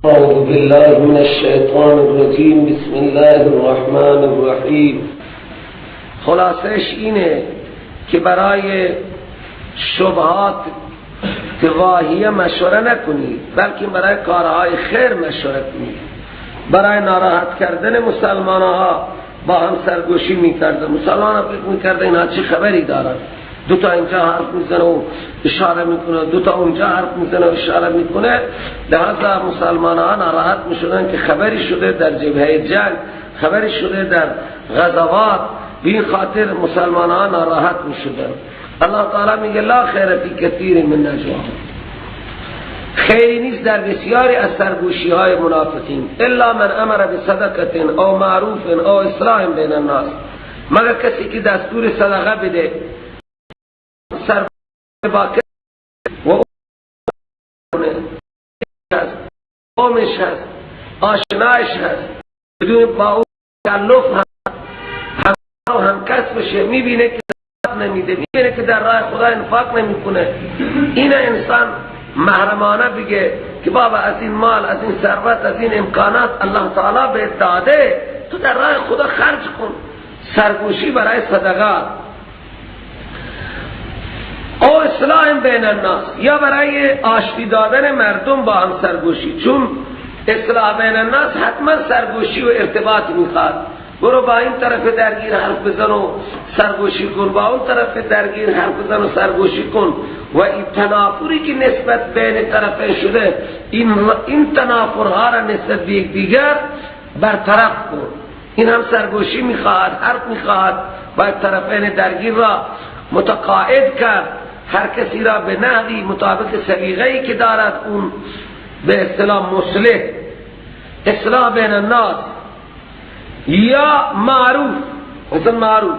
اعوذ بالله من الشیطان الرجیم، بسم الله الرحمن الرحیم. خلاصش اینه که برای شبهات واهیه مشوره نکنید، بلکه برای کارهای خیر مشوره کنید. برای ناراحت کردن مسلمان ها با هم سرگوشی میکردن، مسلمان ها فکر میکردن اینها چه خبری دارن، دو تا اینجا حرف میزنه و اشاره میکنه، دو تا اونجا حرف میزنه و اشاره میکنه. لذا مسلمان ها ناراحت میشدن که خبری شده در جبهه جنگ، خبری شده در غزوات. به این خاطر مسلمان ها ناراحت میشدن. الله تعالی میگه لا خیر فی کثیر من نجواهم، خیری نیست در بسیاری از سرگوشی های منافقین، الا من امر بصدقه او معروف او اصلاح بین الناس، مگر کسی که دستور صدقه بده، سر با و قومش هست، آشنایش هست، بدون با او تکلف هست، هم کس بشه، میبینه که نمیده، میبینه که در راه خدا انفاق نمیکنه. این انسان محرمانه بگه که بابا از این مال، از این ثروت، از این امکانات الله تعالی به داده، تو در راه خدا خرج کن. سرگوشی برای صدقه او اصلاح بین الناس، یا برای آشتی دادن مردم با هم سرگوشی، چون اصلاح بین الناس حتما سرگوشی و ارتباط میخواد. برو با این طرف درگیر حرف بزن و سرگوشی کن، با اون طرف درگیر حرف بزن و سرگوشی کن. و این تنافری که نسبت بین طرفین شده، این تنافرها را نسبت به یکدیگر برطرف کن. این هم سرگوشی میخواهد، حرف میخواهد، باید طرفین درگیر را متقاعد کرد، هر کسی را به نحوی مطابق سلیقه‌ای که دارد اون به اصطلاح مصلح، اصلاح بین الناس یا معروف. مثلا معروف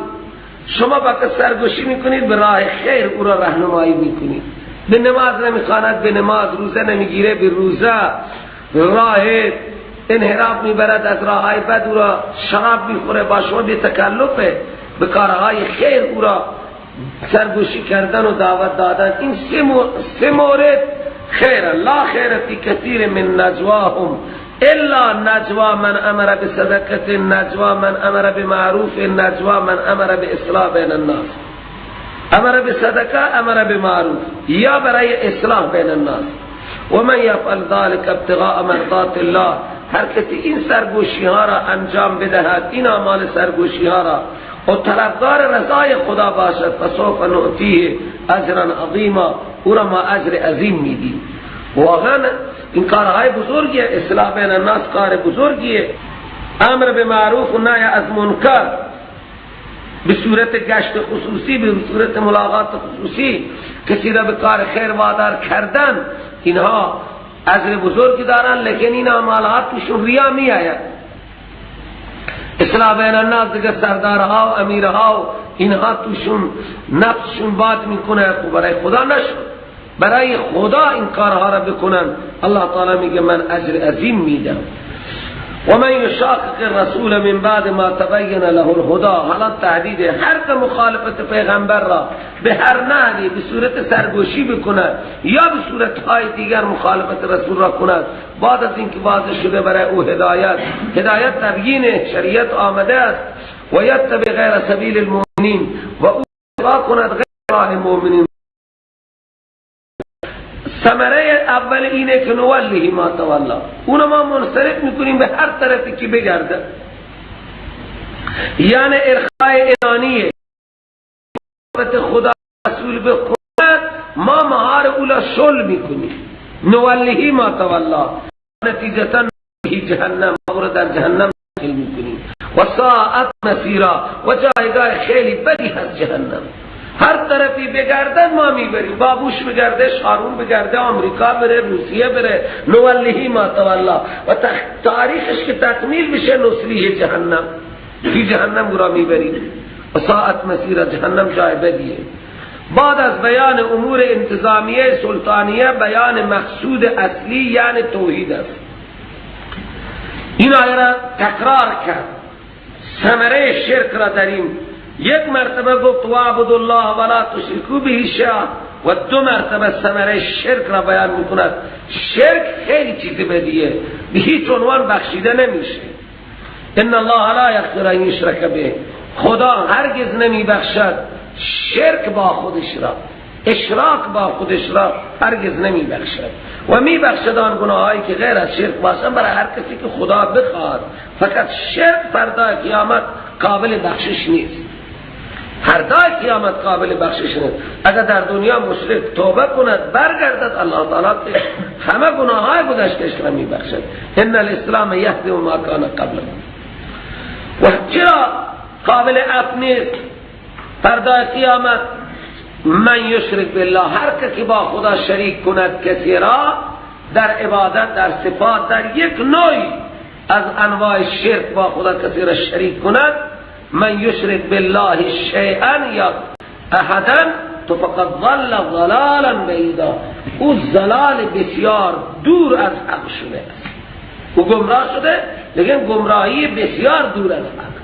شما وقت سرگوشی میکنید به راه خیر او را راهنمایی میکنید، به نماز نمیخواند به نماز، روزه نمیگیره به روزه، راه انحراف میبرد از راه های بد، او را شراب میخوره، با شما بی تکلفه، به کارهای خیر او را سرگوشی کردن و دعوت دادن. این سه مورد خیر. لا خیر فی کثیر من نجواهم الا نجوا من امر بصدقه، نجوا من امر بمعروف، نجوا من امر باصلاح بین الناس. امر بصدقه، امر بمعروف، یا برای اصلاح بین الناس. و من یفعل ذلك ابتغاء مرضات الله، هر کسی این سرگوشی ها را انجام بدهد، این اعمال سرگوشی ها را، و طلبگار رضای خدا باشد، فسوف نؤتیه اجرا عظیما، او را ما اجر عظیم میدیم. واقعا این کارهای بزرگیه، اصلاح بین الناس کار بزرگیه. امر به معروف و نهی از منکر به صورت گشت خصوصی، به صورت ملاقات خصوصی، کسی را به کار خیر وادار کردن، اینها اجر بزرگی دارن، لیکن این اعمالات توشون ریا می آید. اصلاح بین الناس دیگه سردارها و امیرها و اینها توشون نفسشون باد میکنه، برای خدا نشد، برای خدا این کارها را بکنن. الله تعالی میگه من اجر عظیم میدم. و من یشاقق الرسول من بعد ما تبین له الهدی، حالا تهدید هر مخالفت پیغمبر را به هر نحوی به صورت سرگوشی بکند یا به صورت های دیگر مخالفت رسول را کند، بعد از اینکه واضح شده برای او هدایت، هدایت تبیین شریعت آمده است، و یتبع غیر سبیل المؤمنین، و او کند غیر راه مؤمنین. ثمره اول اینه که نوله ما تولا، اونو ما منصرف میکنیم به هر طرفی که بگرده، یعنی ارخای انانیه خدا رسول بخونه، ما مهار اولا شل میکنیم. نوله ما تولا، نتیجتا جهنم، ما رو در جهنم داخل میکنیم. و ساعت مسیرا، و جایگاه خیلی بدی هست جهنم. هر طرفی بگردن ما میبریم، بابوش بگرده، شارون بگرده، آمریکا بره، روسیه بره، نولهی ما تولا، و تاریخش که تکمیل بشه نسلیه جهنم، فی جهنم را میبریم. و ساعت مسیر، جهنم جای بدیه. بعد از بیان امور انتظامیه سلطانیه، بیان مقصود اصلی یعنی توحید است. این آیه را تکرار کرد، ثمره شرک را داریم. یک مرتبه گفت وعبد الله ولا تشرکو به شیئا، و دو مرتبه ثمره شرک را بیان میکند. شرک خیلی چیز بدیه، به هیچ عنوان بخشیده نمیشه. ان الله لا یغفر ان یشرک به، خدا هرگز نمیبخشد شرک با خودش را، اشراک با خودش را هرگز نمیبخشد، و میبخشد آن گناهایی که غیر از شرک باشن برای هر کسی که خدا بخواد. فقط شرک فردای قیامت قابل بخشش نیست، فردای قیامت قابل بخشش نیست. اگر در دنیا مشرک توبه کند برگردد، الله تعالی همه گناههای گذشته‌اش را میبخشد. ان الاسلام یهدم ما کان قبله. و چرا قابل عفو نیست فردای قیامت؟ من یشرک بالله، هر کسی با خدا شریک کند کسی را در عبادت، در صفات، در یک نوعی از انواع شرک با خدا کسی را شریک کند، من یشرک بالله شیئا یا احدا تو فقد ضل ضلالا بعیدا، او ضلال بسیار دور از حق شده است. او گمراه شده، لیکن گمراهی بسیار دور از حق،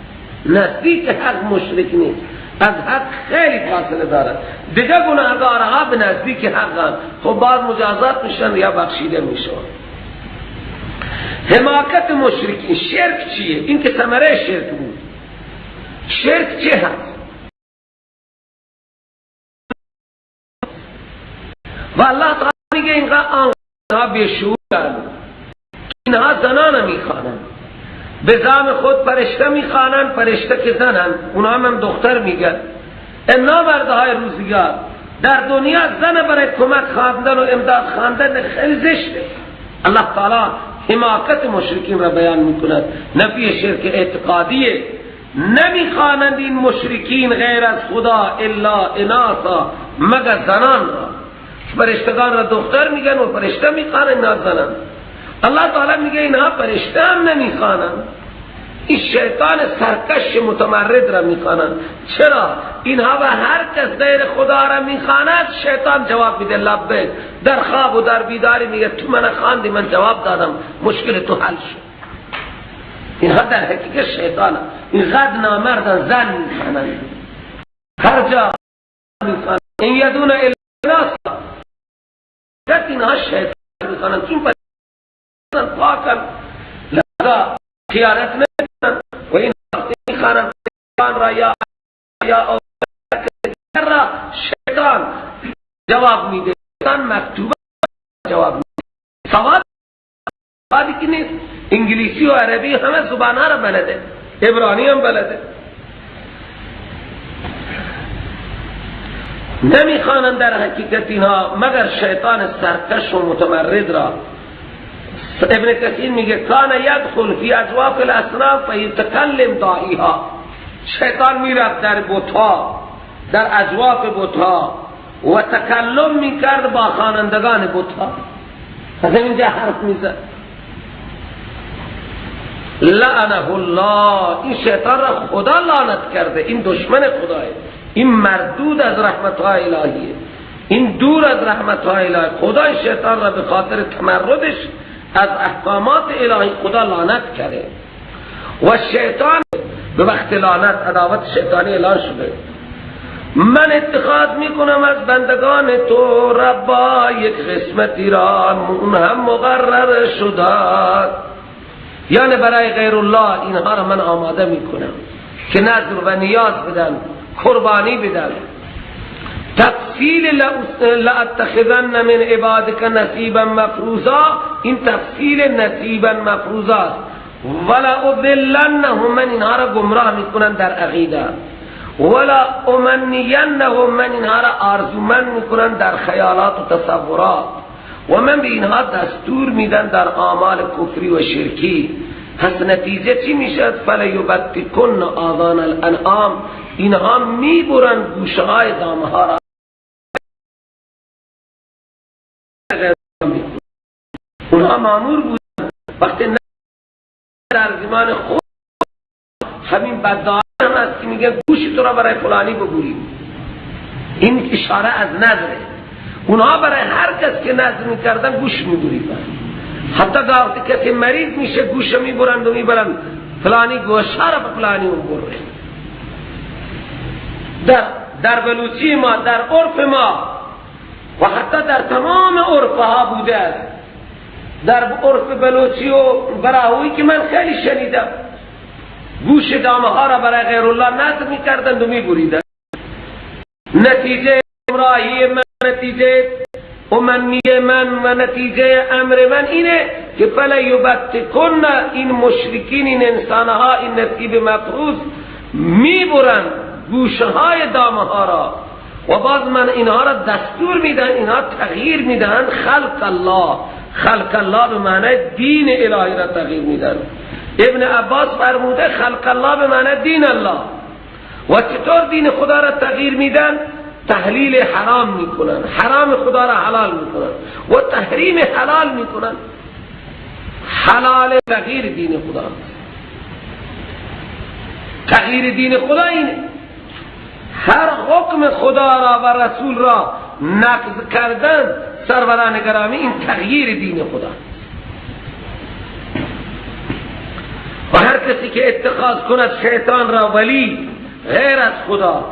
نزدیک حق مشرک نیست، از حق خیلی فاصله دارد. دیگه گناهکارها به نزدیک حق، خب بعد مجازات میشن یا بخشیده میشن. حماقت مشرکین، شرک چیه؟ این که ثمره شرک بود. شرک چه هست؟ و الله تعالی میگه اینقدر آنها بیشعورن، اینها زنان میخوانند، به زعم خود فرشته میخوانند، فرشته که زنن، اونها هم دختر میگن. اینا مردهای روزگار در دنیا زن برای کمک خواندن و امداد خواندن خیلی زشته. الله تعالی حماقت مشرکین را بیان میکند. نفی شرک اعتقادیه. نمیخوانند این مشرکین غیر از خدا الا اناثا، مگر زنان را. فرشتگان را دختر میگن و فرشته میخوانند، اینا زنان. الله تعالی میگه اینها فرشته هم نمیخوانند، این شیطان سرکش متمرد را میخوانند. چرا؟ اینها و هر کس غیر خدا را میخواند شیطان جواب میده لبیک، در خواب و در بیداری میگه تو من خواندی، من جواب دادم، مشکل تو حل شد. اینها در حقیقت شیطان، اینقدر نامردن، زن میخوانند، هر جا میخوانند. این یدون الا اناثا، اینها شیطان میخوانند چون پاکن، لذا خیانت نمیکنن و این وقتی میخوانند را یا را شیطان جواب میده، شیطان مکتوبه جواب میده. سواد که نیست، انگلیسی و عربی همه زبانها را بلده، عبرانی هم بلده. نمیخوانند در حقیقت اینها مگر شیطان سرکش و متمرد را. ابن کثیر میگه کان یدخل فی اجواف الاصنام فیتکلم داعیها، شیطان میرفت در بت‌ها، در اجواف بت‌ها و تکلم میکرد با خوانندگان بت‌ها، از اینجا حرف میزد. لعنه الله، این شیطان را خدا لعنت کرده، این دشمن خداه، این مردود از رحمتهای الهیه، این دور از رحمتهای الهی. خدا شیطان را به خاطر تمردش از احکامات الهی خدا لعنت کرده و شیطان به وقت لعنت عداوت شیطانی اعلان شده. من اتخاذ میکنم از بندگان تو ربا یک قسمتی را، اون هم مقرر شده، یعنی برای غیر الله اینها را من آماده میکنم که نذر و نیاز بدن، قربانی بدن. تفصیل لاتخذن من عبادک نصیبا مفروضا، این تفصیل نصیبا مفروضا است. ولا اضلنهم، من اینها را گمراه میکنن در عقیده. ولا امنینهم، من اینها را آرزومند میکنن در خیالات و تصورات. و من به اینها دستور میدن در اعمال کفری و شرکی. پس نتیجه چی میشد؟ فلیبتکن آذان الانعام، اینها میبرن گوشه های دامه ها را. اونها مامور بودن وقتی در زمان خود همین بددعا هم هست که میگه گوش تو را برای فلانی ببریم، این اشاره از نذره. اونها برای هر کس که نذر میکردن گوش میبریدن، حتی وقتی کسی مریض میشه گوش میبرند و میبرند فلانی گوشه را به فلانی اون بره. در بلوچی ما، در عرف ما و حتی در تمام عرفها بوده است. در عرف بلوچی و براهویی که من خیلی شنیدم، گوش دامه ها را برای غیر الله نذر میکردند و میبریدند. نتیجه امراهی من، نتیجه امنی من و نتیجه امر من اینه که فلا یبتکن، این مشرکین، این انسانها، این نصیب مفروض میبرند گوشهای دامه ها را و باز من اینها را دستور میدن، اینها تغییر میدن. خلق الله، خلق الله به معنی دین الهی را تغییر میدن. ابن عباس فرموده خلق الله به معنی دین الله. و چطور دین خدا را تغییر میدن؟ تحلیل حرام میکنن، حرام خدا را حلال میکنن و تحریم حلال میکنن. حلال تغییر دین خدا، تغییر دین خدا اینه هر حکم خدا را و رسول را نقض کردن، سروران گرامی، این تغییر دین خدا. و هر کسی که اتخاذ کند شیطان را ولی غیر از خدا،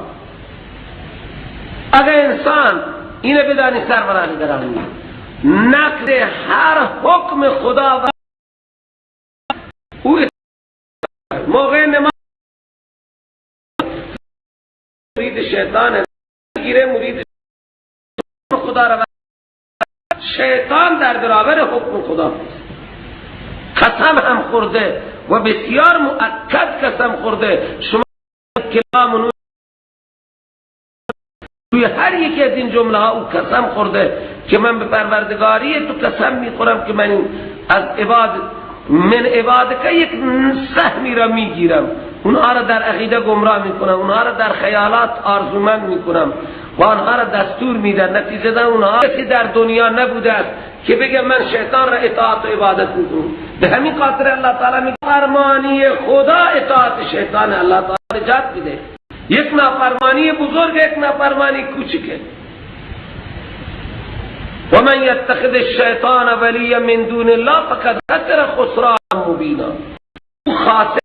اگر انسان اینه بدانی سروران گرامی، نقض هر حکم خدا و او موقع نماز مرید شیطان گیره، مرید خدا را، شیطان در برابر حکم خدا قسم هم خورده و بسیار مؤکد قسم خورده. شما کلام توی هر یکی از این جمله ها او قسم خورده که من به پروردگاری تو قسم میخورم که من از عباد من عباد که یک سهمی را میگیرم، اونها را در عقیده گمراه میکنم، اونها را در خیالات آرزومند میکنم و آنها را دستور میدن. نتیجه در اونها کسی در دنیا نبوده است که بگه من شیطان را اطاعت و عبادت میکنم. به همین خاطر الله تعالی میگه فرمانی خدا اطاعت شیطان، الله تعالی نجات میده. یک نافرمانی بزرگ، یک نافرمانی کوچکه. و من یتخذ الشیطان ولیا من دون الله فقد خسر خسرانا مبینا. خاسر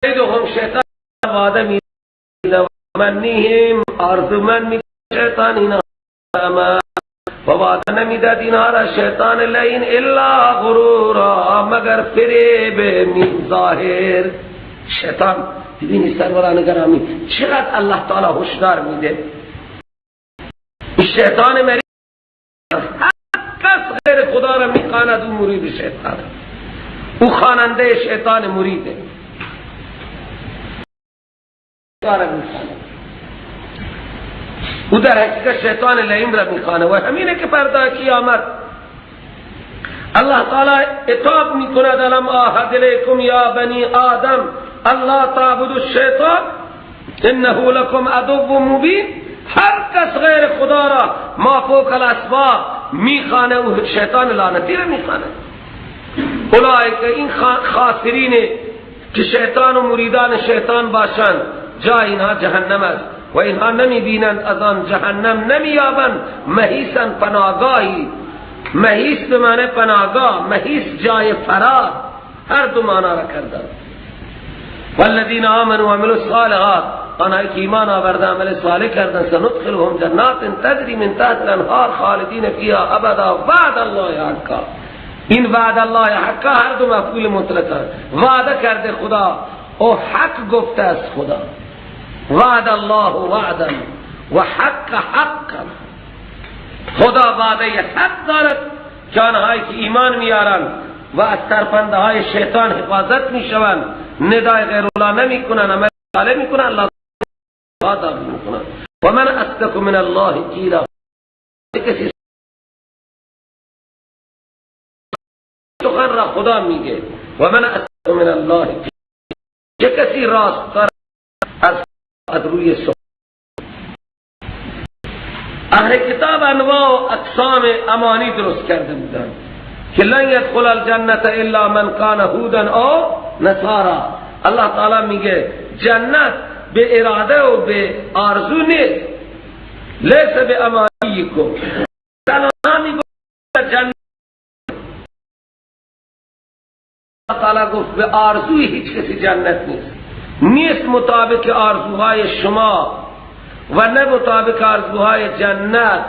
هم شیطان وعده میده، منیهم آرزومند می شیطان اینا و وعده نمیداد اینها را شیطان لئین الا غرورا، مگر فریب می ظاهر. شیطان ببینی سروران گرامی چقدر الله تعالی هشدار میده. شیطان مریض هر کس غیر خدا را میخواند او مرید شیطان، او خواننده شیطان مریده. او در حقیقت شیطان لئیم را میخوانه و همینه که فردا قیامت الله تعالی عتاب میکند، الم اعهد الیکم یا بنی آدم الله تعبدوا الشیطان انه لکم عدو مبین. هر کس غیر خدا را ما فوق الاسباب میخوانه او شیطان لعنتی را میخوانه. اولئک این خاسرین که شیطان و مریدان شیطان باشند، جای اینها جهنم است و اینها نمی بینند از آن جهنم نمی یابند محیسا پناهگاهی. محیس به معنی پناهگاه، محیس جای فرار، هر دو معنا را کردند. والذین آمنوا وعملوا الصالحات، آنهایی که ایمان آورده عمل صالح کردند، سندخلهم جنات تجری من تحت الانهار خالدین فیها ابدا وعد الله حقا. این وعد الله حقا هر دو مفعول مطلق، وعده کرده خدا او حق گفته است خدا. وعد الله وعدا و حق حقا، خدا وعده حق دارد که آنهایی که ایمان میارند و از ترفنده های شیطان حفاظت میشوند، ندای غیر الله نمی کنند، عمل صالح میکنند، الله وعده میکنند. و من اصدق من الله قیلا، کسی سخن را خدا میگه. و من اصدق من الله قیلا، چه کسی راست تر از روی سخن. اهل کتاب انواع و اقسام امانی درست کرده بودند که لن یدخل الجنة الا من کان هودا او نصارا. الله تعالی میگه جنت به اراده و به آرزو نیست، لیس به امانیکم. میگه جنت، الله تعالی گفت به آرزوی هیچ کسی جنت نیست، نیست مطابق آرزوهای شما و نه مطابق آرزوهای جنت.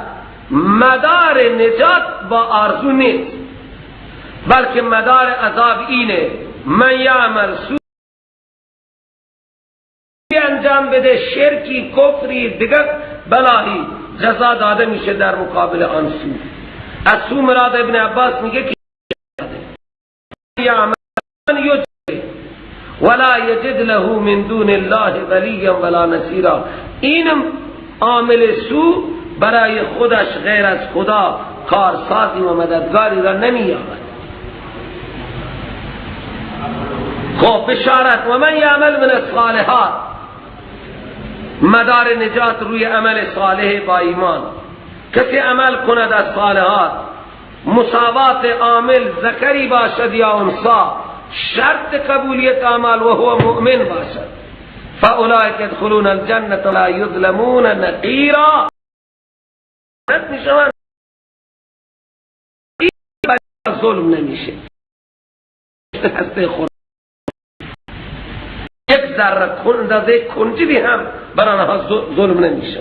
مدار نجات با آرزو نیست، بلکه مدار عذاب اینه من یعمل سوء انجام بده، شرکی، کفری، دیگر بلاهی، جزا داده میشه در مقابل آن سو. از سو مراد ابن عباس میگه که یعمل ولا یجد له من دون الله ولیا ولا نصیرا. این عامل سو برای خودش غیر از خدا کارسازی و مددگاری را نمییابد. خب بشارت و من یعمل من الصالحات، مدار نجات روی عمل صالح با ایمان. کسی عمل کند از صالحات، مساوات عامل ذکری باشد یا انثی، شرط قبولیت اعمال و هو مؤمن باشد، فاولئک یدخلون الجنة لا یظلمون نقیرا. ظلم نمیشه، هسته خود یک ذره اندازه کنجی هم بر آنها ظلم نمیشه.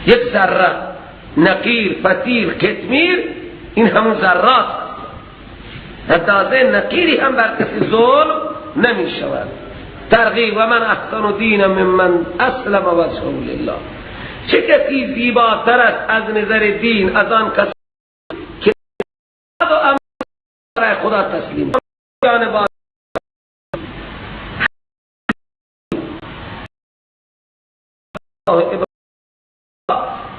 یک ذره نقیر، فتیل، کتمیر، این همون ذرات اندازه نقیری هم بر کسی ظلم نمی شود. ترغیب و من احسن دینا ممن اسلم وجهه لله. چه کسی زیباتر است از نظر دین از آن کسی که برای خدا تسلیم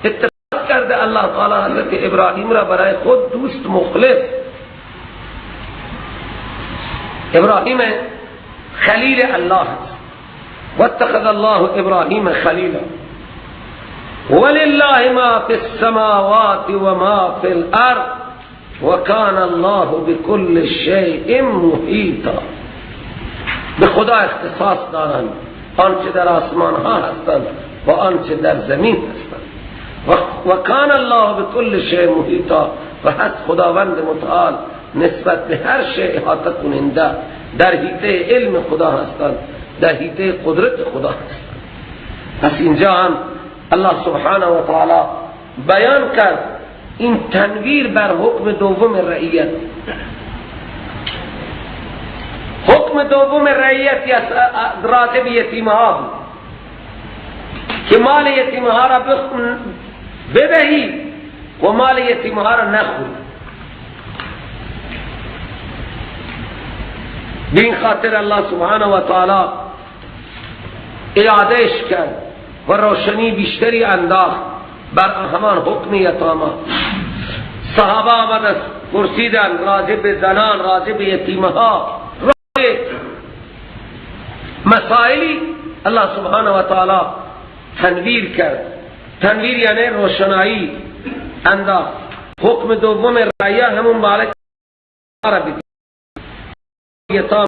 اتفاق کرده. الله تعالی حضرت ابراهیم را برای خود دوست مخلص، ابراهیم خلیل الله است، واتخذ الله ابراهیم خلیلا. ولله ما فی السماوات و ما فی الارض وکان الله بكل شیء محیطا. به خدا اختصاص دارند آنچه در آسمان ها هستند و آنچه در زمین هستند. و کان الله بكل شیء محیطا، و هست خداوند متعال نسبت به هر شیء احاطه کننده، در حیطه علم خدا هستند، در حیطه قدرت خدا هستند. پس اینجا هم الله سبحانه و تعالی بیان کرد این تنویر بر حکم دوم رعیت. حکم دوم رعیت راجب یتیمها بود که مال یتیمها را بدهی و مال یتیمها را نخوری. به این خاطر الله سبحانه و تعالی اعادهش کرد و روشنی بیشتری انداخت بر همان حکم یتاما. صحابه آمد پرسیدن راجع به زنان، راجع به یتیمها، راجع مسائلی الله سبحانه و تعالی تنویر کرد. تنویر یعنی روشنایی انداخت. حکم دوم رعیه همون مالک یتام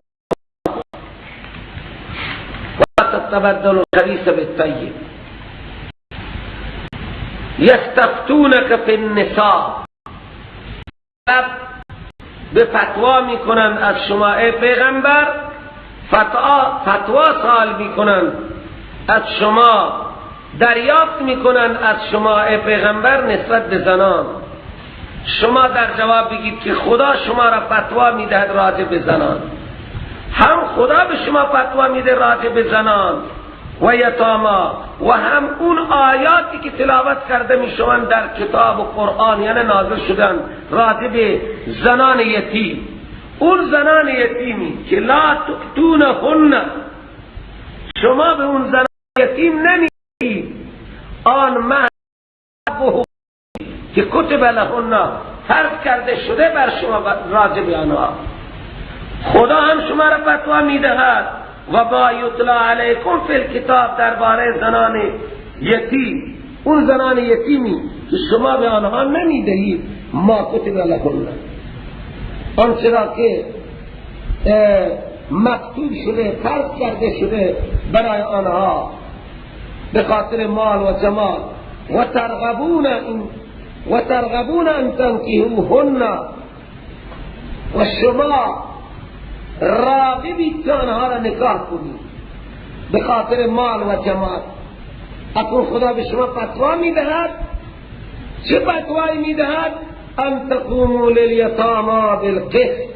و تتبدل الخبیث بالطیب. یستفتونک فی النساء، به فتوا میکنند از شما ای پیغمبر، فتوا سوال میکنند از شما، دریافت میکنند از شما ای پیغمبر نسبت به زنان. شما در جواب بگید که خدا شما را فتوا میدهد راجع به زنان. هم خدا به شما فتوا میده راجع به زنان و یتاما، و هم اون آیاتی که تلاوت کرده میشوند در کتاب و قرآن، یعنی نازل شدن راجع به زنان یتیم. اون زنان یتیمی که لا تؤتونهن، شما به اون زنان یتیم نمیدید آن مهر که کتب لهن، فرض کرده شده بر شما راجع به آنها. خدا هم شما را فتوا میدهد و با یتلا علیکم فی الکتاب، درباره زنان یتیم، اون زنان یتیمی که شما به آنها نمیدهید ما کتب لهن، آنچه را که مکتوب شده فرض کرده شده برای آنها به خاطر مال و جمال. و ترغبون ان تنکحوهن، و شما راغبید که آنها را نکاح کنید به خاطر مال و جمال. اکنون خدا به شما فتوا میدهد. چه فتوایی میدهد؟ ان تقوموا للیتاما بالقسط.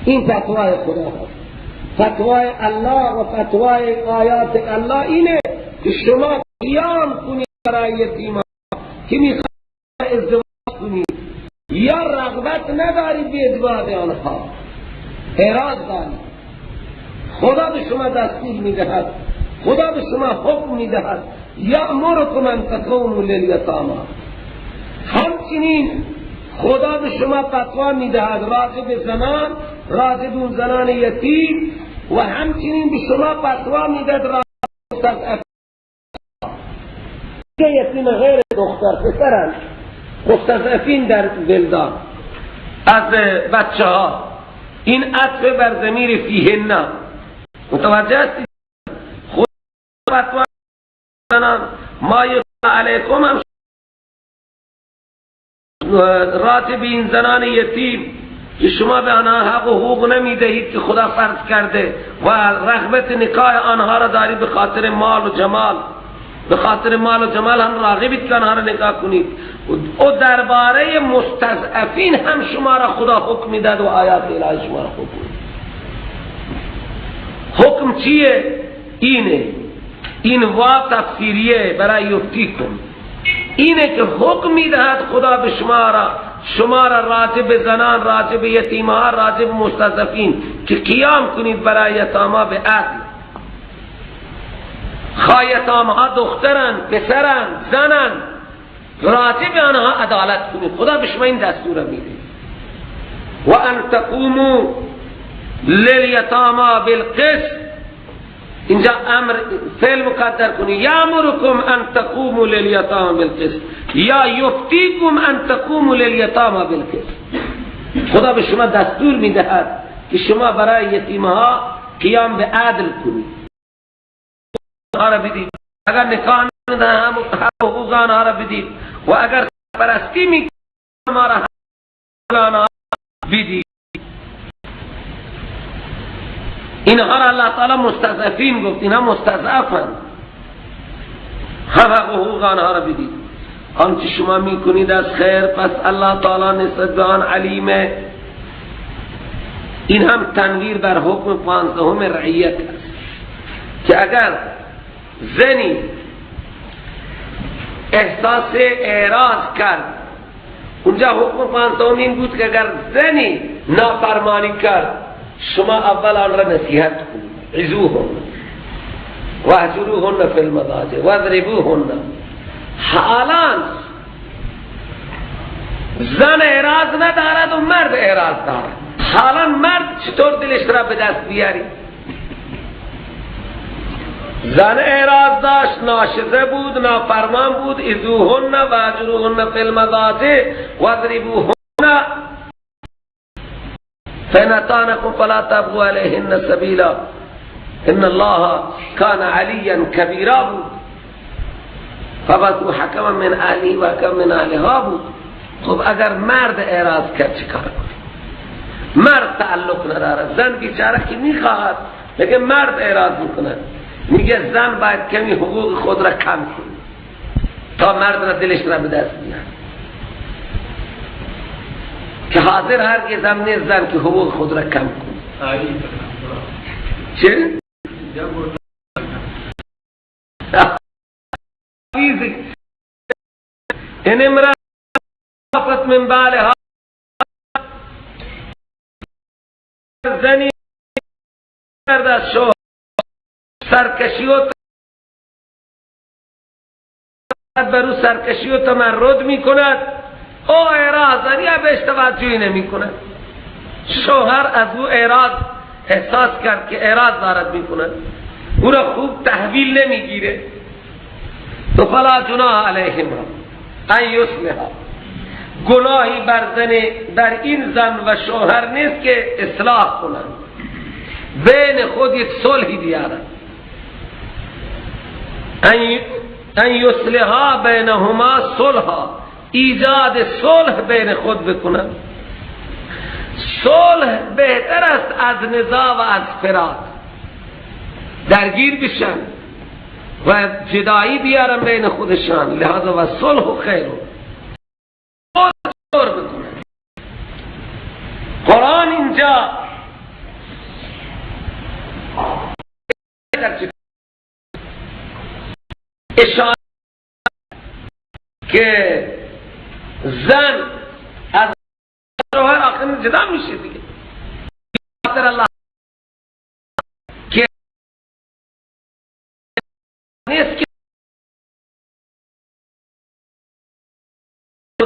این فتوای خدا هست، فتوای الله و فتوای آیات الله اینه که شما قیام کنید برای یتیما که میخواهید ازدواج کنید یا رغبت ندارید به ازدواج آنها، اعراض دارید. خدا به شما دستور میدهد، خدا به شما حکم میدهد، یأمرکم ان تقوموا للیتاما. همچنین خدا به شما فتوا میدهد راجع به زنان، راجع به زنان یتیم، و همچنین به شما فتوا میدهد راجع به یتیم غیر دختر پسرن، مستضعفین در ولدان از بچه ها. این عطف بر ضمیر فیهن، متوجه هستید؟ خدا فتوا زنان ما یتلی علیکم هم راجع به این زنان یتیم که شما به آنها حق و حقوق نمیدهید که خدا فرض کرده و رغبت نکاح آنها را دارید به خاطر مال و جمال، به خاطر مال و جمال هم راغبید که آنها را نکاح کنید. و درباره مستضعفین هم شما را خدا حکم میداد و آیات الهی شما را حکم میداد. حکم چیه؟ اینه، این وا تفسیریه برای یفتیکم، اینه که حکم میدهد خدا به شما را، شما را راجع به زنان، راجع به یتیمها، راجع به مستضعفین که قیام کنید برای یتاما به عدل. خواه یتامها دخترن، پسرن، زنن، راجع به آنها عدالت کنید. خدا به شما این دستور میده. و ان تقوموا للیتاما بالقسط. اینجا امر فعل مقدر کنی، یامرکم ان تقوموا للیتاما بالقسط یا یفتیکم ان تقوموا للیتاما بالقسط. خدا به شما دستور میدهد که شما برای یتیمها قیام به عدل کنید، آنها را بدید، اگر نکاح ندهند هم حقوق آنها را بدید، و اگر پرستی میکنید آنها را بدید. اینها را الله تعالی مستضعفین گفت، اینها مستضعفند، هم حقوق آنها را بدید. آنچه شما میکنید از خیر پس الله تعالی نسبت به آن علیمه. این هم تنویر بر حکم 15 رعیت است که اگر زنی احساس اعراض کرد، اونجا حکم 15 این بود که اگر زنی نافرمانی کرد شما اول آن را نصیحت کنید، عظوهن واهجروهن فی المضاجع واضربوهن. حالان زن اعراض ندارد و مرد اعراض دارد. حالان مرد چطور دلش را به دست بیاری؟ زن اعراض داشت، ناشزه بود، نافرمان بود، عظوهن واهجروهن فی المضاجع واضربوهن فإن أطعنكم فلا تبغوا عليهن سبيلا إن الله كان عليا كبيرا بود. فبعثوا حكما من أهله وحكما من أهلها بود. خب اگر مرد اعراض کرد چیکار کنه؟ مرد تعلق ندارد، زن بیچاره که میخواهد، لیکن مرد اعراض میکند. میگه زن باید کمی حقوق خود را کم کنه تا مرد را دلش را به دست بیاره، که حاضر هرگز هم نیست زن که حقوق خود را کم کنه. چه؟ ان امرأة خافت من بالها، زنی کرد از شوهر سرکشی و بر او سرکشی و تمرد میکند، او اعراض داری بهش توجهی نمی کند. شوهر از او اعراض احساس کرد که اعراض دارد می کند، او را خوب تحویل نمیگیره، تو فلا جناح علیهما ان یصلحا، گناهی بر زن در این زن و شوهر نیست که اصلاح کنند، بین خود یک صلحی بیارند. ان یصلحا بینهما صلحا، ایجاد صلح بین خود بکنن. صلح بهتر است از نزاع و از فراق. درگیر بشن، و جدایی بیارن بین خودشان. لہذا و صلح و خیر طور بکنه. قرآن اینجا اشاره که زن از شوهر آخر جدا میشه دیگه. الله که نیست که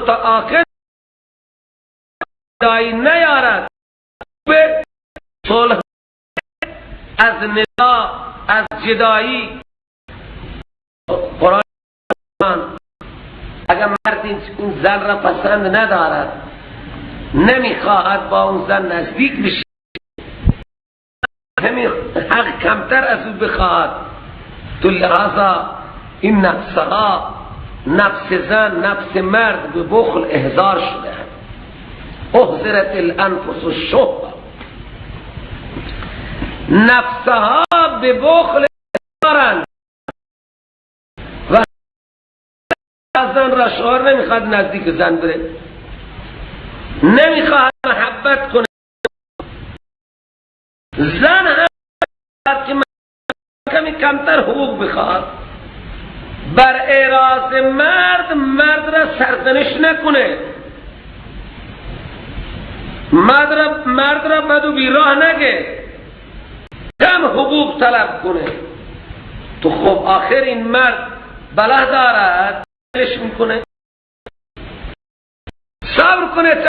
تا آخر دایی نیارد به صلح از نزاع از جدایی. قرآن اگر مرد این زن را پسند ندارد، نمیخواهد با اون زن نزدیک بشه، همین حق کمتر از او بخواهد، تو لحاظا این نفسها، نفس زن، نفس مرد به بخل احضار شده. احضرت الانفس الشح، نفسها به بخل احضارند و زن را شوهر نمیخواد نزدیک زن بره، نمیخواد محبت کنه. زن هم که کمی کمتر حقوق بخواد، بر اعراض مرد، مرد را سرزنش نکنه، مرد را بد و بیراه نگه، کم حقوق طلب کنه. تو خب آخر این مرد بله دارد، دلش میکنه، صبر کنه تا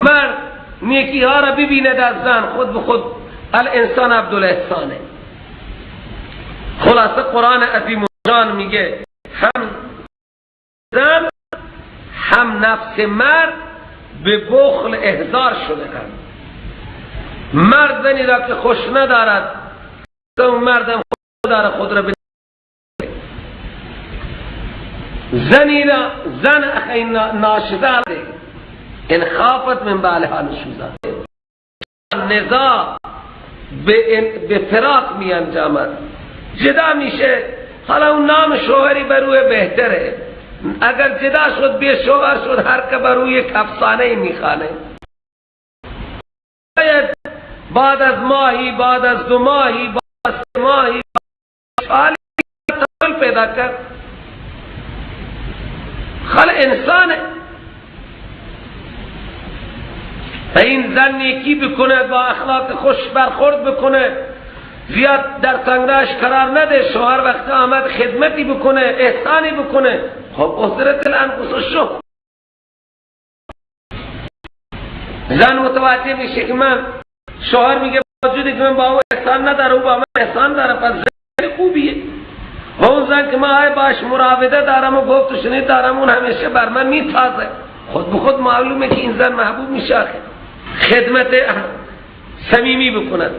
مرد نیکی ها را ببیند از زن، خود به خود الانسان عبدالاحسانه. خلاصه قرآن عظیم جان میگه هم زن هم نفس مرد به بخل احضار شده. مرد زنی را که خوش ندارد، اون مردم خود داره خود را زنی را، زن اخی ناشده ان خافت من بالها نشوزا، نزاع به فراق می انجامد، جدا میشه. حالا اون نام شوهری بروی بهتره، اگر جدا شد بی شوهر شد، هر که بروی یک افسانه میخوانه. بعد از ماهی، بعد از دو ماهی، بعد از سه ماهی، سالی تحول پیدا کرد. خل انسانه و این زن نیکی بکنه، با اخلاق خوش برخورد بکنه، زیاد در تنگناش قرار نده، شوهر وقت آمد خدمتی بکنه، احسانی بکنه. خب احضرت الانفس الشح. زن متوجه میشه که من شوهر میگه با وجودی که من با او احسان نداره، او با من احسان داره، پس زن خوبیه. و اون زن که من آی باش مراوده دارم و گفت و شنید دارم، اون همیشه بر من میتازه، خود به خود معلومه که این زن محبوب میشه، خدمت صمیمی بکند.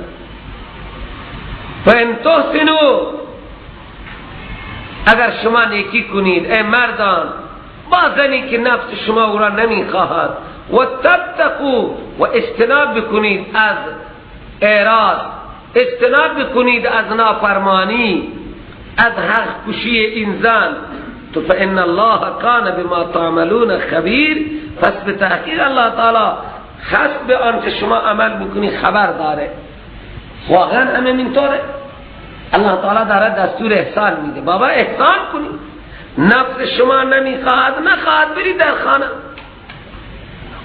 فان تحسنوا، اگر شما نیکی کنید ای مردان با زنی که نفس شما او را نمیخواهد، و تتقوا، و اجتناب بکنید از اعراض، اجتناب بکنید از نافرمانی، از حق کشی این زن، تو فان الله کان بما تعملون خبیر. پس به تحقیق الله تعالی حسب آنچه شما عمل میکنی خبر داره. واقعا همه اینطوره. الله تعالی داره دستور احسان میده، بابا احسان کنی، نفس شما نمیخواهد، نخواهد بری در خانه،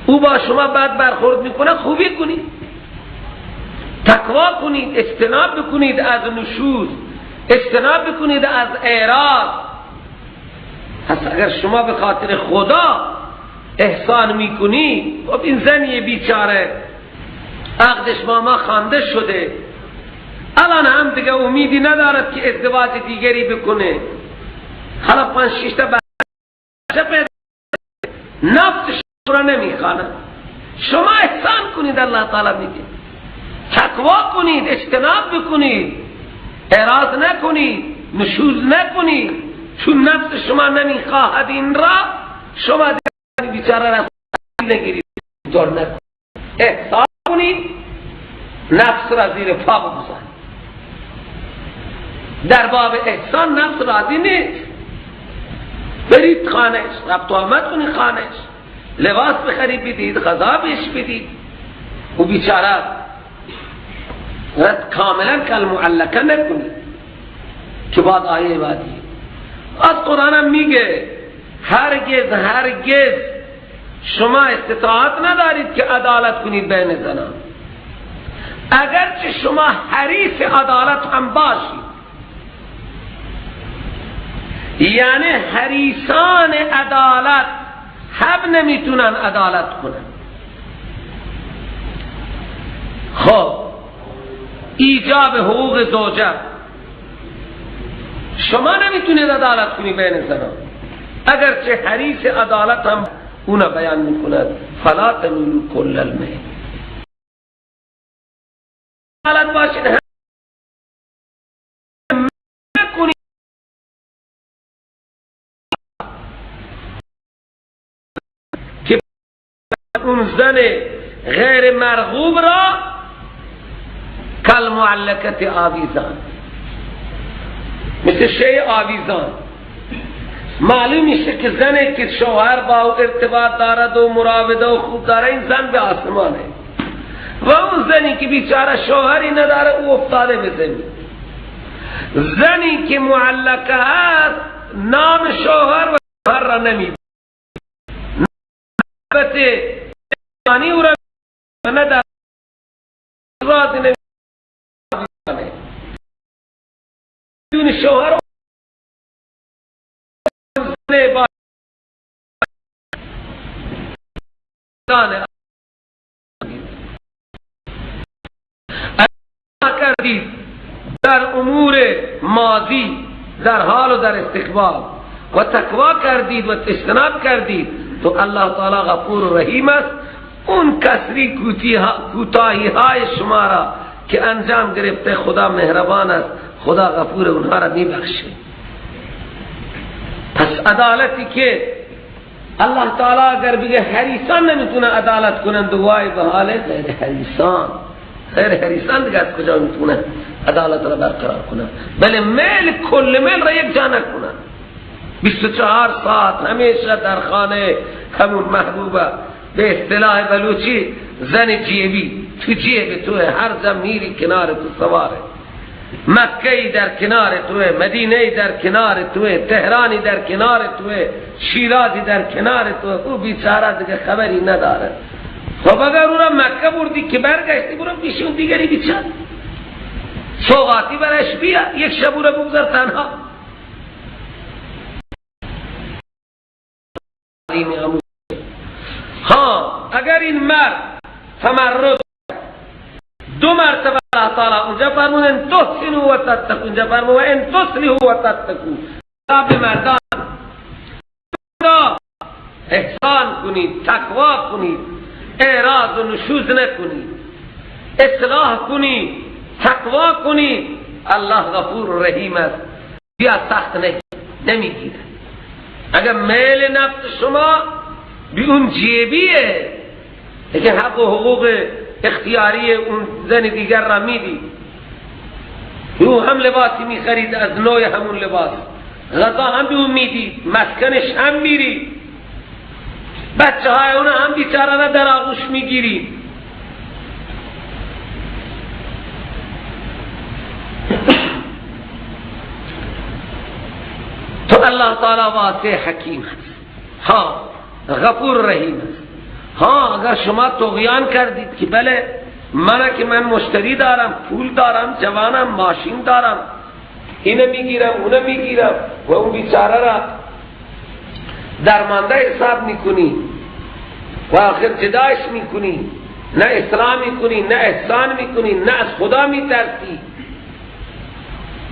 او با شما بد برخورد میکنه، خوبی کنید، تقوا کنید، اجتناب بکنید از نشوز، اجتناب بکنید از اعراض. پس اگر شما به خاطر خدا احسان میکنی، خب این زنی بیچاره عقدش با ما خوانده شده، الان هم دیگه امیدی ندارد که ازدواج دیگری بکنه، حالا 5-6 تا بچه پیدا، نفسش را نمیخوانه. شما احسان کنید، الله تعالی میگه تقوا کنید، اجتناب بکنید، اعراض نکنید، نشوز نکنید، چون نفس شما نمیخواهد این را، شما بیچاره را نگیرید، دور نکنید، احسان کنید، نفس را زیر پا بگذارید. در باب احسان نفس راضی نیست. برید خانهش، رفت و آمد کنید خانهش، لباس بخرید بدید، غذا بهش بدید، او بیچاره رد کاملا کالمعلقه نکنید که بعد آیه بعدی از قرآن هم میگه هرگز هرگز شما استطاعت ندارید که عدالت کنید بین زنان، اگرچه شما حریص عدالت هم باشید، یعنی حریصان عدالت هم نمیتونن عدالت کنن. خب ایجاب حقوق زوجه، شما نمیتونید عدالت کنی بین زنان، اگرچه حریص عدالت هم اونا بیان میکند فلا تمیلوا کل المیل، عدالت باشید هم نکنید که اون زن غیر مرغوب را کالمعلقة آویزان، مثل شی آویزان. معلوم میشه که زنی که شوهر با او ارتباط دارد و مراوده و خوب داره، این زن به آسمانه، و اون زنی که بیچاره شوهری نداره او افتاده به زمین. زنی که معلقه هست نام شوهر و شوهر را نمیبینه، نبت او را نداره، راضی نمیدونه بدون شوهر با کردید در امور ماضی، در حال و در استقبال، و تقوا کردید و اجتناب کردید، تو الله تعالی غفور و رحیم است. اون کسری کوتاهی های شما را که انجام گرفته خدا مهربان است، خدا غفور اونها را میبخشه. پس عدالتی که الله تعالی اگر بگه حریصان نمیتونه عدالت کنند، وای به حال غیر حریصان، غیر حریصان دیگه از کجا میتونه عدالت را برقرار کنه؟ بله میل کل میل را یک جا نکنه، 24 ساعت همیشه در خانه همون محبوبه، به اصطلاح بلوچی زن جیبی، تو جیب توه، هر جا میری کنار تو سواره، مکه‌ای در کنار توه، مدینه‌ای در کنار توه، تهرانی در کنار توه، شیرازی در کنار توه، او بیچاره دیگه خبری نداره. خب اگر او را مکه بردی که برگشتی، برو پیش اون دیگری بیچاره، سوغاتی برش بیا، یک شب او را بگذار تنها. ها اگر این مرد تمرد دو مرتبه الله تعالی اونجا فرمود ان تحسنوا و تتقوا، اونجا فرمود ان تصلحوا و تتقوا. به مردان احسان کنید، تقوا کنید، اعراض و نشوز نکنید، اصلاح کنید، تقوا کنید. الله غفور و رحیم است، بیا سخت نمیگیره. اگر میل نفس شما بی اون جیبیه که حق و حقوق اختیاری اون زن دیگر را میدی، او هم لباسی میخرید از نوع همون لباس، غذا هم به اون میدی، مسکنش هم میری، بچه های اون هم بیچاره را در آغوش میگیری. تو الله تعالی واسع حکیم هست، ها غفور رحیم است. ها اگر شما طغیان کردید که بله من که من مشتری دارم، پول دارم، جوانم، ماشین دارم، اینو میگیرم اونو میگیرم، و اون بیچاره را درمانده حساب میکنی و آخر جدایش میکنی، نه اصلاح میکنی، نه احسان میکنی، نه از خدا میترسی،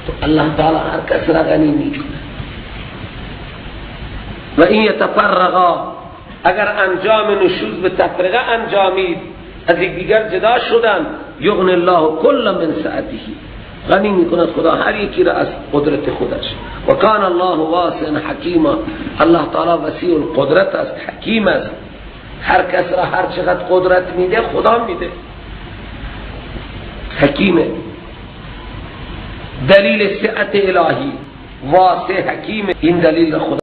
تو الله تعالی هر کس را غنی میکنه. و این یتفرقا، اگر انجام نشوز به تفرقه انجامید، از یکدیگر جدا شدن، یغنی الله کل من سعته، غنی میکند خدا هر یکی را از قدرت خودش. و کان الله واسعا حکیما، الله تعالی وسیع القدرت است، حکیم است، هر کس را هر چقدر قدرت میده خدا میده، حکیمه. دلیل سعت الهی، واسع حکیم، این دلیل خدا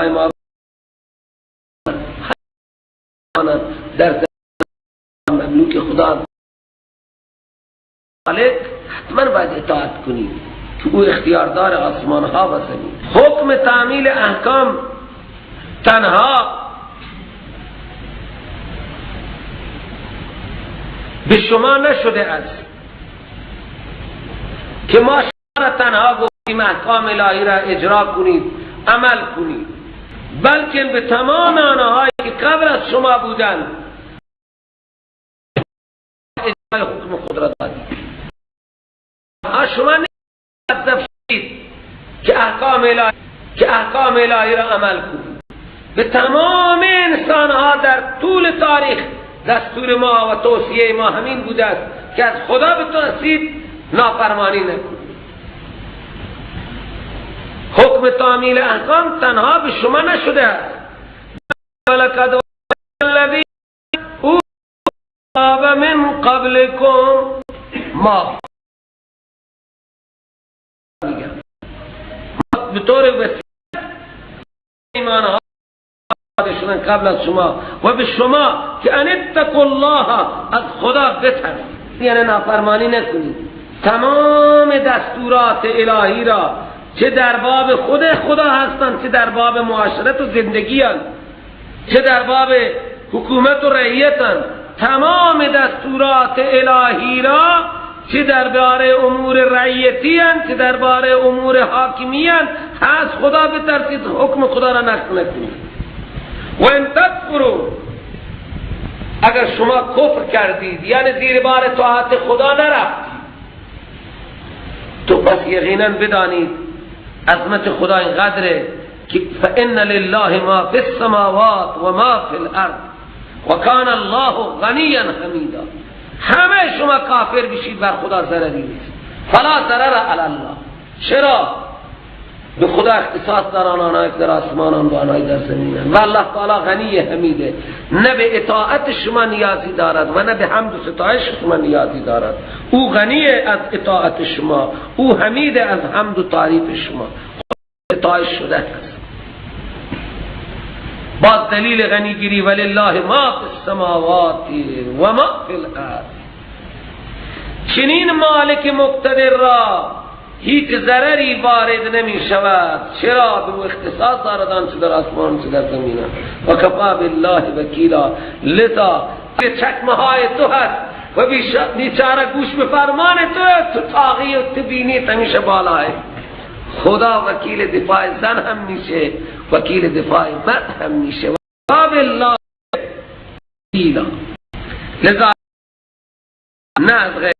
ما در مملوک خدا مالک، حتما باید اطاعت کنید که او اختیاردار آسمان ها و زمین. حکم تعمیل احکام تنها به شما نشده است که ما شما را تنها گفتیم احکام الهی را اجرا کنید، عمل کنید، بلکه به تمام آنهایی که قبل از شما بودند اجرای حکم خود را دادید. شما نمی‌توانید که احکام الهی را عمل کنید. به تمام انسانها در طول تاریخ دستور ما و توصیه ما همین بوده است که از خدا بترسید، نافرمانی نکنید. حکم تعمیل احکام تنها به شما نشده است. ولقد الذی اوتوا من قبلکم، ما میگم به طور وسیع ایمان ها شدن قبل از شما و به شما که ان اتقوا الله، از خدا بترسید، یعنی نافرمانی نکنید. تمام دستورات الهی را چه در باب خود خدا هستند، چه در باب معاشرت و زندگی هستند، چه در باب حکومت و رعیت هستند، تمام دستورات الهی را چه درباره امور رعیتی هستند، چه درباره امور حاکمی هستند، از خدا بترسید، حکم خدا را نقض نکنید. و ان تکفروا، اگر شما کفر کردید، یعنی زیر بار طاعت خدا نرفتید، تو پس یقینا بدانید عظمت خدا اینقدره که فإن لله ما فی السماوات و ما فی الارض و کان الله غنیا حمیدا. همه شما کافر بشید بر خدا ضرری نیست، فلا ضرر علی الله. چرا؟ به خدا اختصاص دارن آنهایی که در آسمانان و آنهایی در زمینن، و الله تعالی غنی حمیده، نه به اطاعت شما نیازی دارد و نه به حمد و ستایش شما نیازی دارد. او غنی از اطاعت شما، او حمید از حمد و تعریف شما، اطاعت شده است. باز دلیل غنیگیری، ولله ما فی السماوات و ما فی الارض. چنین مالک مقتدر را هیچ ضرری وارد نمی شود. چرا؟ به او اختصاص دارد آنچه در آسمان چه در زمین. و کفا بالله وکیلا. لذا چکمه های تو هست و بیچاره گوش به فرمان تو، تو طاغی و تو بینی همیشه بالاه. خدا وکیل دفاع زن هم میشه، وکیل دفاع مرد هم میشه. و کفا بالله وکیلا. لذا نه از غیر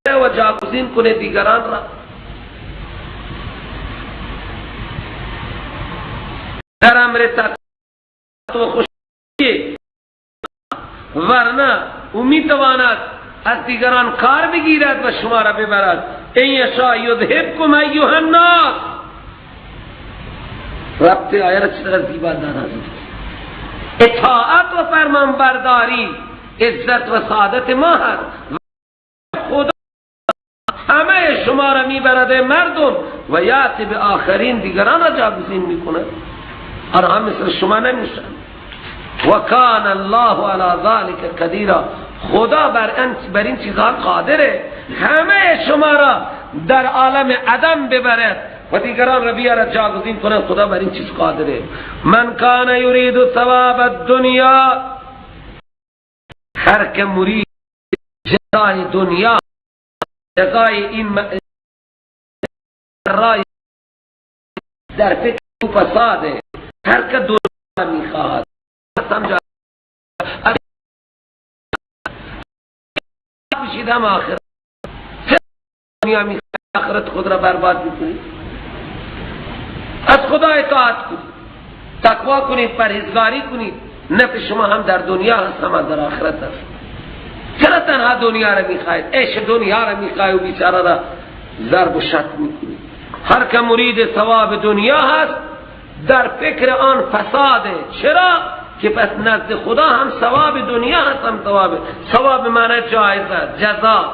و جاگزین کنه دیگران را. در امر تقوی و خوشی، ورنه او میتواند از دیگران کار بگیرد و شما را ببرد. این یشاء یذهبکم ایها الناس. ربط آیه را چقدر زیبا دارد. اطاعت و فرمانبرداری عزت و سعادت ما هست. خدا همه شما را میبرد مردم و یاتی به آخرین، دیگران را جاگزین میکند. آنها مثل شما نمیشن. و کان الله علی ذلک قدیرا. خدا بر این چیزها قادره، همه شما را در عالم عدم ببرد و دیگران را بیارد جاگزین کند. خدا بر این چیز قادره. من کان یرید ثواب الدنیا، هر که مرید جزای دنیا، جزای این رای در فکر و فساده، هر که دنیا میخواهد سمجھا بشید هم آخرت دنیا میخواهد، آخرت خود را برباد میکنید. از خدا اطاعت کنید، تقوا کنید، پرهیزگاری کنید، نفع شما هم در دنیا هست هم در آخرت هست. چرا تنها دنیا را میخواید؟ عیش دنیا را میخواید و بیچاره را ضرب و شتم میکنید. هر که مرید ثواب دنیا هست در فکر آن فساده. چرا؟ که پس نزد خدا هم ثواب دنیا هست هم ثواب معنی جایزه، جزا،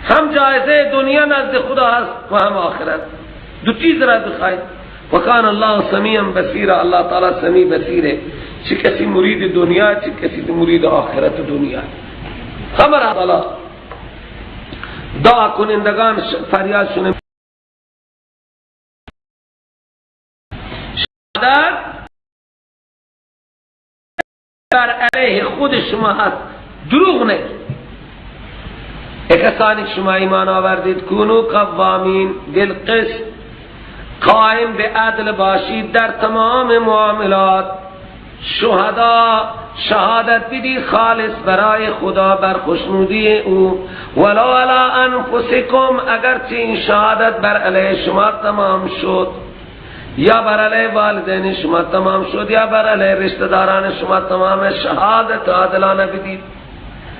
هم جایزه دنیا نزد خدا هست و هم آخرت. دو چیز را بخواید. وکان الله سمیعا بصیرا، الله تعالی سمیع بصیره. چه کسی مرید دنیا، چه کسی مرید آخرت دنیا. خبر تعالی دعا کنندگان فریاد شونه شهادت بر علیه خود شما هست، دروغ نگید. ای کسانی که شما ایمان آوردید، کونو قوامین بالقسط، قائم به عدل باشید در تمام معاملات. شهدا شهادت بدی خالص برای خدا بر خوشنودی او، ولو علی انفسکم، اگرچه این شهادت بر علیه شما تمام شد، یا بر علیه والدین شما تمام شد، یا بر علیه رشتہ داران شما تمام، شهادت عادلانه بدید.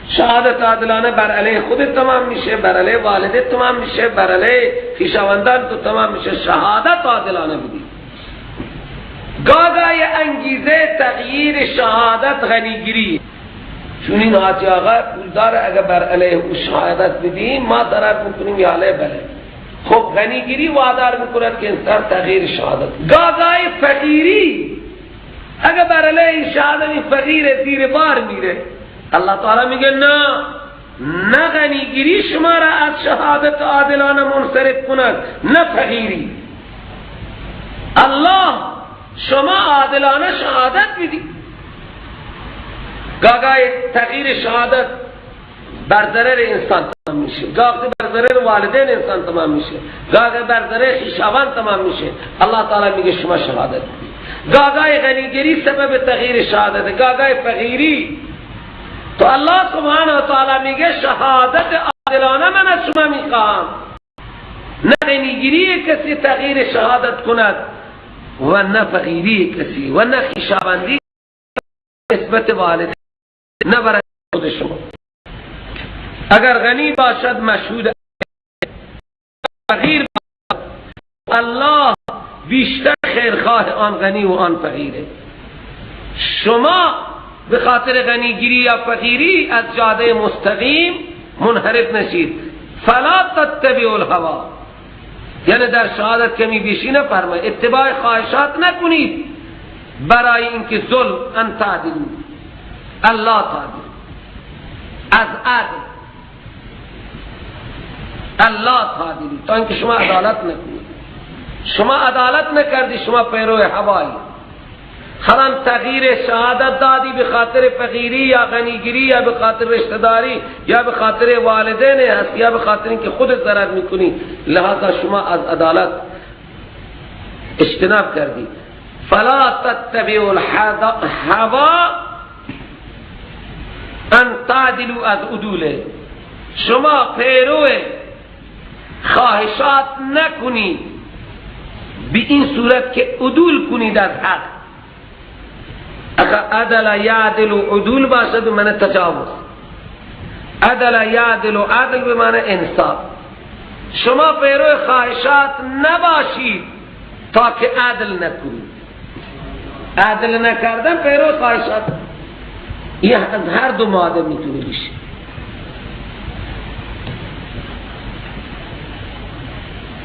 شهادت عادلانه بر علیه خود تمام میشه، بر علیه والده تمام میشه، بر علیه خویشاوندان تو تمام میشه. شهادت عادلانه بدید. گاگای انگیزه تغییر شهادت غنیگیری، چون این حاجی آقا پولدار، اگر بر علیه او شهادت بدیم ما ضرر میکنیم یا علیه بله. خب غنیگیری وادار میکند که انسان تغییر شهادت. گاگای فقیری، اگر بر علیه شهادت این فقیر زیر بار میره، الله تعالی میگه نه، نه غنیگیری شما را از شهادت عادلانه منصرف کند، نه فقیری. الله شما عادلانه شهادت میدی. گاگای تغییر شهادت بر ضرر انسان تمام میشه، گاگای بر ضرر والدین انسان تمام میشه، گاگای بر ضرر خویشاوند تمام میشه. الله تعالی میگه شما شهادت میدی. گاگای غنیگیری سبب تغییر شهادت، گاگای فقیری. تو الله سبحانه و تعالی میگه شهادت عادلانه من از شما میخواهم، نه غنیگیری کسی تغییر شهادت کند و نه فقیری کسی و نه خویشاوندی نسبت والد، نه برای خود شما. اگر غنی باشد مشهود، فقیر باشد الله بیشتر خیرخواه آن غنی و آن فقیره. شما به خاطر غنیگیری یا فقیری از جاده مستقیم منحرف نشید. فلا تتبعوا الهوا، یعنی در شهادت کمی بیشی نفرمایید، اتباع خواهشات نکنید برای اینکه ظلم، ان تعدلوا، الله تعدل، از عدل الله تعدلوا، تا اینکه شما عدالت نکنید. شما عدالت نکردی، شما پیرو هوایی. حرام تغییر شهادت دادی به خاطر فقیری یا غنیگیری یا به خاطر رشتہ داری یا به خاطر والدین هست یا به خاطر اینکه خود ضرر میکنی، لہذا شما از عدالت اجتناب کردی. فلا تتبعوا الهوا ان تعدلوا، از عدوله شما پیرو خواهشات نکنید به این صورت که عدول کنید از حق. اگر عدل یعدل و عدول باشد به معنی تجاوز، عدل یعدل و عدل به معنی انصاف. شما پیرو خواهشات نباشید تا که عدل نکنید. عدل نکردن پیرو خواهشات، یہ از هر دو ماده میتونه بشه.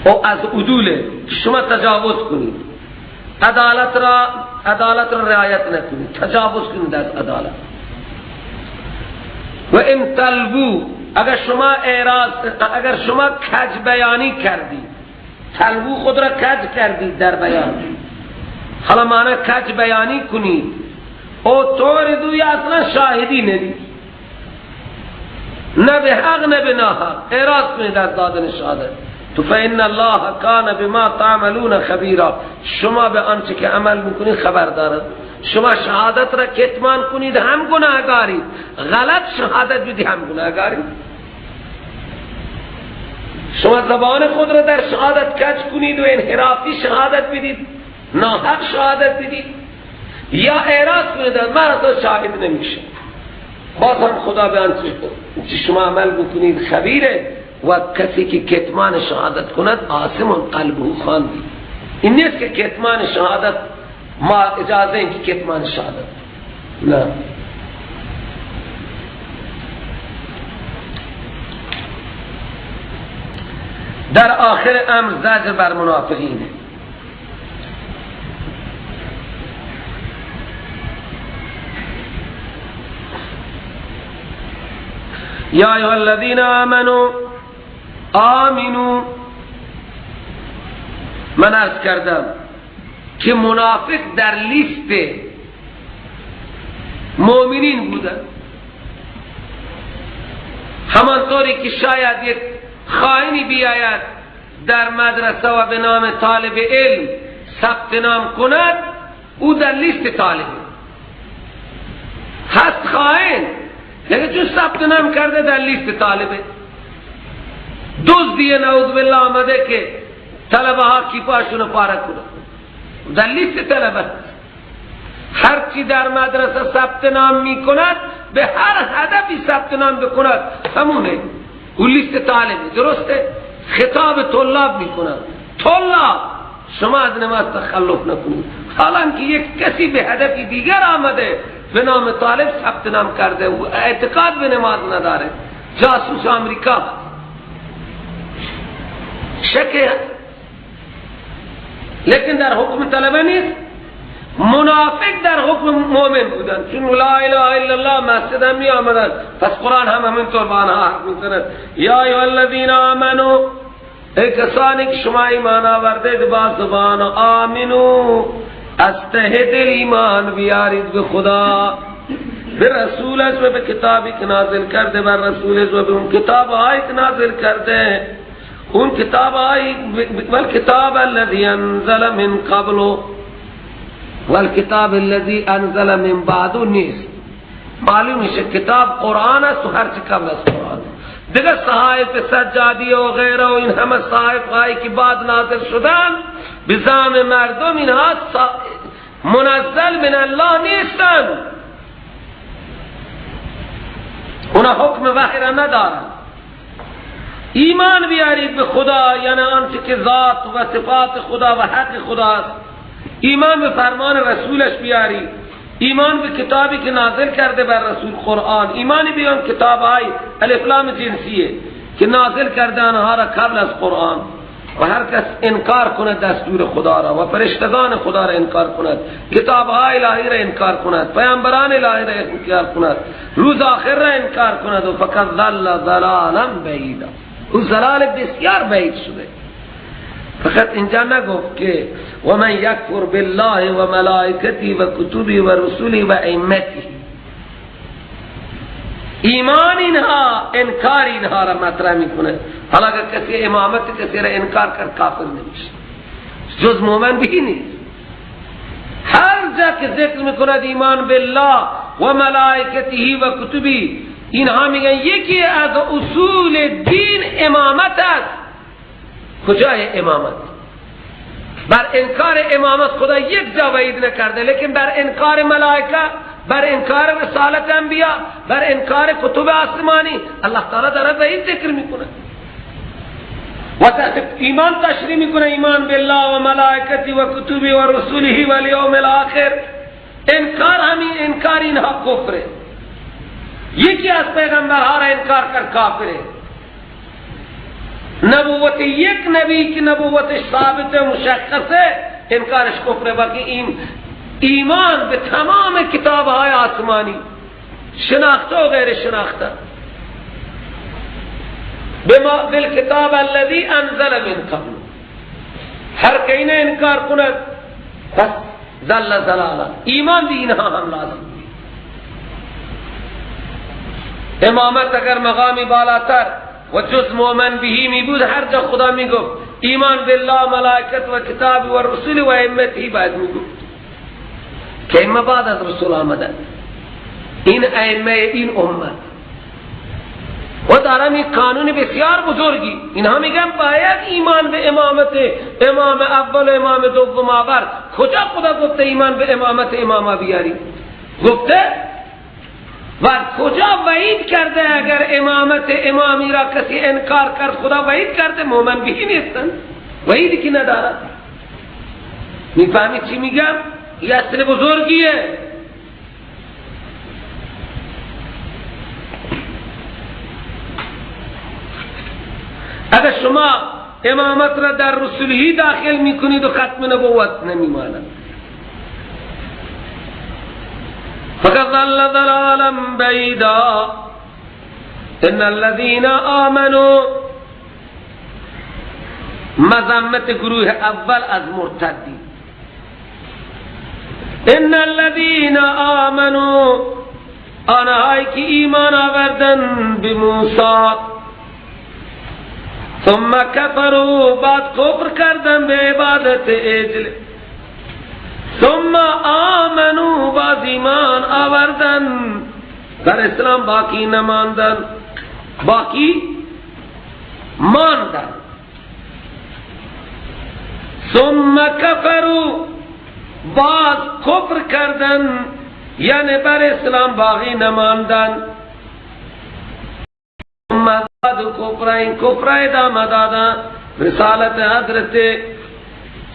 او از عدوله شما تجاوز کنید، عدالت را رعایت نکنید، تجاوز کنید از عدالت. و ان تلوو، اگر شما اعراض، اگر شما کج بیانی کردید، تلوو خود را کج کردید در بیان، حالا معنی کج بیانی کنید، او تعرضوا، یا اصلا شاهدی ندید، نه به حق نه به ناحق، اعراض کنید از دادن شهادت. تو فإن الله کان بما تعملون خبیرا، شما به آنچه که عمل میکنید خبر دارد. شما شهادت را کتمان کنید هم گناهگارید، غلط شهادت بدی هم گناهگارید. شما زبان خود را در شهادت کج کنید و انحرافی شهادت بدید، ناحق شهادت بدید، یا اعراض کنید من اصلا شاهد نمیشه، باز هم خدا به آنچه شما عمل میکنید خبیره. و کسی که کتمان شهادت کند آثم قلبه خواندی. این نیست که کتمان شهادت ما اجازه ایم که کتمان شهادت، نه. در آخر امر زجر بر منافقینه. یا ایها الذین آمنوا آمنوا. من عرض کردم که منافق در لیست مؤمنین بودن، همانطوری که شاید یک خائنی بیاید در مدرسه و به نام طالب علم ثبت نام کند، او در لیست طالب هست، خائن، لیکن چون ثبت نام کرده در لیست طالبه. دزدیه نعوذ بالله آمده که طلبه ها کیپاشونو پاره کنه، در لیست طلبه. هرچی در مدرسه ثبت نام می کند، به هر هدفی ثبت نام بکند همونه، او لیست طالبه. درسته؟ خطاب طلاب می کند، طلاب شما از نماز تخلف نکنید، حالانکه یک کسی به هدفی دیگر آمده به نام طالب ثبت نام کرده و اعتقاد به نماز نداره، جاسوس امریکا شک، لیکن در حکم طلبه نیست. منافق در حکم مؤمن بودن، چون لا اله الا الله مسجد هم می آمدن، پس قرآن هم همینطور با آنها حرف میزند. یا ایها الذین آمنو، ای کسانی که شما ایمان آوردید با زبان آمنو، از ته دل ایمان بیارید به خدا، به رسولش و به کتابی که نازل کرده بر رسولش و به اون کتاب هایی که نازل کرده، اون کتاب هایی، والکتاب الذی انزل من قبل والکتاب الذی انزل من بعد نیست. معلوم میشه کتاب قرآن است و هرچی قبل از قرآن. دیگر صحائف سجادی و غیره و این همه صحائف هایی که بعد نازل شدن به زعم مردم، اینها منزل من الله نیستن، اونا حکم وحی را ندارن. ایمان بیارید به خدا، یعنی آنچه که ذات و صفات خدا و حق خداست. ایمان به فرمان رسولش بیارید، ایمان به کتابی که نازل کرده بر رسول قرآن، ایمان به آن کتاب های الف لام جنسیه که نازل کرده آنها را قبل از قرآن. و هر کس انکار کند دستور خدا را و فرشتگان خدا را انکار کند، کتاب های الهی را انکار کند، پیامبران الهی را انکار کند، روز آخر را انکار کند، و فقد ضل ضلالا بعیدا، او ضلال بسیار بعید شده. فقط اینجا نگفت که و من یکفر بالله و ملائکته و کتبه و رسوله و ائمته. ایمان اینها، انکار اینها را مطرح میکنه. حالا اگر کسی امامت کسی را انکار کرد کافر نمیشه، جز مومن بھی نیست. هر جا که ذکر میکند ایمان بالله و ملائکته و کتبه، اینها میگن یکی از اصول دین امامت است. کجای امامت؟ بر انکار امامت خدا یک جا وعید نکرده، لیکن بر انکار ملائکه، بر انکار رسالت انبیاء، بر انکار کتب آسمانی الله تعالی داره وعید ذکر میکنه و ایمان تشریح میکنه، ایمان بالله و ملائکته و کتبه و رسوله و الیوم الاخر. انکار همین انکار اینها کفره. یکی از پیغمبرها را انکار کرد کافره. نبوت یک نبی که نبوتش ثابت و مشخصه انکارش کفره. باقی این ایمان به تمام کتابهای آسمانی شناخته و غیر شناخته، بالکتاب الذی انزل من قبل، هر که اینه انکار کند پس ضل ضلالا. ایمان به اینها هم لازم. امامت اگر مقامی بالاتر و جز مومن بهی می بود، هر جا خدا می گفت ایمان بالله ملائکت و کتاب و رسول و ائمته باید می گفت که ائمه بعد از رسول آمدن، این ائمه این امت و دارم این قانون بسیار بزرگی. اینها میگن باید ایمان به امامت امام اول و امام دوم آورد. کجا خدا گفته ایمان به امامت امام بیاری؟ گفته؟ و کجا وعید کرده اگر امامت امامی را کسی انکار کرد خدا وعید کرده مومن بهی نیستن، وعیدی که ندارد. میفهمی چی میگم؟ یه اصل بزرگیه. اگر شما امامت را در رسولهی داخل میکنید و ختم نبوت نمیماند. فقد ضل ضلالا بعیدا. ان الذين آمنوا، مذمت گروه اول از مرتدی. ان الذين آمنوا، آنهایی که ایمان آوردن به موسی، ثم کفروا، بعد کفر کردن به عبادت عجل، ثم آمنوا، باز ایمان آوردن، در اسلام باقی نماندن، باقی ماندن. ثم کفروا، باز کفر کردن، یعنی بر اسلام باقی نماندن. ثم زادوا کفر، این کفر ادامه دادن، رسالت حضرت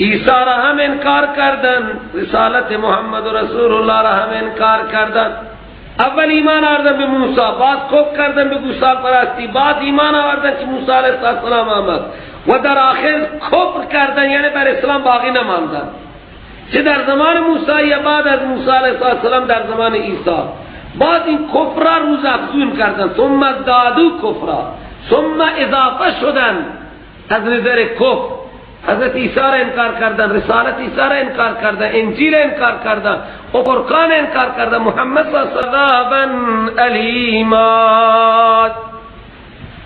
عیسی را هم انکار کردن، رسالت محمد رسول الله را هم انکار کردن. اول ایمان آوردن به موسی، بعد کفر کردن به گوسال پرستی، بعد ایمان آوردن که موسی علیه السلام آمد، و در آخر کفر کردن، یعنی بر اسلام باقی نماندن، چه در زمان موسی یا بعد از موسی علیه السلام در زمان عیسی. بعد این کفر را روز افزون کردن، ثم زادوا کفرا، ثم اضافه شدن از نظر کفر. حضرت عیسی را انکار کردن، رسالت عیسی را انکار کردن، انجیل انکار کردن، و قرآن انکار کردن، محمد صلی الله علیه و علیما.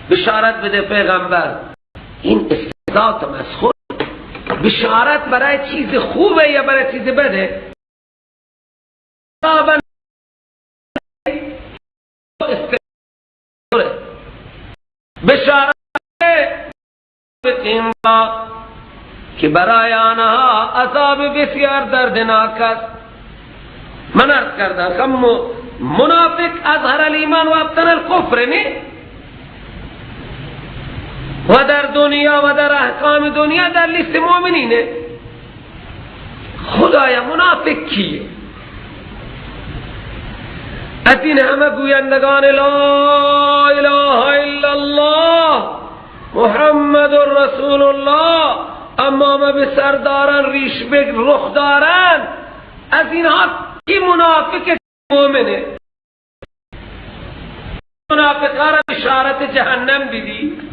بشارت بده پیغمبر، این استهزاء تمسخر، بشارت برای چیز خوبه یا برای چیز بده؟ بشارت که برای آنها عذاب بسیار دردناک است. من عرض کردم منافق اظهر الایمان و ابطن الکفر، نه؟ و در دنیا و در احکام دنیا در لیست مؤمنینه. خدایا منافق کیه؟ از این همه گویندگان لا اله الا الله محمد رسول الله، اما ما به سرداران ریش به رخ دارن، از اینها کی منافق مؤمنه؟ منافقا را بشارت جهنم بدی.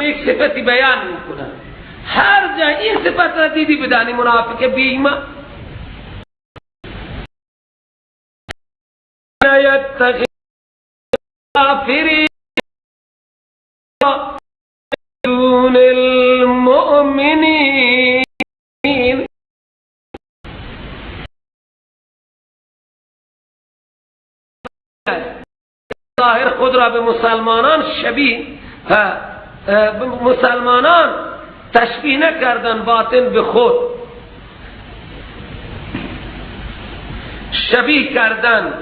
یک صفتی بیان میکنه، هر جا این صفت را دیدی بدانی منافق بی ایمان. یتخذ کافرین دون المؤمنین. ظاهر خود را به مسلمانان شبیه، مسلمانان تشبیه نکردن، باطن به خود شبیه کردن،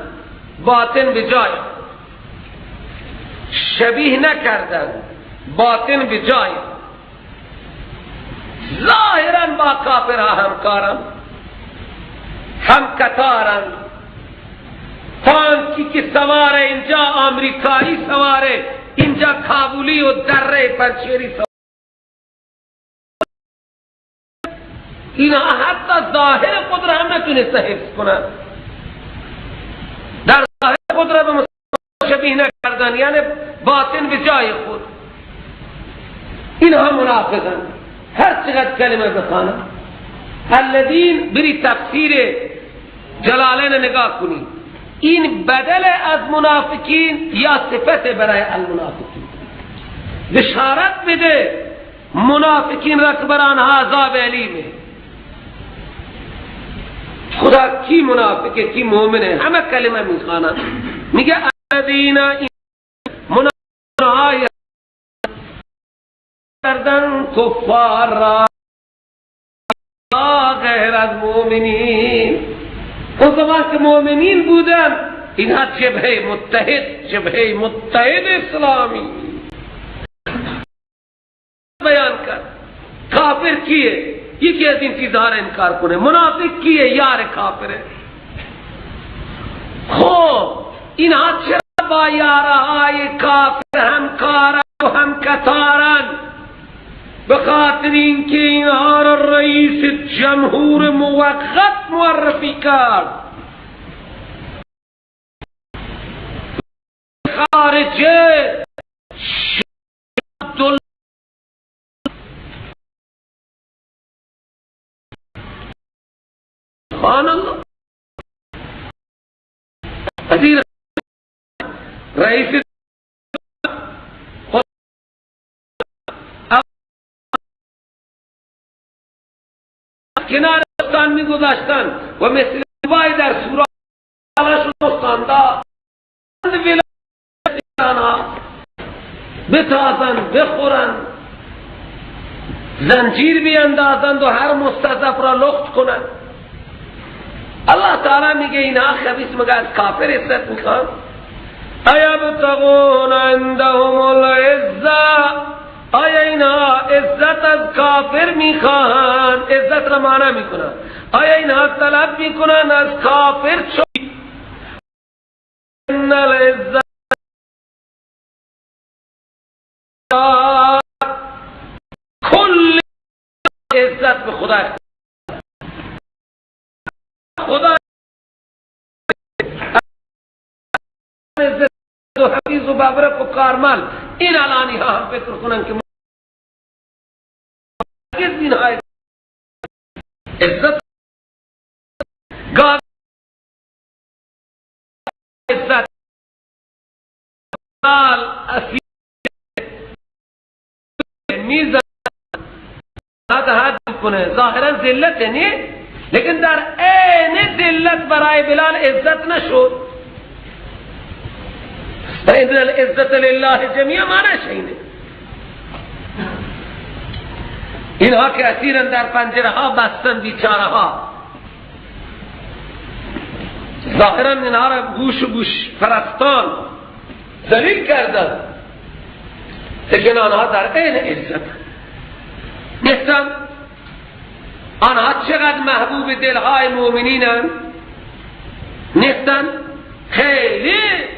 باطن به جای شبیه نکردن، باطن به جای. ظاهرا با کافرها همکارن، هم قطارن. تانکی که سواره اینجا آمریکایی سواره، اینجا کابولی و دره پنچیری سواره. اینا حتی ظاهر خود را هم نتونسته حفظ کنن، در ظاهر خود را به مسلمان شبیه نکردن، یعنی باطن به جای خود. اینها منافقن، هر چقدر کلمه بخوانن. الذین، بری تفسیر جلالین نگاه کنی، این بدل از منافقین یا صفت برای المنافقین. بشارت بده منافقین را که بر آنها عذاب علیمه. خدا کی منافقه کی مومنه، همه کلمه میخوانن. میگه الذین، منافقین کردن کفار را غیر از مومنین. اون زمان که مومنین بودن، اینها جبهه متحد، جبهه متحد اسلامی بیان کرد. کافر کیه؟ یکی از این چیزها را انکار کنه. منافق کیه؟ یار کافره. خب اینها چرا با یارهای کافر همکارن و همکتارن؟ به خاطر اینکه اینها را رئیس جمهور موقت معرفی کرد. خارجه سبحان الله، وزیر رئیس کنار استان می گذاشتن و مثل وای در سورا استاندا بتازن، بخورن، زنجیر بیاندازند و هر مستضعف را لخت کنند. الله تعالی میگه اینها خبیث مگه از کافر عزت میخوان؟ ایبتغون عندهم العزه، آیا اینها عزت از کافر میخواهند؟ عزت را معنا میکنن. آیا اینها طلب میکنن از کافر؟ چون ان العزه کل عزت به خدا، خدا عزت و حفیظ و بابرک و کارمل. این الانی ها هم فکر کنن که عزت گاو عزت میزن حد کنه، ظاهرا ذلت نه، لیکن در عین ذلت برای بلال عزت نشد. فإن العزت لله جمیعا معنیش اینه. اینها که اسیرن در پنجره ها بستن بیچاره ها، ظاهرا اینها را گوش و گوش پرستان ذلیل کردن، لیکن آنها در عین عزت نیستن. آنها چقدر محبوب دلهای مؤمنینن نیستن؟ خیلی.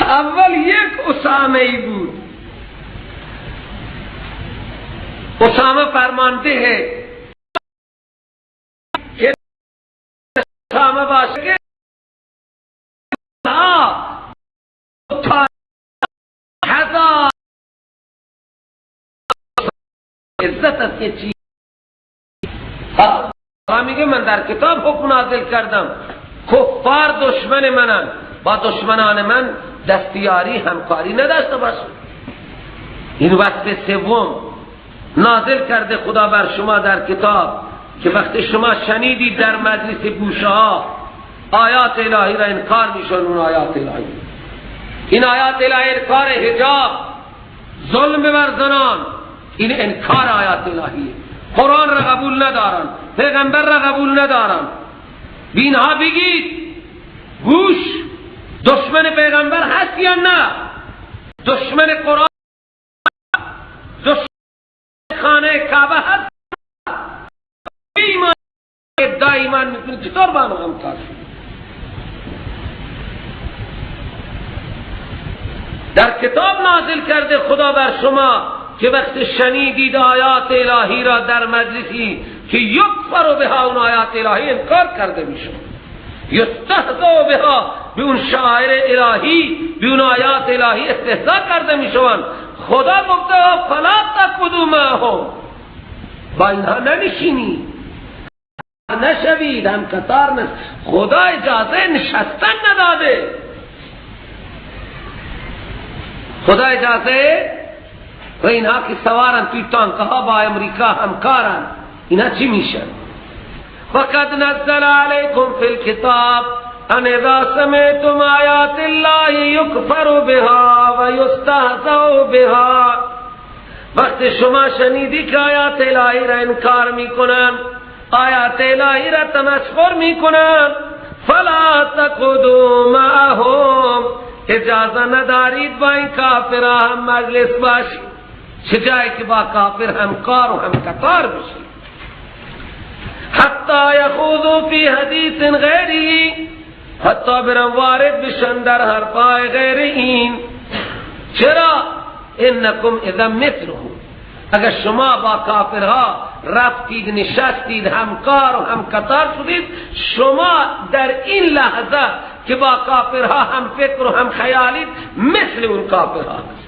اول یک اسامه ای بود، اسامه فرمانده ہے که اسامه باشه که هزار عزت است که چی؟ میگه من در کتاب حکم نازل کردم، کفار دشمن منن، با دشمنان من دستیاری همکاری نداشته باشه. این وصف سوم نازل کرده خدا بر شما در کتاب که وقتی شما شنیدید در مجلس گوشه ها آیات الهی را انکار میشن، اون آیات الهی، این آیات الهی انکار حجاب، ظلم بر زنان، این انکار آیات الهیه. قرآن را قبول ندارن، پیغمبر را قبول ندارن. بینها بگید گوش دشمن پیغمبر هست یا نه؟ دشمن قرآن، دشمن خانه کعبه هست؟ ایمان ادعای ایمان میکنی، چطور با آنها همکار شد؟ در کتاب نازل کرده خدا بر شما که وقت شنیدید آیات الهی را در مجلسی که یکفر بها، اون آیات الهی انکار کرده میشه، یستهزا بها، به اون شعائر الهی، به اون آیات الهی استهزا کرده میشوند. خدا گفته فلا تقعدوا معهم، با اینها ننشینید، نشوید، هم قطار نش. خدا اجازه نشستن نداده، خدا اجازه و اینها که سوارن توی تانکها با امریکا همکارن، اینها چی میشن؟ وقد نزل علیکم فی الکتاب ان اذا سمعتم آیات الله یکفر بها و یستهزأ بها. وقت شما شنیدی که آیات الهی را انکار میکنن، آیات الهی را تمسخر میکنن، فلا تقعدوا معهم، اجازه ندارید با این کافرها هم مجلس باشید، چه جایی که با کافر همکار و همقطار بشید. حتی یخوضوا فی حدیث غیره، حتی برن وارد بشن در حرفای غیر این. چرا؟ انکم اذا مثلهم. اگر شما با کافرها رفتید، نشستید، همکار و همقطار شدید، شما در این لحظه که با کافرها هم فکر و هم خیالید مثل اون کافرها هستید.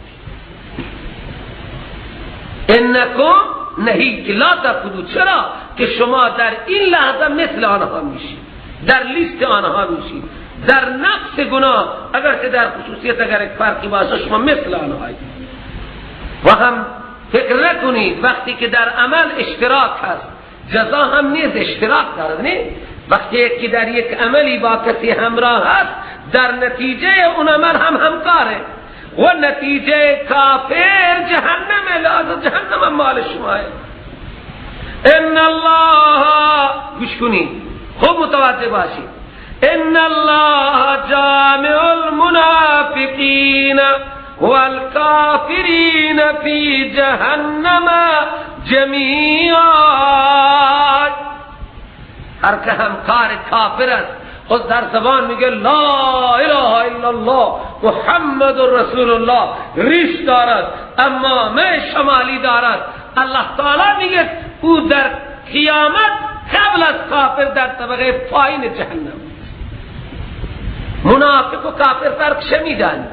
انکم نهی که لا تقودو. چرا؟ که شما در این لحظه مثل آنها میشید، در لیست آنها میشید، در نقص گناه، اگر که در خصوصیت اگر یک فرقی باشه شما مثل آنهایید. و هم فکر نکنید وقتی که در عمل اشتراک هست، جزا هم نیز اشتراک دارد. نه، وقتی که در یک عملی با کسی همراه هست، در نتیجه اون عمل هم همکاره و نتیجه کافر جهنم، لازم جهنم مال شماه. ان الله، گوش کنید خوب متوجه باشید، ان الله جامع المنافقین والکافرین فی جهنم جمیعا. هر که همکار کافر است، خود در زبان میگه لا اله الا الله محمد رسول الله، ریش دارد، امامه شمالی دارد، الله تعالی میگه او در قیامت قبل از کافر در طبقه پایین جهنم. منافق و کافر فرق چه میدانی؟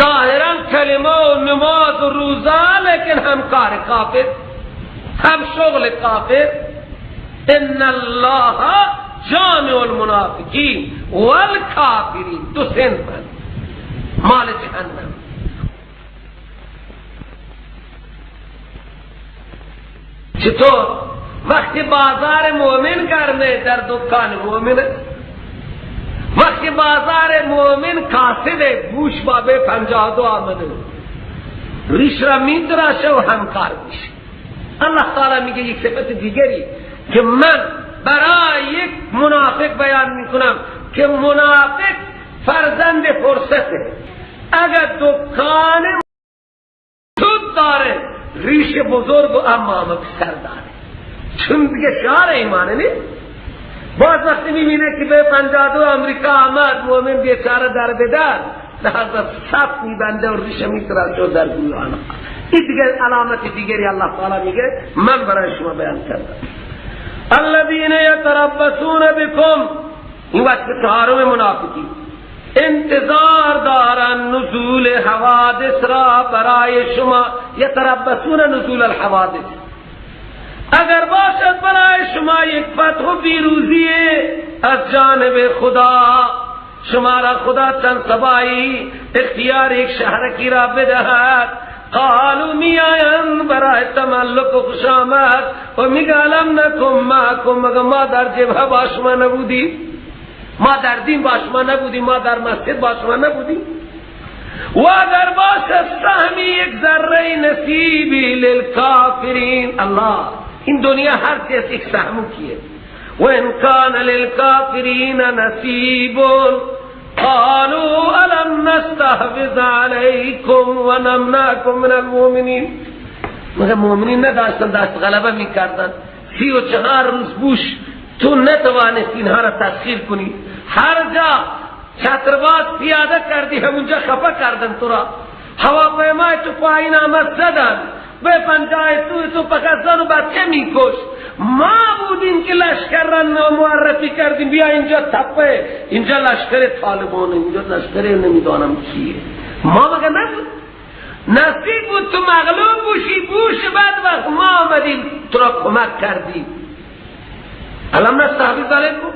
ظاهرا کلمه و نماز و روزه، لیکن همکار کافر، هم شغل کافر. ان الله جامع المنافقین والکافرین، دو صنف مال جهنم. چطور؟ وقتی بازار مومن گرمه در دکان مومن، وقتی بازار مومن کاسده، بوش بابه 52 آمده، ریش را میتراشه و همکار میشه. الله تعالی میگه یک صفت دیگری که من برای یک منافق بیان میکنم که منافق فرزند فرصته. اگر دکان سود داره، ریش بزرگ و امامه سر داره، چون دیگه شعار ایمانه نیست. باز وقتی میبینه که به 52 امریکا آمد، مومن بیچاره در بدر، لحظه صف میبنده و ریشه میتراشه و در گوی آنها. این دیگر علامت دیگری الله تعالی میگه من برای شما بیان کردم. الذین یتربصون بكم، این وقت چهارم منافقی انتظار دارن نزول حوادث را برای شما. یتربصون نزول الحوادث، اگر باشد برای شما یک فتح و پیروزی از جانب خدا، شما را خدا چند سبایی اختیار یک شهرکی را بدهد، قالوا میآیند برای تملک و خوش آمد و میگه الم نکن معکم، مگر ما در جبهه با شما نبودیم، ما در دین با شما نبودیم، ما در مسجد با شما نبودیم. و اگر باشد سهمی یک ذره نصیبی للکافرین، الله این دنیا هر چیز یک سهمو کیه. و ان کان للکافرین نصیب قالوا الم نستحوذ علیکم و نمنعکم من المؤمنین. مگر مؤمنین نداشتن دست غلبه میکردن؟ 34 روز بوش تو نتوانست اینها را تسخیر کنی، هر جا چترباز پیاده کردی همونجا خفه کردن تو را، هواپیمای تو پایین آمد زدن، به پنجاه تو فقط زن و بچه میکشت. ما بودیم که لشکر را معرفی کردیم، بیا اینجا تپه، اینجا لشکر طالبانه، اینجا لشکر نمیدانم چیه. ما مگر نبود؟ نصیب بود تو مغلوب بوشی، بوش بعد وقت ما آمدیم تو را کمک کردیم. الم نستحوذ علیکم،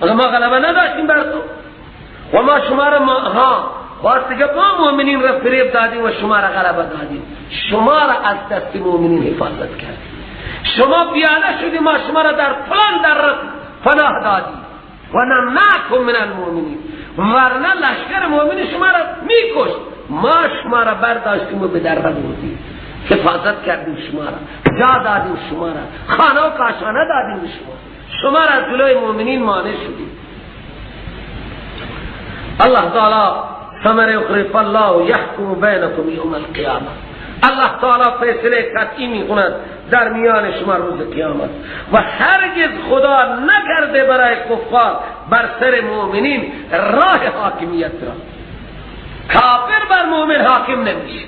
اگر ما غلبه نداشتیم بر تو و ما شما را باز دیگه ما مؤمنین را فریب دادیم و شما را غلبه دادیم، شما را از دست مؤمنین حفاظت کردیم، شما پیاده شدیم، ما شما را در فلان در پناه دادیم و نمنعکم من المؤمنین، ورنه لشکر مؤمن شما را میکشت، ما شما را برداشتیم و به در بردیم، حفاظت کردیم شما را، جا دادیم شما را، خانه و کاشانه دادیم شما، شما را از جلوی مؤمنین مانع شدیم. الله تعالی ثمره اخری فالله یحکم بینکم یوم القیامه، الله تعالی فیصله قطعی میکند در میان شما روز قیامت. و هرگز خدا نکرده برای کفار بر سر مؤمنین راه حاکمیت را. کافر بر مؤمن حاکم نمیشه.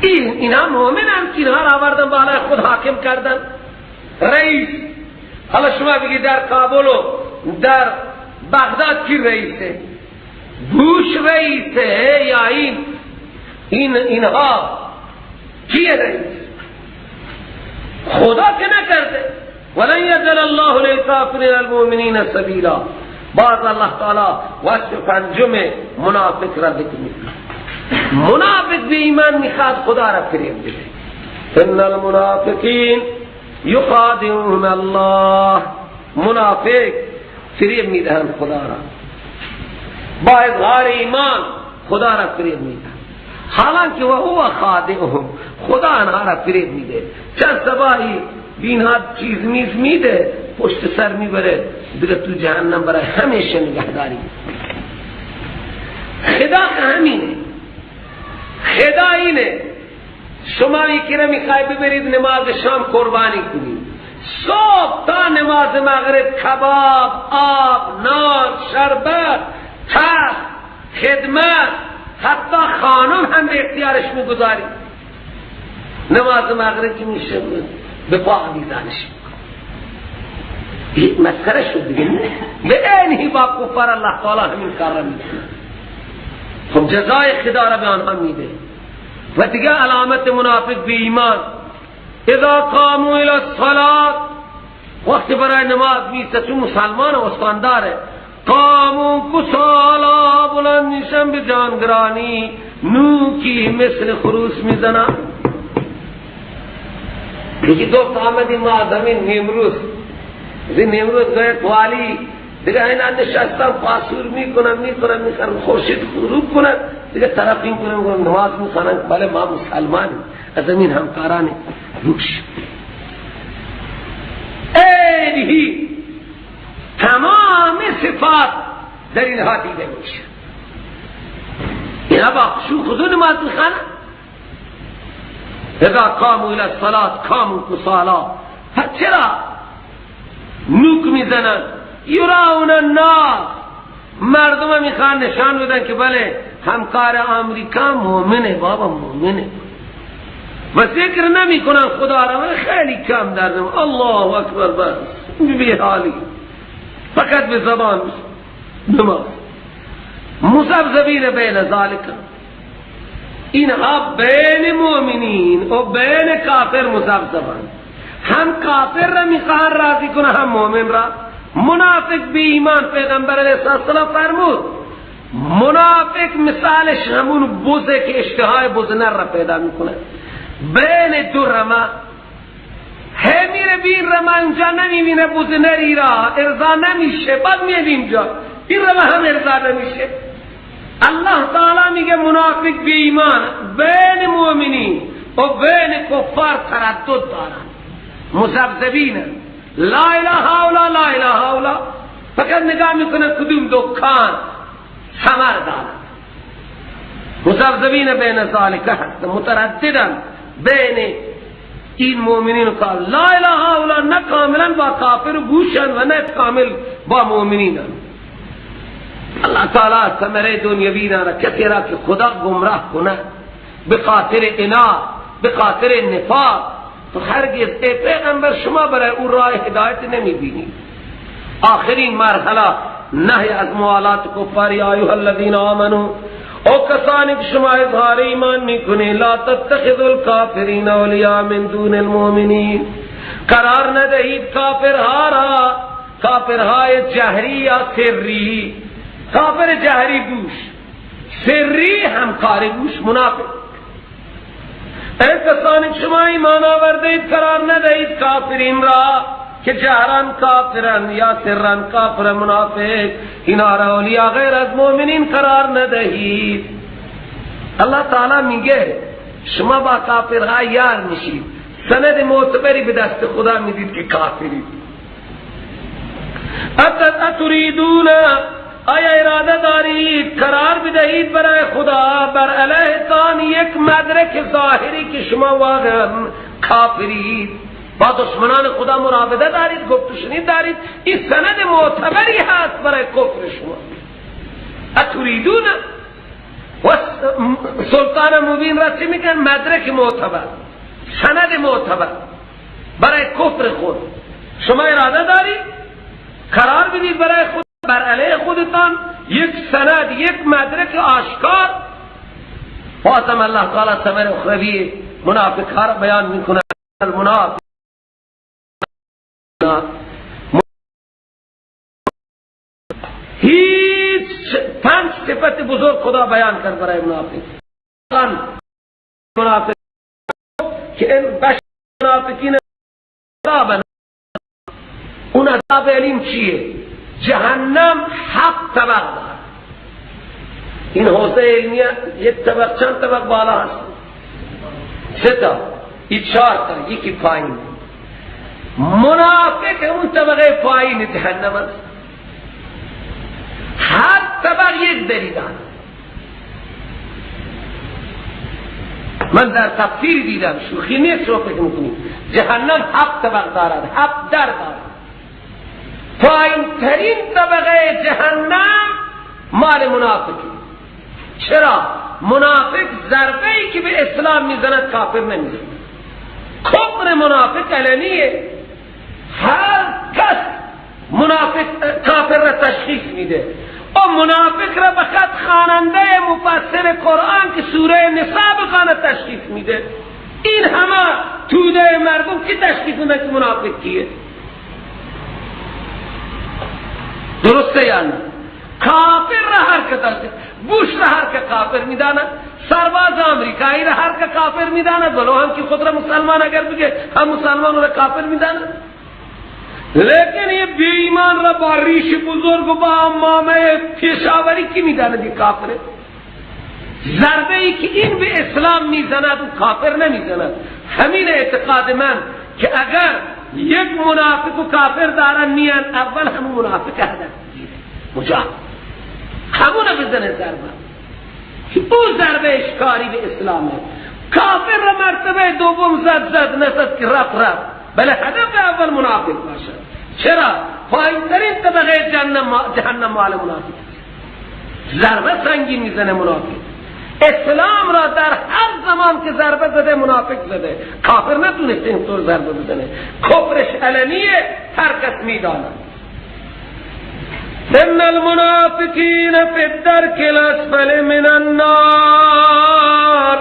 اینا مؤمنن که اینها را آوردن بالای خود حاکم کردن رئیس. حالا شما بگید در کابل و در بغداد کی رئیسه؟ بوش رئیسه یا این اینها کیه رئیس؟ خدا که نکرده. ولن یجعل الله للکافرین المؤمنین سبیلا. باز الله تعالی وصف پنجم منافق را ذکر میکنه. منافق به ایمان میخواد خدا را فریب بده. ان المنافقین یخادعون الله. منافق فریب میدهند خدا را، با اظهار ایمان خدا را فریب میدهند، حالانکه و هو خادعهم، خدا آنها را فریب میده. چند صباحی اینها چیز میز میده، پشت سر میبره دیگه تو جهنم برای همیشه نگهداری. خدا همینه، خدا اینه. شما یکی را میخوای ببرید نماز شام قربانی کنید، صبح تا نماز مغرب کباب، آب، نان، شربت، تخت، خدمت، حتی خانم هم به اختیارش میگذاری. نماز مغرب که میشه به پا آویزانش میکنه. مسخره شد دیگه. به عینی با کفار الله تعالی همین کار را میکنه. خب جزای خدا را به آنها میده. و دیگه علامت منافق بی ایمان، اذا قاموا الى الصلاة، وقتی برای نماز میسته، چون مسلمان و استانداره، قاموا کسالا، بلند میشن به جانگرانی، نوکی مثل خروس میزنن. یکی دوست آمدیم ما از همین نیمروز، از این نیمروز گوید والی دیگه اینا نشستم پاسور میکنم میکنم میکنم، خورشید غروب کنن دیگه طرف این کنم میکنم نماز میخوانن. بله ما مسلمانیم، از همین همکاران روش. اینهی تمام صفات در اینها دیده میشه. اینها با خشوع خضوع نماز میخوانن. اذا قاموا الى الصلاة قاموا کسالا. چرا نوک میزنن؟ یراون الناس، مردم میخوان نشان بدن که بله همکار آمریکا مؤمنه، بابا مؤمنه، و ذکر نمی کنن خدا را، خیلی کم در نم. الله اکبر، بس بی حالی، فقط به زبان نماز. مذبذبین بین ذالک، اینها بین مؤمنین و بین کافر مذبذبان، هم کافر را میخوان راضی کنه هم مؤمن را. منافق بی ایمان، پیغمبر علیه السلام فرمود منافق مثالش همون بزه که اشتهای بز نر را پیدا میکنه، بین دو رمه هی میره بین رمه، اینجا نمیبینه بز نری را، ارضا نمیشه، بعد میاد اینجا این رمه هم ارضا نمیشه. الله تعالی میگه منافق بی ایمان بین مؤمنین و بین کفار تردد دارن، مذبذبین، لا اله الا لا اله الا، فقط نگاه میکنه کدوم دکان ثمر دارد. مذبذبین بین ذالک هست، مترددن بین این مؤمنین و کافر. لا اله الا، نه کاملا با کافر گوشن و نه کامل با مؤمنین. الله تعالی ثمره دنیوی را کسی را که خدا گمراه کنه به خاطر انا، به خاطر نفاق، تو هرگز ای پیغمبر شما برای او راه هدایت نمی بینید. آخرین مرحله نهی از موالات کفار. یا ایها الذین آمنو، او کسانی که شما اظهار ایمان میکنید، لا تتخذوا الکافرین اولیاء من دون المؤمنین، قرار ندهید کافرها را، کافرهای جهری یا سری. کافر جهری گوش، سری همکار گوش، منافق. ای کسانی که شما ایمان آوردید، قرار ندهید کافرین را که جهران کافرن یا سرن کافر منافق، اینا را اولیاء غیر از مؤمنین قرار ندهید. الله تعالی میگه شما با کافرها یار میشید، سند معتبری به دست خدا میدید که کافرید. اتریدون، آیا اراده دارید قرار بدهید برای خدا بر علیه تان یک مدرک ظاهری که شما واقعا کافرید؟ با دشمنان خدا مراوده دارید، گفت و شنید دارید، این سند معتبری هست برای کفر شما. اتریدون و سلطان مبین را چی میگن؟ مدرک معتبر، سند معتبر برای کفر خود. شما اراده دارید قرار بدید برای خود، بر علیه خودتان یک سند، یک مدرک آشکار. بازم الله تعالی ثمر اخروی منافق ها را بیان میکنه. المنافق هیچ پنج صفت بزرگ خدا بیان کرد برای منافق. منافق که این بشر منافقین عذاب، اون عذاب علیم چیه؟ جهنم 7 طبق دارد. این حوزه علمیه یک طبق چند طبق بالا هست؟ 3 تا، این 4 تا، یکی پایین. منافق اون طبقه پایین جهنم است. هر طبق یک دلیل دارد. من در تفسیر دیدم، شوخی نیست شما فکر میکنید. جهنم 7 طبق دارد، 7 در دارد. پایین ترین طبقه جهنم مال منافقی. چرا؟ منافق ضربه ای که به اسلام میزند کافر نمیزند. کفر منافق علنیه، هر کس منافق کافر را تشخیص میده. او منافق را به خط خواننده مفسر قرآن که سوره نساء بخواند تشخیص میده. این همه توده مردم که تشخیص میده که منافق کیه؟ درسته یا نه؟ کافر را هر که تشخیص، بوش را هر که کافر میداند، سرباز امریکایی را هر که کافر میداند، ولو هم که خود را مسلمان اگر بگه هم مسلمان را کافر میداند. لیکن یہ بی ایمان را با ریش بزرگ و با عمامه پیشاوری کی میداند یہ کافره؟ ضربه ای که این به اسلام میزند و کافر نمیزند. همین اعتقاد من که اگر یک منافق و کافر دارن میان، اول همون منافق هدف میگیره، مجاهد همون بزنه ضربه، که او ضربه اشکاری به اسلامه. کافر را مرتبه دوم زد زد نزد که رفت رفت، بله هدف اول منافق باشد. چرا؟ پایین ترین طبقه جهنم مال منافق است. ضربه سنگین میزنه منافق. اسلام را در هر زمان که ضربه زده منافق زده، کافر نتونسته اینطور ضربه بزنه. کفرش علنیه، هر کس میداند. ان المنافقین فی الدرک الاسفل من النار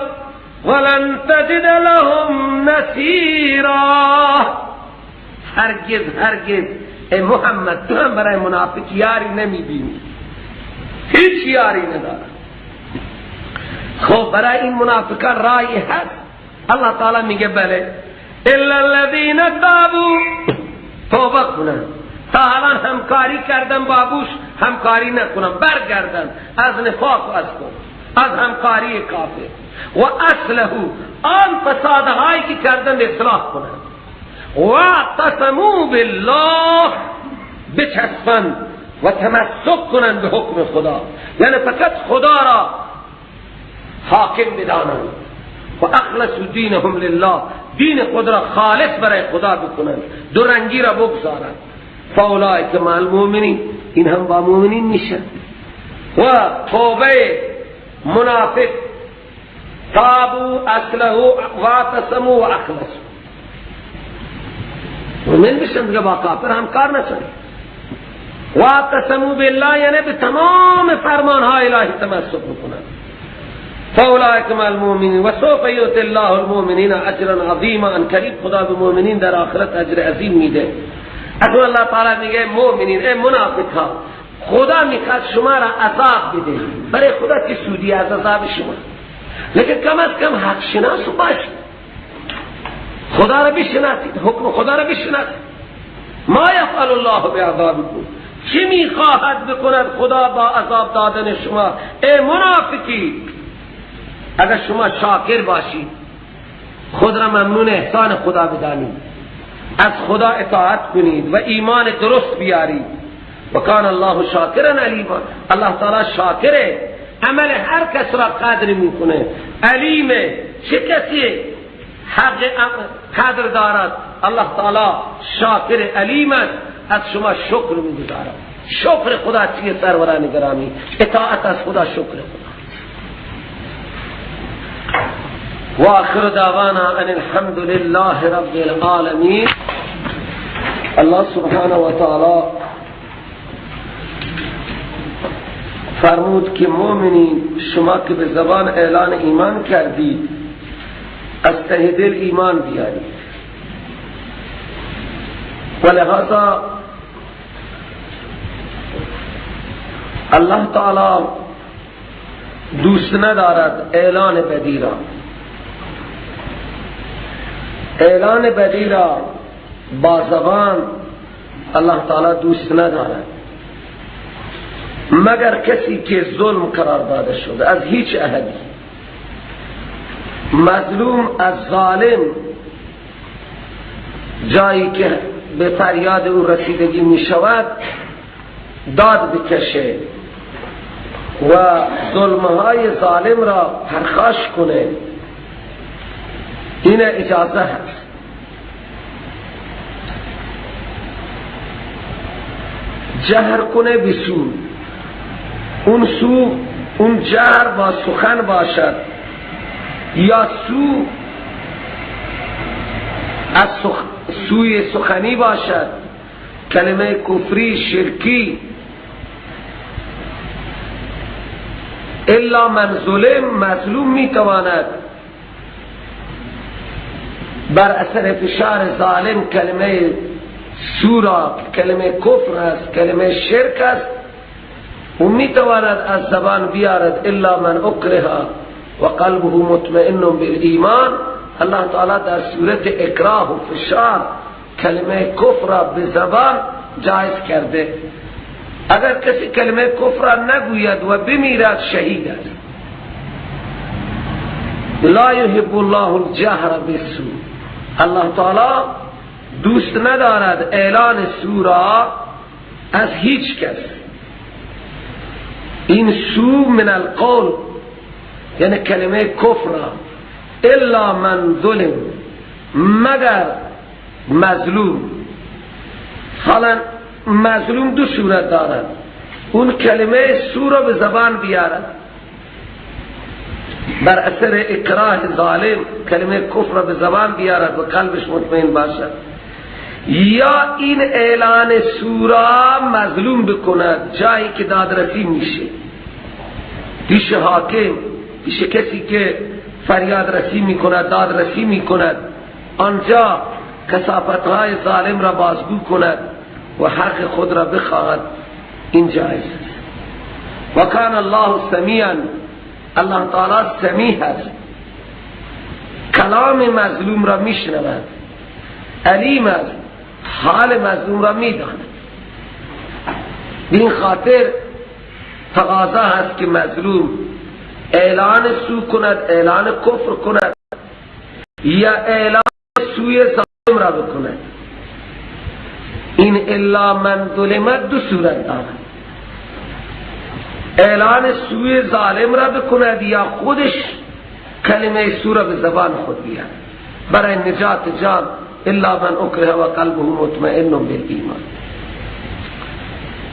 ولن تجد لهم نصیرا. هرگز هرگز ای محمد تو هم برای منافق یاری نمیبینی، هیچ یاری نداره. خب برای این منافقان رای هست. الله تعالی میگه بله، الا الذین تابوا، توبه کنن. تا الان همکاری کردن با بوش، همکاری نکنن، برگردن از نفاق و از کفر، از همکاری کافر و اصله، آن فسادهایی که کردن اصلاح کنن. و اعتصموا بالله، بچسبند و تمسک کنند به حکم خدا، یعنی فقط خدا را حاکم بدانند. و اخلصوا دینهم لله، دین خود را خالص برای خدا بکنند، دو رنگی را بگذارند. فاولئک مع المؤمنین، این هم با مؤمنین میشن. و توبه منافق، تابوا اصله واعتصموا واخلصوا، مؤمن بشن دیگه، با کافر هم کار نکنن. واعتصموا بالله یعنی به تمام فرمانهای الهی تمسک بکنن. فاولئک مع المؤمنین و سوف یؤتی الله المؤمنین اجرا عظیما، ان قریب خدا به مؤمنین در آخرت اجر عظیم میده. اکنون الله تعالی میگه مؤمنین، ای منافق ها، خدا میخواد شما را عذاب بده، برای خدا که سودی از عذاب شما، لیکن کم از کم حق شناس باشید، خدا را بشناسید، حکم خدا را بشناسید. ما یفعل الله بعذابکم، چی میخواهد بکند خدا با عذاب دادن شما ای منافقی؟ اگر شما شاکر باشید، خود را ممنون احسان خدا بدانید، از خدا اطاعت کنید و ایمان درست بیارید. و کان الله شاکرا علیما، الله تعالی شاکره، عمل هر کس را قدر میکنه، علیمه. چه کسی حق قدر دارد؟ الله تعالی شاکر علیم است، از شما شکر می‌گزارم. شکر خدا چیه سروران گرامی؟ اطاعت از خدا شکر خدا. و آخر دعوانا ان الحمد لله رب العالمین. الله سبحانه و تعالی فرمود که مؤمنین، شما که به زبان اعلان ایمان کردید، از ته دل ایمان بیارید. و لہذا الله تعالی دوست ندارد اعلان بدی را. اعلان بدی را با زبان الله تعالی دوست ندارد، مگر کسی که ظلم قرار داده شده از هیچ احدی، مظلوم از ظالم، جایی که به فریاد او رسیدگی می شود داد بکشه و ظلمهای ظالم را پرخاش کنه، این اجازه هست. جهر کنه به سو، اون سو، اون جهر با سخن باشد یا سو از سوی سخنی باشد، کلمه کفری شرکی. الا من ظلم، مظلوم میتواند بر اثر فشار ظالم کلمه سو را، کلمه کفر است، کلمه شرک است، و میتواند از زبان بیارد. الا من اکره و قلبه مطمئن بالایمان. الله تعالی در صورت اکراه و فشار کلمه کفر را به زبان جایز کرده. اگر کسی کلمه کفر را نگوید و بمیرد شهید است. لا یحب الله الجهر بالسوء. الله تعالی دوست ندارد اعلان سو را از هیچ کس. این سو من القول یعنی کلمه کفر را، الا من ظلم، مگر مظلوم. حالا مظلوم دو صورت دارد، اون کلمه سو را به زبان بیارد بر اثر اکراه ظالم، کلمه کفر را به زبان بیارد و قلبش مطمئن باشد، یا این اعلان سو را مظلوم بکند جایی که دادرسی میشه، پیش حاکم، پیش کسی که فریاد رسی میکند، دادرسی میکند، آنجا کثافتهای ظالم را بازگو کند و حق خود را بخواهد، این جایز است. و کان الله سمیعا، الله تعالی سمیع است، کلام مظلوم را میشنود، علیم است، حال مظلوم را میداند. این خاطر تقاضا هست که مظلوم اعلان سو کند، اعلان کفر کند، یا اعلان سوی ظالم را بکند. این الا من ظلمت دو صورت دارد، اعلان سوی ظالم را بکند یا خودش کلمه سو را به زبان خود بیارد برای نجات جان. الا من اکره و قلبه مطمئن بالایمان.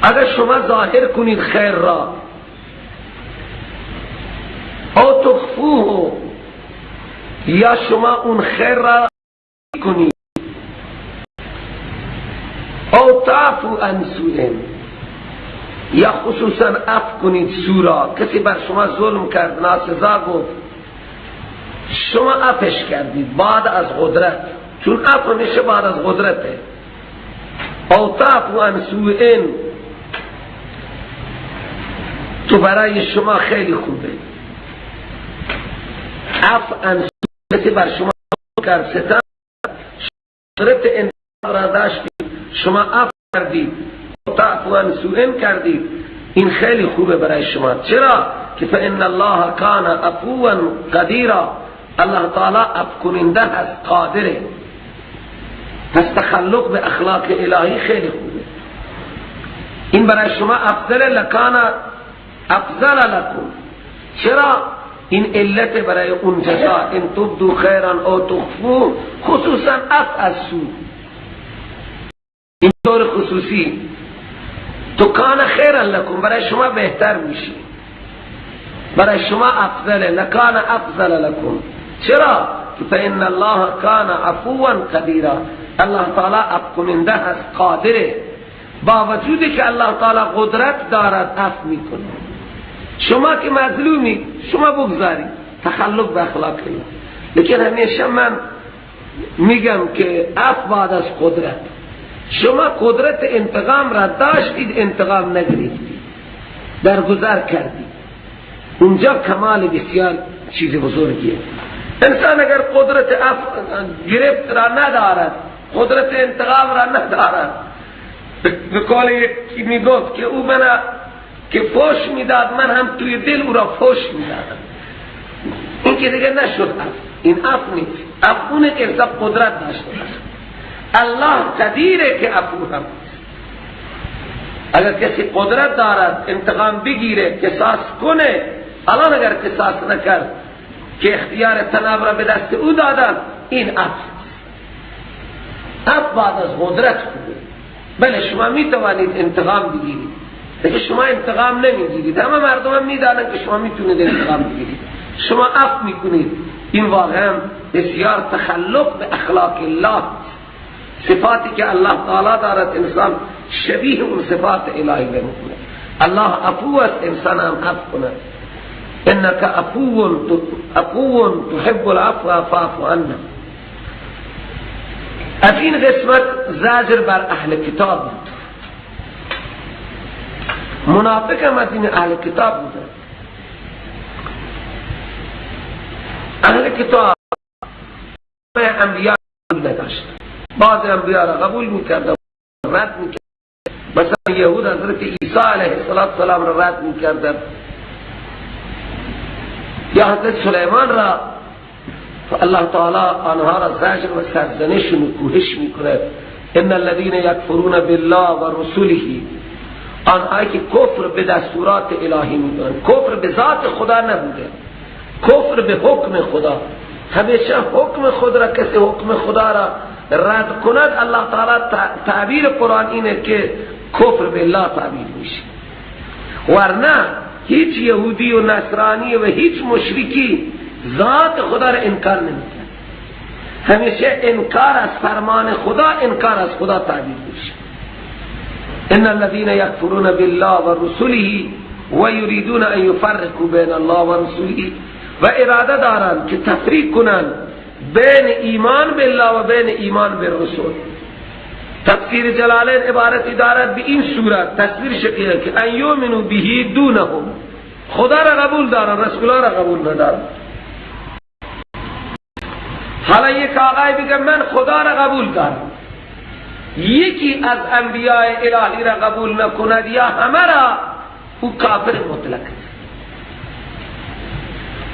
اگر شما ظاهر کنید خیر را، او تخفوه، یا شما اون خیر را کنید، او تعفو عن سوء، یا خصوصا عفو کنید سو را. کسی بر شما ظلم کرد، ناسزا گفت، شما عفوش کردید بعد از قدرت، چون عفو میشه بعد از قدرته. او تعفو عن سوء، تو برای شما خیلی خوبه. عفو عن سوء، کسی بر شما کرد، ستم، قدرت انتقام را داشتید، شما عفو کردید، تعفو عن سوء کردید، این خیلی خوبه برای شما. چرا؟ که فإن الله کان عفوا قدیرا، الله تعالی عفو کننده هست، قادره. پس تخلق به اخلاق الهی خیلی خوبه. این برای شما افضل، لکان افضل لکم. چرا؟ این علت برای اون جزا. ان تبدو خیرا او تخفو، خصوصا عفو از سو، این طور خصوصی تو کان خیرا لکم، برای شما بهتر میشه، برای شما افضل، لکان افضل لکم. چرا؟ فإن الله کان عفوا قدیرا، الله تعالی عفو کننده هست، قادره. با وجودی که الله تعالی قدرت دارد عفو میکنه. شما که مظلومی شما بگذارید، تخلق به اخلاق الله. لیکن همیشه من میگم که عفو بعد از قدرت. شما قدرت انتقام را داشتید، انتقام نگرفتید، درگذر کردید، اونجا کمال بسیار چیز بزرگیه. انسان اگر قدرت گرفت را ندارد، قدرت انتقام را ندارد، به قول یکی میگفت که او من که فوش میداد، من هم توی دل او را فوش میدادم. این که دیگه نشد عفو، این عفو نیست. عفو اونه که انسان قدرت داشته باشه. الله قدیره که عفو هم. اگر کسی قدرت دارد انتقام بگیره، قصاص کنه، الان اگر قصاص نکرد که اختیار تناب را به دست او دادن، این عفو. عفو بعد از قدرت خوبه. بله شما میتوانید انتقام بگیرید، لیکن شما انتقام نمیگیرید. همه مردم هم میدانند که شما میتونید انتقام بگیرید، شما عفو میکنید. این واقعا بسیار تخلق به اخلاق الله، صفاتی که الله تعالی دارد انسان شبیه اون صفات الهی بکنه. الله عفو است، انسان هم عفو کنه. انک عفو تحب العفو فاعف عنا. از این قسمت زجر بر اهل کتاب بود. منافق هم از این اهل کتاب بودن. اهل کتاب انبیاء نداشت، بعض انبیاء را قبول میکردن، رد میکردن. مثلا یهود حضرت عیسی علیه السلام را رد میکردن، یا حضرت سلیمان را. الله تعالی آنها را زجر و سرزنش و نکوهش میکند. ان الذين یکفرون بالله و رسوله، آنهایی که کفر به دستورات الهی میکنند. کفر به ذات خدا نبوده، کفر به حکم خدا. همیشه حکم خود را، کسی حکم خدا را رد کند، الله تعالی تعبیر قرآن اینه که کفر به الله تعبیر میشه. ورنه هیچ یهودی و نصرانی و هیچ مشرکی ذات خدا را انکار نمیکنه. همیشه انکار از فرمان خدا، انکار از خدا تعبیر میشه. ان الذين يكفرون بالله ورسله ويريدون ان يفرقوا بين الله ورسله، و اراده دارند که تفریق کنند بین ایمان بالله و بین ایمان بالرسول. تفسیر جلالین عبارتی دارد به این صورت، تصویر شکلیه که ان یؤمنوا به دونهم، خدا را قبول دارند، رسول را قبول ندارند. حالا یک آقای بگه من خدا را قبول دارم، یکی از انبیاء الهی را قبول نکند یا همه را، او کافر مطلق است.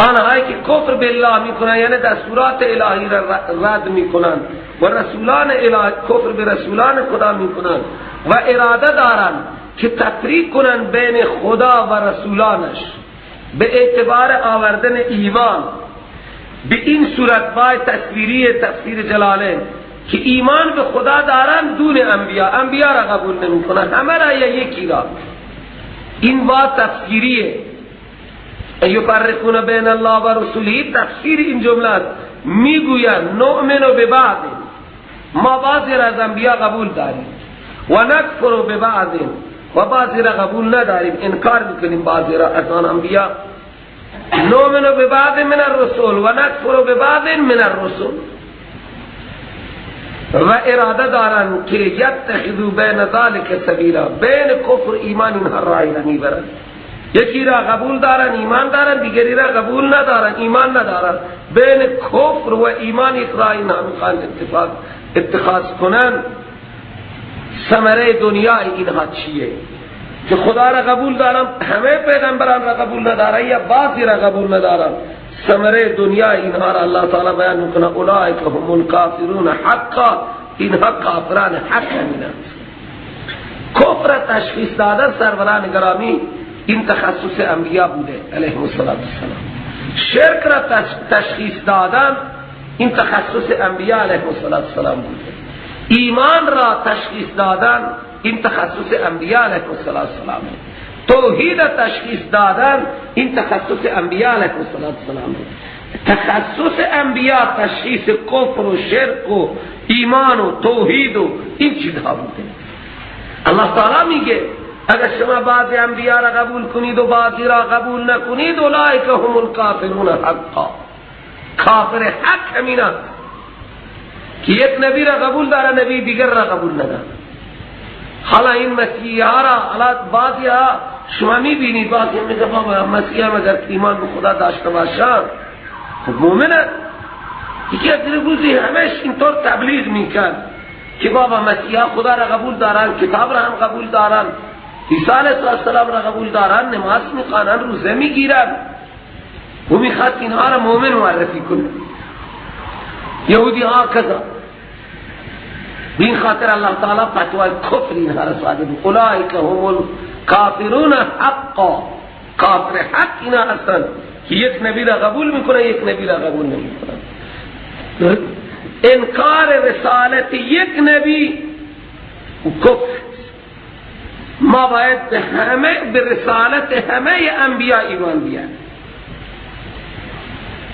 آنهایی که کفر بالله میکنند، یعنی دستورات الهی را رد میکنند و رسولان الهی، کفر به رسولان خدا میکنند و اراده دارند که تفریق کنند بین خدا و رسولانش به اعتبار آوردن ایمان. به این صورت با تصویری تفسیر جلالین که ایمان به خدا دارند دون انبیاء، انبیاء را قبول نمیکنند، همه را یا یکی را. این با تفسیریه یفرقون بین الله و رسوله، تفسیر این جمله است. میگویند نؤمن ببعض، ما بعضی را از انبیاء قبول داریم، و نکفر ببعض، و بعضی را قبول نداریم، انکار میکنیم بعضی را از آن انبیاء. نؤمن ببعض من الرسول و نکفر ببعض من الرسل، و اراده دارند که یتخذوا بین ذلک سبیلا، بین کفر ایمان اینها راهی را میبرند. یکی را قبول دارن ایمان دارن، دیگری را قبول ندارن ایمان ندارن. بین کفر و ایمان یک راه اینها میخوان اتخاذ کنن. ثمره دنیای اینها چیه؟ که خدا را قبول دارن، همه پیغمبران را قبول ندارن یا بعضی را قبول ندارن. ثمره دنیای اینها را الله تعالی بیان میکنه، اولئک هم الکافرون حقا، اینها کافران حق همینند. کفر تشخیص دادن سروران گرامی این تخصص انبیاء بوده علیهم السلام. شرک را تشخیص دادن این تخصص انبیاء علیهم السلام بوده. ایمان را تشخیص دادن این تخصص انبیاء علیهم السلام. توحید تشخیص دادن این تخصص انبیاء علیهم السلام. تخصص انبیاء تشخیص کفر و شرک و ایمان و توحید و این چیزها بوده. الله تعالی میگه اگر شما بعضی انبیاء را قبول کنید و بعضی را قبول نکنید، اولئک هم الکافرون حقا. کافر حق همینا که یک نبی را قبول داره، نبی دیگر را قبول نداره. حالا این مسیح ها را، حالا بعضی ها شما میبینید بعضی میگه بابا مسیح هم اگر ایمان به خدا داشته باشن خب مومنه. یکی از روزی همش اینطور تبلیغ میکرد که بابا مسیح ها خدا را قبول دارن، کتاب را هم قبول دارن، عیسی علیه السلام را قبول دارن، نماز میخوانن، روزه میگیرن. و میخواست اینها را مومن معرفی کنه. یهودی ها کذا. به این خاطر الله تعالی فتوای کفر اینها را صادر میکنه. اولئک هم الکافرون حقا. کافر حق اینا هستند که یک نبی را قبول میکنه، یک نبی را قبول نمیکنه. انکار رسالت یک نبی کفر. ما باید به همه، به رسالت همه انبیاء ایمان بیاریم.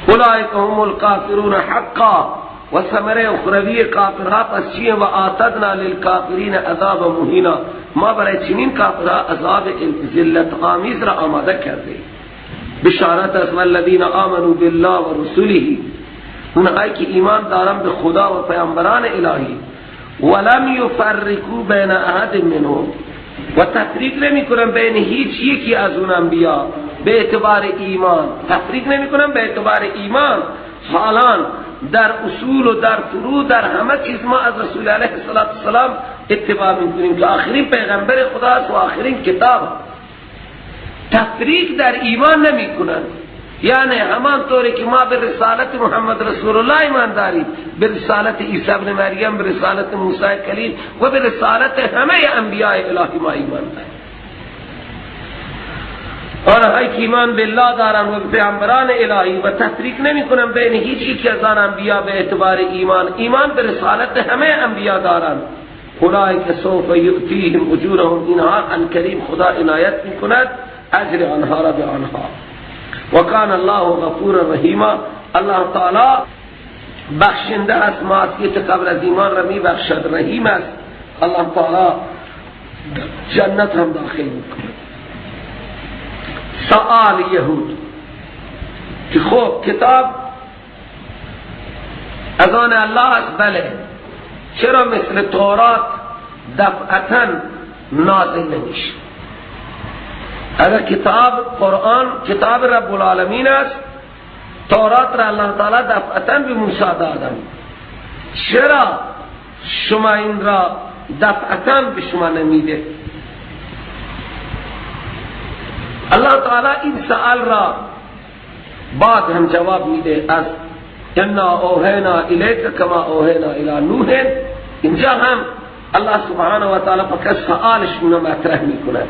اولئک هم الکافرون حقا. و ثمره اخروی کافرها پس چیه؟ و اعتدنا للکافرین عذاب مهینا. ما برای چنین کافرها عذاب ذلت آمیز را آماده کرده. بشارت است والذین آمنوا بالله و رسوله، اونهایی که ایمان دارن به خدا و پیامبران الهی، ولم یفرقوا بین احد منهم، و تفریق نمی کنن بین هیچ یکی از اون انبیا به اعتبار ایمان. تفریق نمی کنن به اعتبار ایمان. حالان در اصول و در فروع در همه چیز ما از رسول علیه السلام اتباع میکنیم که آخرین پیغمبر خدا است و آخرین کتاب. تفریق در ایمان نمی کنن. یعنی همان طوری که ما به رسالت محمد رسول الله ایمان داریم، به رسالت عیسی ابن مریم، به رسالت موسی کلیم و به رسالت همه انبیاء الهی ما ایمان داریم. آنهایی که ایمان بالله دارن و به پیامبران الهی و تفریق نمی کنن بین هیچ یکی از آن انبیا به اعتبار ایمان، ایمان به رسالت همه انبیا دارن. اولئک سوف یؤتیهم اجورهم، اینها الکریم خدا عنایت میکند اجر آنها را به آنها. وکان الله غفور رحیما. الله تعالی بخشنده است، معصیت قبل از ایمان را می بخشد، رحیم است. الله تعالی جنت هم داخل میکند. سؤال یهود که خب کتاب از آن الله است، بله، چرا مثل تورات دفعتا نازل نمیشه؟ اگر کتاب قرآن کتاب رب العالمین است، تورات را الله تعالی دفعتا به موسی دادن، چرا شما این را دفعتا به شما نمیده؟ الله تعالی این سؤال را بعد هم جواب میده از انا اوحینا الیک کما اوحینا الی نوح. اینجا هم الله سبحانه و تعالی فقط سؤالشون را مطرح میکنه.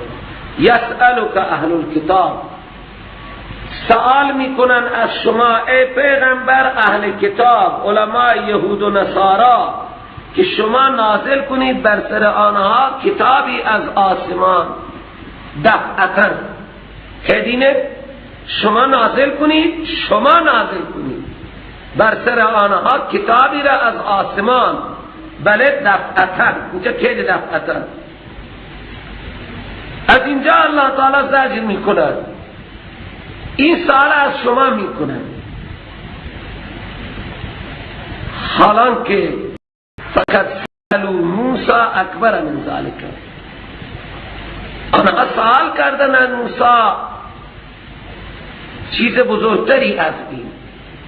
یسألک اهل الکتاب، سؤال میکنن از شما ای پیغمبر اهل کتاب، علماء یهود و نصارا، که شما نازل کنید بر سر آنها کتابی از آسمان دفعتا. هدینه شما نازل کنید، شما نازل کنید بر سر آنها کتابی را از آسمان، بله دفعتا. اینجا که دفعتا، از اینجا الله تعالی زجر میکند، این سوال از شما میکند. حالان که فقط سألوا موسی اکبر من ذلک، آنها سوال کردن از موسی چیز بزرگتری از این.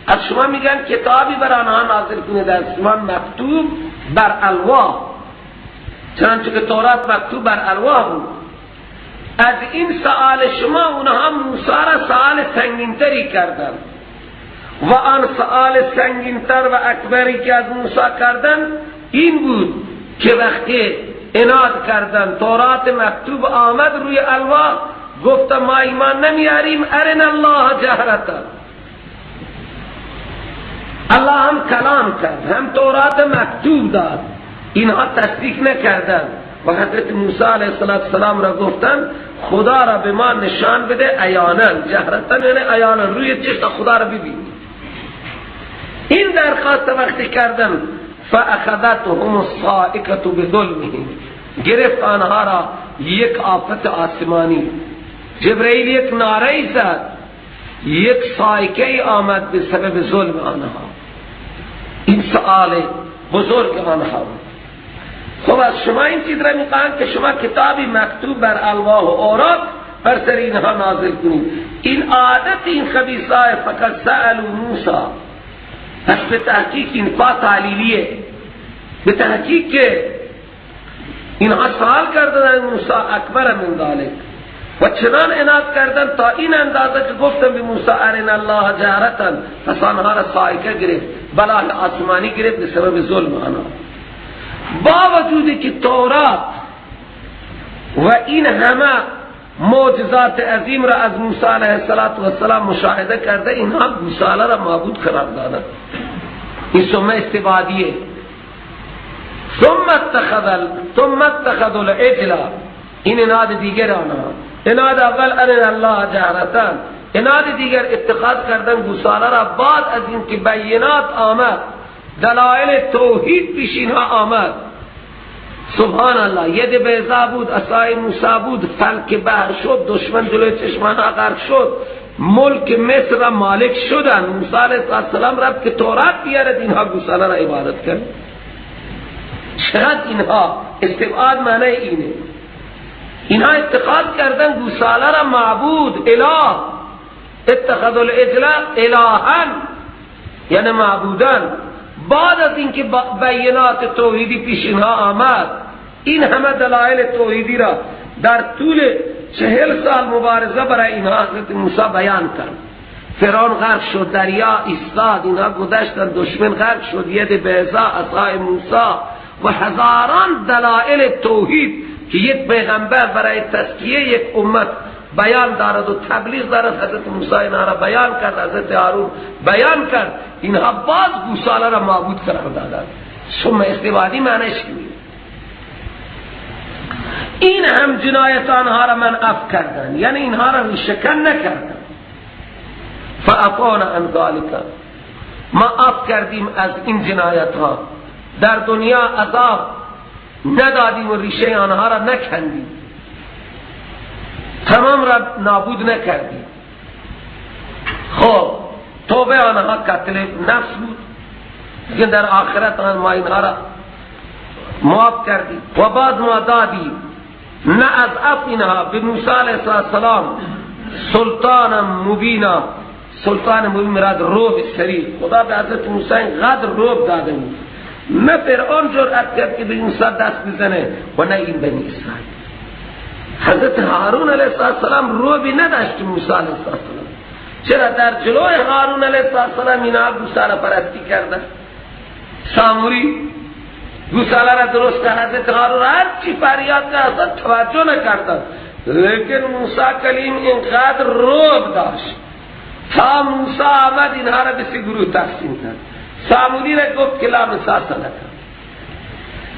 از شما میگن کتابی بر آنها نازل کنید از آسمان مکتوب بر الواح، چنانچه که تورات مکتوب بر الواح بود. از این سؤال شما اونها موسی را سؤال سنگینتری کردن و آن سؤال سنگینتر و اکبری که از موسی کردن این بود که وقتی عناد کردن تورات مکتوب آمد روی الواح، گفت ما ایمان نمیاریم، ارنا الله جهرتا، الله هم کلام کرد، هم تورات مکتوب داد، اینها تصدیق نکردن و حضرت موسی علیه السلام را گفتن خدا را به ما نشان بده عیانا، جهرتا یعنی عیانا، روی چشم خدا را ببینی. این درخواست وقتی کردن فاخذتهم الصاعقه بظلمهم، گرفت آنها را یک آفت آسمانی. جبرئیل یک نعره زد، یک صاعقه آمد به سبب ظلم آنها. این سؤال بزرگ آنها بود. خب از شما این چیز را میخواهند که شما کتابی مکتوب بر الواح و اوراق بر سر اینها نازل کنید. این عادت این خبیثای فقط سألوا موسی. پس به تحقیق این فا تعلیلیه، به تحقیق که اینها سوال کردن موسی اکبر من ذلک و چنان عناد کردن تا این اندازه که گفتن به موسی ارنا الله جهرتا، پس آنها را صاعقه گرفت، بلای آسمانی گرفت به سبب ظلم آنها. با وجودی که تورات و این همه معجزات عظیم را از موسی علیه السلام مشاهده کرده، اینها گوساله را معبود قرار دادند. این ثم استبادیه. ثم اتخذوا العجل، این عناد دیگر آنها. عناد اول ارنا الله جهرتا، عناد دیگر اتخاذ کردن گوساله را بعد از اینکه بینات آمد، دلائل توحید پیش اینها آمد. سبحان الله، ید بیضا بود، عصای موسی بود، فلک بحر شد، دشمن جلوی چشمان غرق شد، ملک مصر را مالک شدن. موسی علیه السلام رفت که تورات بیارد، اینها گوساله را عبادت کرد. چقدر اینها استبعاد معنی اینه، اینها اتخاذ کردن گوساله را معبود، اله. اتخذ العجل الها یعنی معبودن. بعد از اینکه بینات توحیدی پیش اینها آمد، این همه دلایل توحیدی را در طول 40 سال مبارزه برای اینها حضرت موسی بیان کرد. فرعون غرق شد، دریا ایستاد، اینها گذشتن، دشمن غرق شد، ید بیضا، عصای موسی و هزاران دلایل توحید که یک پیغمبر برای تزکیه یک امت بیان دارد و تبلیغ دارد، حضرت موسی اینها را بیان کرد، حضرت هارون بیان کرد. اینها باز گوساله را معبود قرار دادند. ثم استبادی معنیش اینه. این هم جنایت آنها را من عفو کردن، یعنی اینها را ریشه‌کن نکردن. فعفونا عن ذلک، ما عفو کردیم از این جنایت ها، در دنیا عذاب ندادیم و ریشه آنها را نکندیم، تمام را نابود نکردیم. خب توبه آنها قتل نفس بود که در آخرت آن ما اینها را معاف کردیم و بعد ما دادیم نه از عفو اینها به موسی علیه السلام سلطان مبینا. سلطان مبین مراد روح سریع. خدا به حضرت موسی اینقدر روح داده بود، نه فرعون جرأت کرد که به موسی دست بزنه و نه این بنی اسرائیل. حضرت هارون علیه السلام روبی نداشت موسی علیه السلام. چرا در جلوی هارون علیه السلام اینا گوساله پرستی کردن؟ ساموری گوساله را درست کرد، حضرت هارون هر چی فریاد کرد اصلا توجه نکردن. لیکن موسی کلیم اینقدر روب داشت تا موسی آمد اینها را به سه گروه تقسیم کرد. ساموری را گفت که لا مساس نکرد،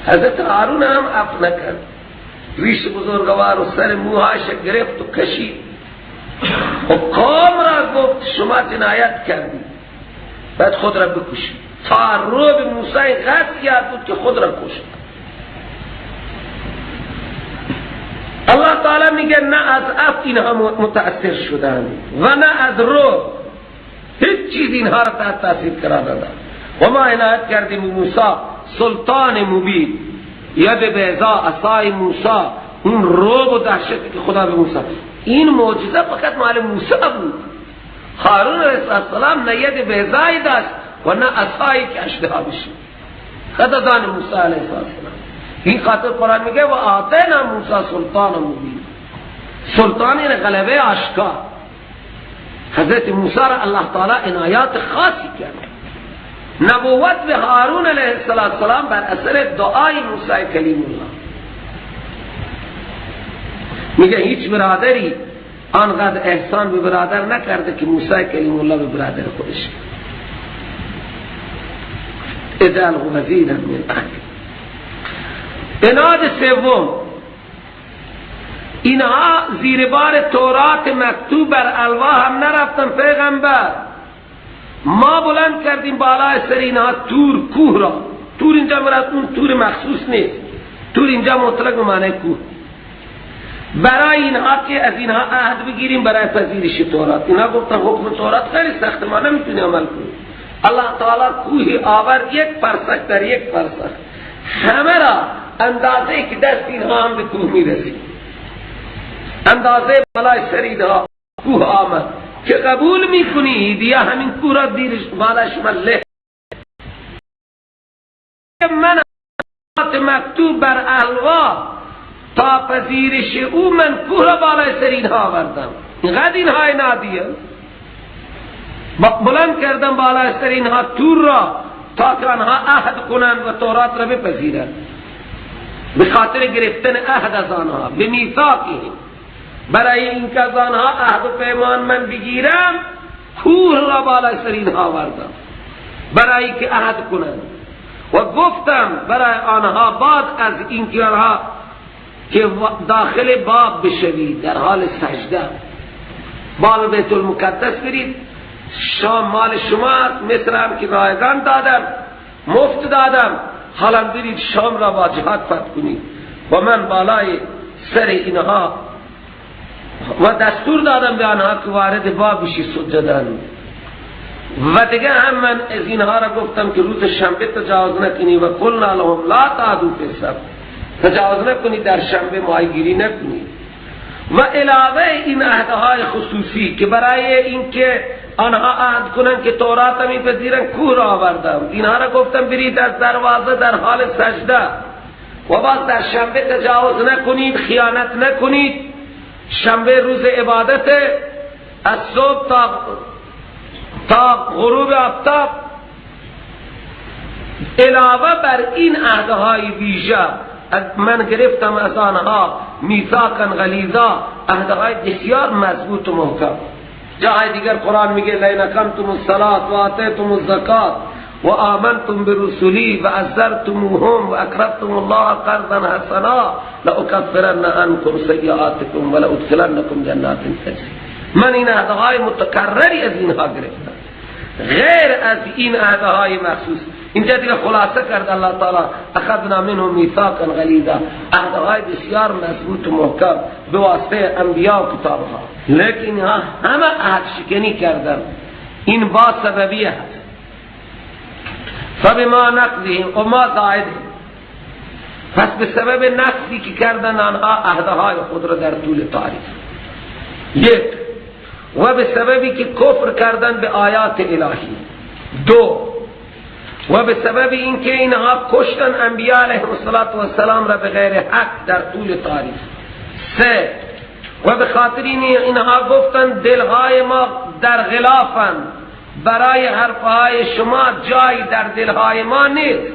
حضرت هارون هم عفو نکرد، ریش بزرگوار و سر موهاش گرفت و کشید و قوم را گفت شما جنایت کردید، باید خود را بکشید. تا روب موسی اینقدر زیاد بود که خود را کشت. الله تعالی میگه نه از عفو اینها متأثر شدن و نه از روب، هیچ چیز اینها را تحت تاثیر قرار نداد. و ما عنایت کردیم موسی سلطان مبین، ید بیضا، عصای موسی، اون روب و دهشتی که خدا به موسی. این معجزه فقط مال موسی بود. هارون علیه السلام نه ید بیضایی داشت و نه عصایی که اژدها بشه. خدا دان موسی علیه السلام. این خاطر قرآن میگه و آتینا موسی سلطان مبین. سلطان این غلبه آشکار. حضرت موسی را الله تعالی عنایات خاصی کرد. نبوت به هارون علیه السلام بر اثر دعای موسی کلیم الله. میگه هیچ برادری آنقدر احسان به برادر نکرده که موسی کلیم الله به برادر خودش. اجعله وزیرا من اهلی. عناد سوم، اینها زیر بار تورات مکتوب بر الواح هم نرفتن. پیغمبر ما بلند کردیم بالای سر اینها تور، کوه را. تور اینجا مراد اون تور مخصوص نیست، تور اینجا مطلق به معنی کوه، برای اینها که از اینها عهد بگیریم برای پذیرش تورات. اینها گفتن حکم تورات خیلی سخت، ما نمیتونیم عمل کنیم. الله تعالی کوه آورد یک فرسخ در یک فرسخ، همه را اندازه که دست اینها هم به کوه میرسید، اندازه بالای سر اینها کوه آمد که قبول میکنید یا همین کوه را دیرش بالای شما له. من مکتوب بر الواح تا پذیرش او من کوه را بالای سر اینها آوردم. اینقدر اینها عنادیه، بلند کردم بالای سر اینها تور را تا که آنها عهد کنند و تورات را بپذیرند، به خاطر گرفتن عهد از آنها، به میثاقهم، برای اینکه از آنها عهد و پیمان من بگیرم کوه را بالای سر اینها آوردم برای که عهد کنند. و گفتم برای آنها بعد از اینکه آنها که داخل باب بشوید در حال سجده، باب بیت المقدس برید، شام مال شما است، مصر هم که رایگان دادم، مفت دادم، حالا برید شام را با جهاد فتح کنید. و من بالای سر اینها و دستور دادم به آنها که وارد باب بشی سجدن. و دیگه هم من از اینها را گفتم که روز شنبه تجاوز نکنی و قلنا لهم لا تعدوا فی السبت، تجاوز نکنی در شنبه، ماهیگیری نکنی. و علاوه این عهدهای خصوصی که برای اینکه آنها عهد کنن که تورات هم میپذیرن کوه را آوردم، اینها را گفتم برید از دروازه در حال سجده و باز در شنبه تجاوز نکنید، خیانت نکنید، شنبه روز عبادت، از صبح تا غروب آفتاب. علاوه بر این عهدهای ویژه من گرفتم از آنها میثاقا غلیظا، عهدهای بسیار مضبوط و محکم. جای دیگر قرآن میگه لئن اقمتم الصلاة و آتیتم الزکات و آمنتم برسلی و عزرتموهم و اقرضتم الله قرضا حسنا لأکفرن عنکم سیئاتکم ولأدخلنکم جنات تجری. من این عهدهای متکرری از اینها گرفتم غیر از این عهدهای مخصوص. اینجا دیگه خلاصه کرد الله تعالی اخذنا منهم میثاقا غلیظا، عهدهای بسیار مضبوط و محکم به واسطه انبیا و کتابها، لیکن اینها همه عهد شکنی کردن. این با سببیه هست. فبما نقضهم و ما زائدهم، پس به سبب نقضی که کردن آنها عهدهای خود را در طول تاریخ، یک، و به سببی که کفر کردن به آیات الهی، دو، و به سبب اینکه اینها کشتن انبیاء علیهم السلام را به غیر حق در طول تاریخ، سه، و به خاطر اینها گفتن دلهای ما در غلافند، برای حرفهای شما جای در دلهای ما نیست.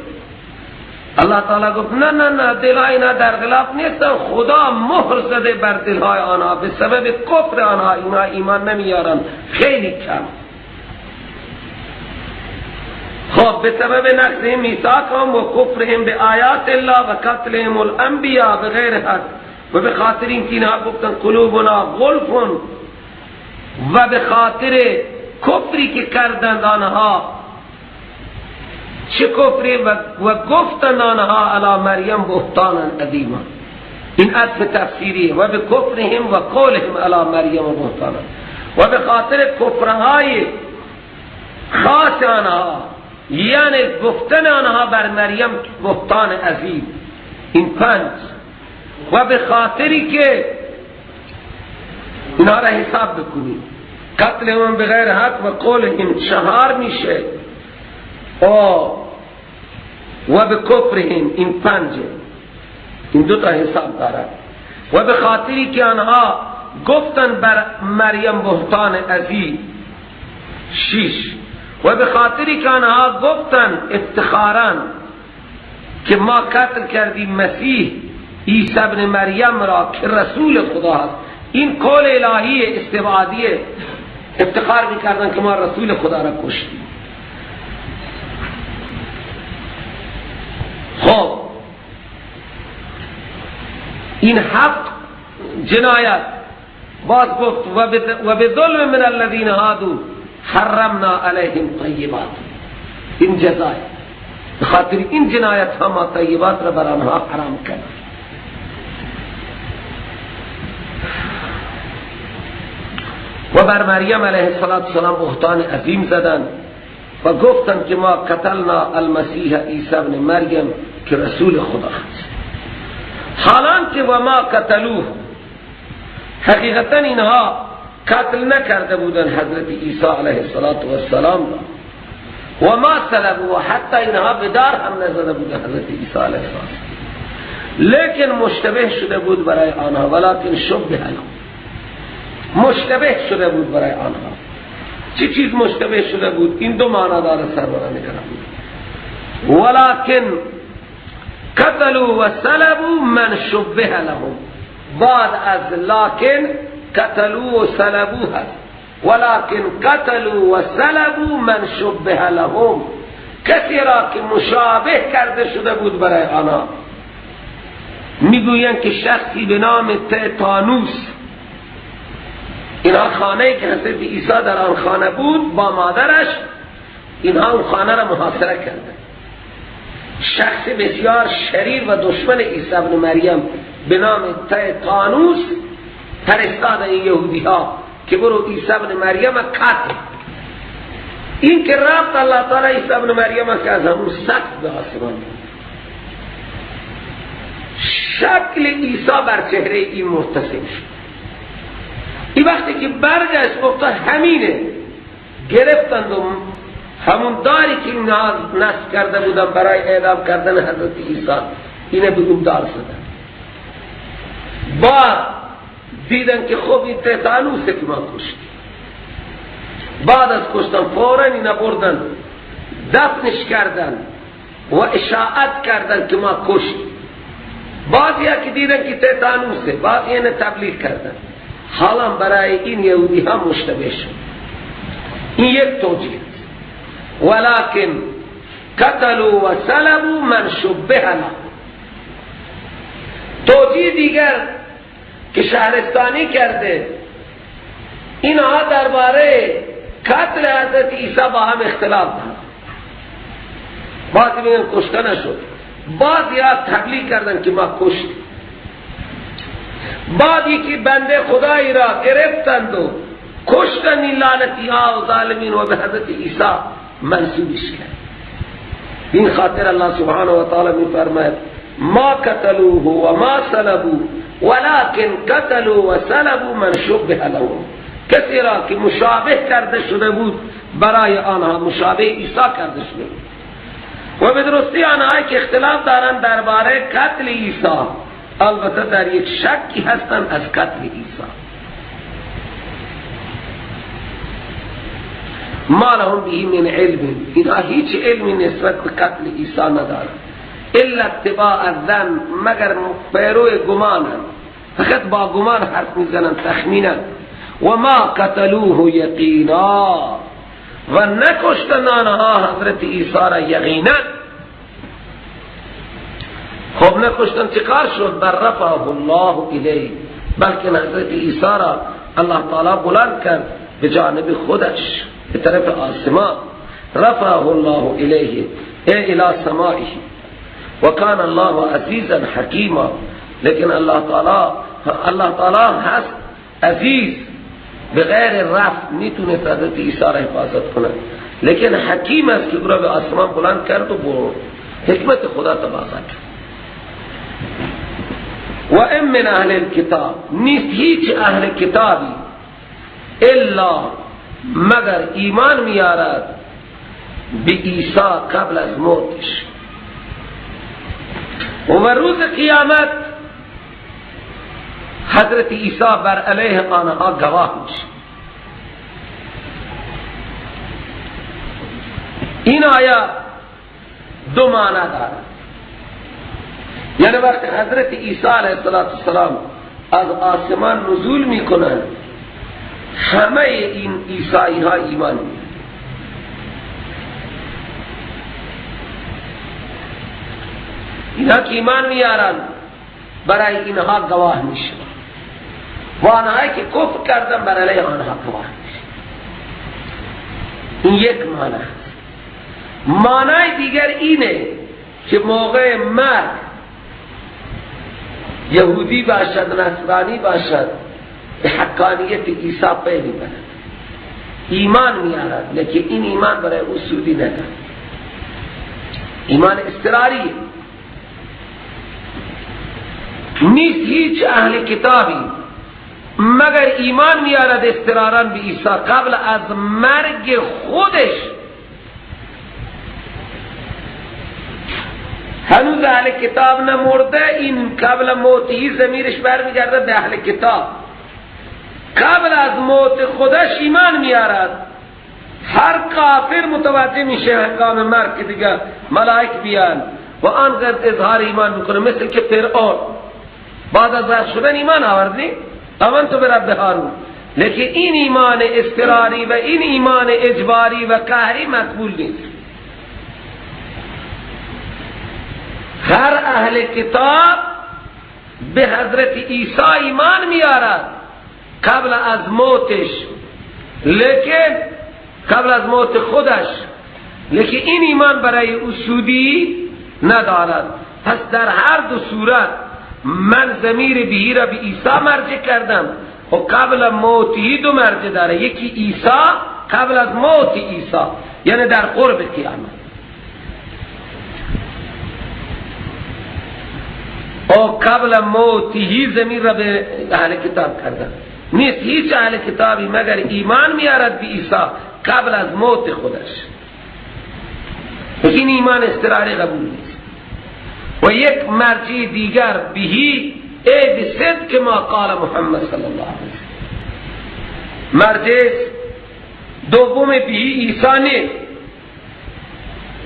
الله تعالی گفت نه نه نه، دلهای اینا در غلاف نیست، خدا مهر زده بر دلهای آنها به سبب کفر آنها، اینها ایمان نمیارن، خیلی کم. خب به سبب نقض میثاقهم و کفرهم به آیات الله و قتلهم الانبیاء بغیر حق، و به خاطر اینکه اینها گفتن قلوبنا غلف، و به خاطر کفری که کردند آنها، چه کفری، و گفتند آنها علی مریم بهتانا عظیما، این عطف تفسیریه، و به کفرهم و قولهم علی مریم بهتانا، و به خاطر کفرهای خاص آنها، یعنی گفتن آنها بر مریم بهتان عظیم، این پنج، و به خاطری که اینها را حساب بکنید، قتلهم بغیر حق و قولهم چهار میشه، و به کفرهم این پنجه، این دو تا حساب دارد، و به خاطری که آنها گفتن بر مریم بهتان عظیم، شش، و به خاطری که آنها گفتن افتخارا که ما قتل کردیم مسیح عیسی ابن مریم را که رسول خدا هست، این قول الهی استبعادیه، افتخار میکردن که ما رسول خدا را کشتیم. خب این 7 جنایت باز گفت و بظلم من الذین هادوا حرمنا علیهم طیبات. این جزای بخاطر این جنایت ها ما طیبات را بر آنها حرام کرد. و بر مریم علیه السلام بهتان عظیم زدند و گفتند که ما قتلنا المسیح عیسی ابن مریم که رسول خدا هست. حالان که و ما قتلوه، حقیقتا اینها قتل نکرده بودن حضرت عیسی علیه السلام را، و ما صلبوه، حتی اینها به دار هم نزده بودن حضرت عیسی علیه السلام، لیکن مشتبه شده بود برای آنها. ولکن شبه لهم، مشتبه شده بود برای آنها. چی چیز مشتبه شده بود؟ این دو معنا داره سروران کرام. ولکن قتلوا و صلبوا من شبه لهم، بعد از لکن قتلوا و صلبوا هست. ولکن قتلوا و صلبوا من شبه لهم، کسی را که مشابه کرده شده بود برای آنها. میگویند که شخصی به نام تیتانوس، اینها خانه که حضرت عیسی در آن خانه بود با مادرش، اینها اون خانه را محاصره کرده. شخص بسیار شریر و دشمن عیسی ابن مریم به نام تیتانوس فرستاد این یهودی ها که برو عیسی ابن مریم قتل. این که رفت الله تعالی عیسی ابن مریم که از همون سقف به آسمان، شکل عیسی بر چهره این مرتسم شد. این وقتی که برگشت گفت همینه، گرفتند و همون داری که اینها نصب کرده بودن برای اعدام کردن حضرت عیسی، اینه به اون دار زدن. بعد دیدن که خب این تیتانوسه که ما کشتیم. بعد از کشتن فوراً اینا بردن دفنش کردن و اشاعت کردن که ما کشتیم. بعضی ها که دیدن که تیتانوسه، بعضی اینه تبلیغ کردن. حالا برای این یهودی ها مشتبه شد. این یک توجیه. ولکن قتلوا و صلبوا من شبه له. توجیه دیگر که شهرستانی کرده، اینها درباره قتل حضرت عیسی با هم اختلاف دارند. بعضی میگن کشته نشد، بعضی ها تبلیغ کردن که ما کشتیم. بعد یکی بنده خدایی را گرفتند و کشتن این لعنتی ها و ظالمین و به حضرت عیسی منسوبش کرد. این خاطر الله سبحانه و تعالی می فرماید ما قتلوه و ما صلبوه ولكن قتلوا و صلبوا من شبه لهم. کسی را که مشابه کرده شده بود برای آنها، مشابه عیسی کرده شده بود. و به درستی آنهایی که اختلاف دارند درباره قتل عیسی، البته در یک شکی هستند از قتل عیسی. ما لهم به من علم، اینها هیچ علمی نسبت به قتل عیسی ندارند، الا اتباع الظن، مگر پیرو گمانند، فقط با گمان حرف میزنند، تخمینند. و ما قتلوه یقینا، و نکشتن آنها حضرت عیسی را یقینا. خب نکشتن چیکار شد؟ بر رفعه الله الیه، بلکه حضرت عیسی را الله تعالی بلند کرد به جانب خودش، به طرف آسمان. رفعه الله الیه ای الی سمائه و کان الله عزیزا حکیما. لیکن الله تعالی هست عزیز، بغیر رفع میتونه حضرت عیسی را حفاظت کنه، لیکن حکیم است که او را به آسمان بلند کرد و برد. حکمت خدا تبارک. و ام من اهل الكتاب، نیست هیچ اهل کتابی الا مگر ایمان میارد به عیسی قبل از موتش، و روز قیامت حضرت عیسی بر علیه آنها گواه میشه. این آیه دو معنی دارد. یعنی وقتی حضرت عیسی علیه السلام از آسمان نزول میکنند، همه این عیسائی ها ایمان میارند. اینا که ایمان میارن برای اینها گواه میشه و آنهایی که کفر کردن بر علیه آنها گواه میشه. این یک معنی است. معنی دیگر اینه که موقع مرگ یهودی باشد نصرانی باشد به حقانیت عیسی پی میبرد، ایمان میارد، لیکن این ایمان برای او سودی ندارد، ایمان اضطراری نیست. هیچ اهل کتابی مگر ایمان میارد اضطرارا به عیسی قبل از مرگ خودش. هنوز اهل کتاب نمرده، این قبل موتی ضمیرش برمیگرده به اهل کتاب، قبل از موت خودش ایمان میارد. هر کافر متوجه میشه هنگام مرگ که دیگه ملائک بیان و آنقدر اظهار ایمان میکنه، مثل که فرعون بعد از غرق شدن ایمان آوردی، آمنت برب هارون. لیکن این ایمان اضطراری و این ایمان اجباری و قهری مقبول نیست. هر اهل کتاب به حضرت عیسی ایمان میارد قبل از موتش، لیکن قبل از موت خودش، لیکن این ایمان برای او سودی ندارد. پس در هر دو صورت من ضمیر بهی را به عیسی مرجع کردم و قبل موتی دو مرجع داره، یکی عیسی قبل از موت عیسی یعنی در قرب قیامت، و قبل موتی ضمیر را به اهل کتاب کردم. نیست هیچ اهل کتابی مگر ایمان میارد به عیسی قبل از موت خودش، لیکن ایمان اضطراری قبول نیست. و یک مرجع دیگر بهی ای بصدق ما قال محمد صلی الله علیه وسلم. مرجع دوم بهی عیسی نیست.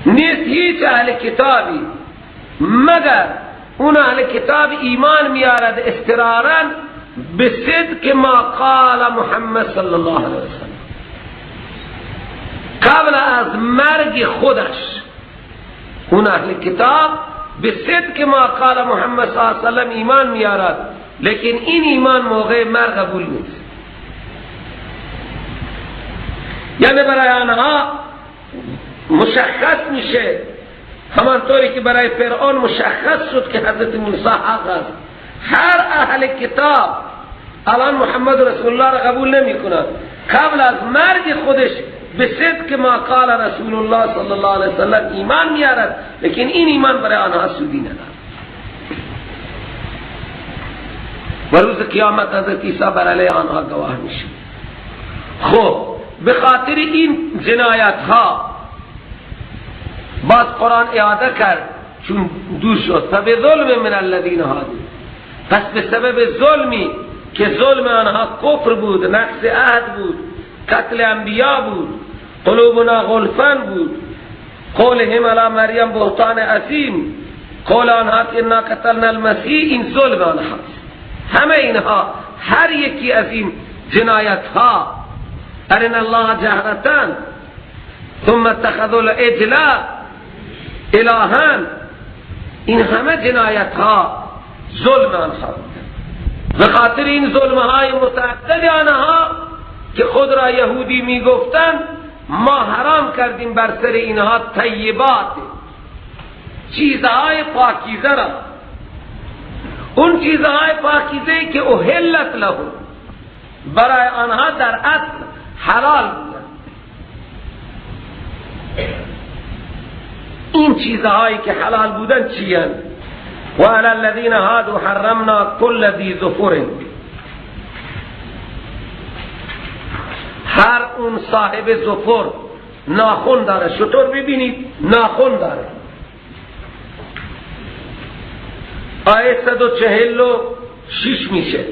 نیست هیچ اهل کتابی مگر اون اهل کتاب ایمان میارد اضطرارا بصدق ما قال محمد صلی الله علیه وسلم قبل از مرگ خودش. اون اهل کتاب بصدق ما قال محمد صلی الله علیه وسلم ایمان میارد، لیکن این ایمان موقع مرگ قبول نیست. یعنی برای آنها مشخص میشه، همانطوری که برای فرعون مشخص شد که حضرت موسی حق است. هر اهل کتاب الان محمد رسول الله را قبول نمی کند، قبل از مرگ خودش به صدق ما قال رسول الله صلی الله علیه وسلم ایمان میارد، لیکن این ایمان برای آنها سودی ندارد. و روز قیامت حضرت عیسی بر علیه آنها گواه میشه. خب به خاطر این جنایت ها بعد قرآن اعاده کرد چون دور شد، فبظلم من الذین هادوا، پس به سبب ظلمی که ظلم آنها کفر بود، نقض عهد بود، قتل انبیا بود، قلوبنا غلفن بود، قولهم علی مریم بهتان عظیم، قول آنها که انا قتلنا المسیح، این ظلم آنها. همه اینها، هر یکی از این جنایت ها، ارنا الله جهرتن ثم اتخذوا العجل الهن، این همه جنایت ها ظلم آنها بود. به خاطر این ظلم های متعدد آنها که خود را یهودی میگفتند، ما حرام کردیم بر سر اینها طیبات، چیزهای پاکیزه را، اون چیزهای پاکیزه که احلت لهم، برای آنها در اصل حلال بودند. این چیزهایی که حلال بودن چیان؟ و علی الذین هادوا حرمنا کل ذی ظفر، هر اون صاحب ظفر ناخن داره، شطور ببینید ناخن داره. آیه 146 میشه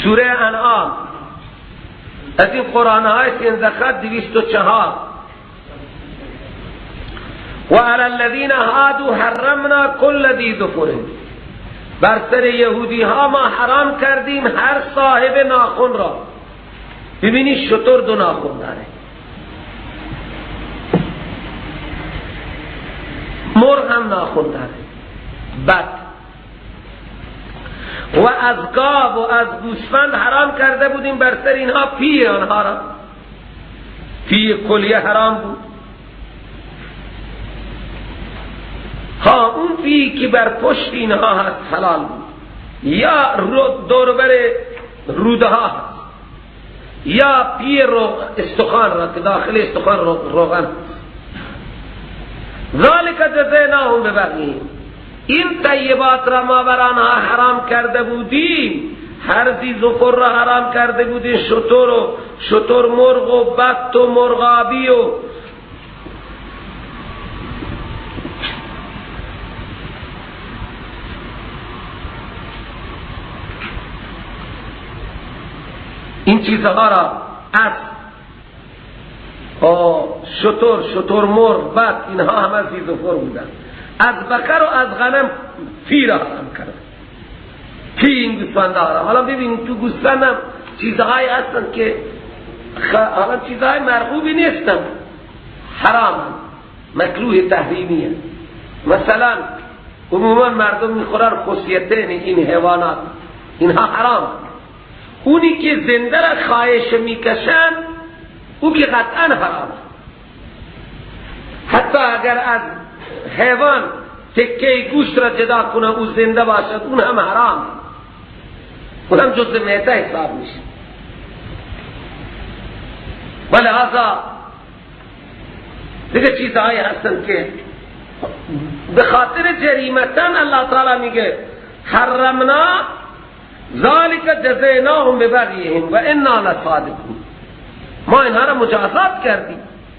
سوره انعام، از این قرآن های 13 خط 204. و علی الذین هادوا حرمنا کل ذی ظفر، بر سر یهودی ها ما حرام کردیم هر صاحب ناخن را. ببینی شتر دو ناخن داره، مرغ هم ناخن داره، بد. و از گاو و از گوسفند حرام کرده بودیم بر سر اینها پی آنها را، پی کلیه حرام بود. ها اون پی که بر پشت اینها هست حلال بود، یا دور بر روده ها هست، یا پی استخوان را که داخل استخوان روغن هست. ذالک جزیناهم ببغیهم، این طیبات را ما بر آنها حرام کرده بودیم، هر ذی ظفر را حرام کرده بودیم، شتر و شتر مرغ و بط و مرغابی و این چیزها را، از شتر، شتر مرغ، بط، اینها همه ذی ظفر بودن. از بقر و از غنم پی را حرام کرد، پی این گوسفنده ها را. حالا ببینید تو گوسفند هم چیزهایی هستن که حالا چیزهای مرغوبی نیستن، حرام، مکروه تحریمیه. مثلا عموما مردم میخورن خصیتین این حیوانات، اینها حرام. اونی که زنده را خواهش میکشن او که قطعا حرام، حتی اگر از حیوان تکه گوشت را جدا کنه او زنده باشد اون هم حرام، اون هم جزء میته حساب میشه. ولهذا دیگه چیزهایی هستن که به خاطر جریمتن الله تعالی میگه حرمنا ذالک جزیناهم ببغیهم و انا لصادقون، ما اینها را مجازات کردیم،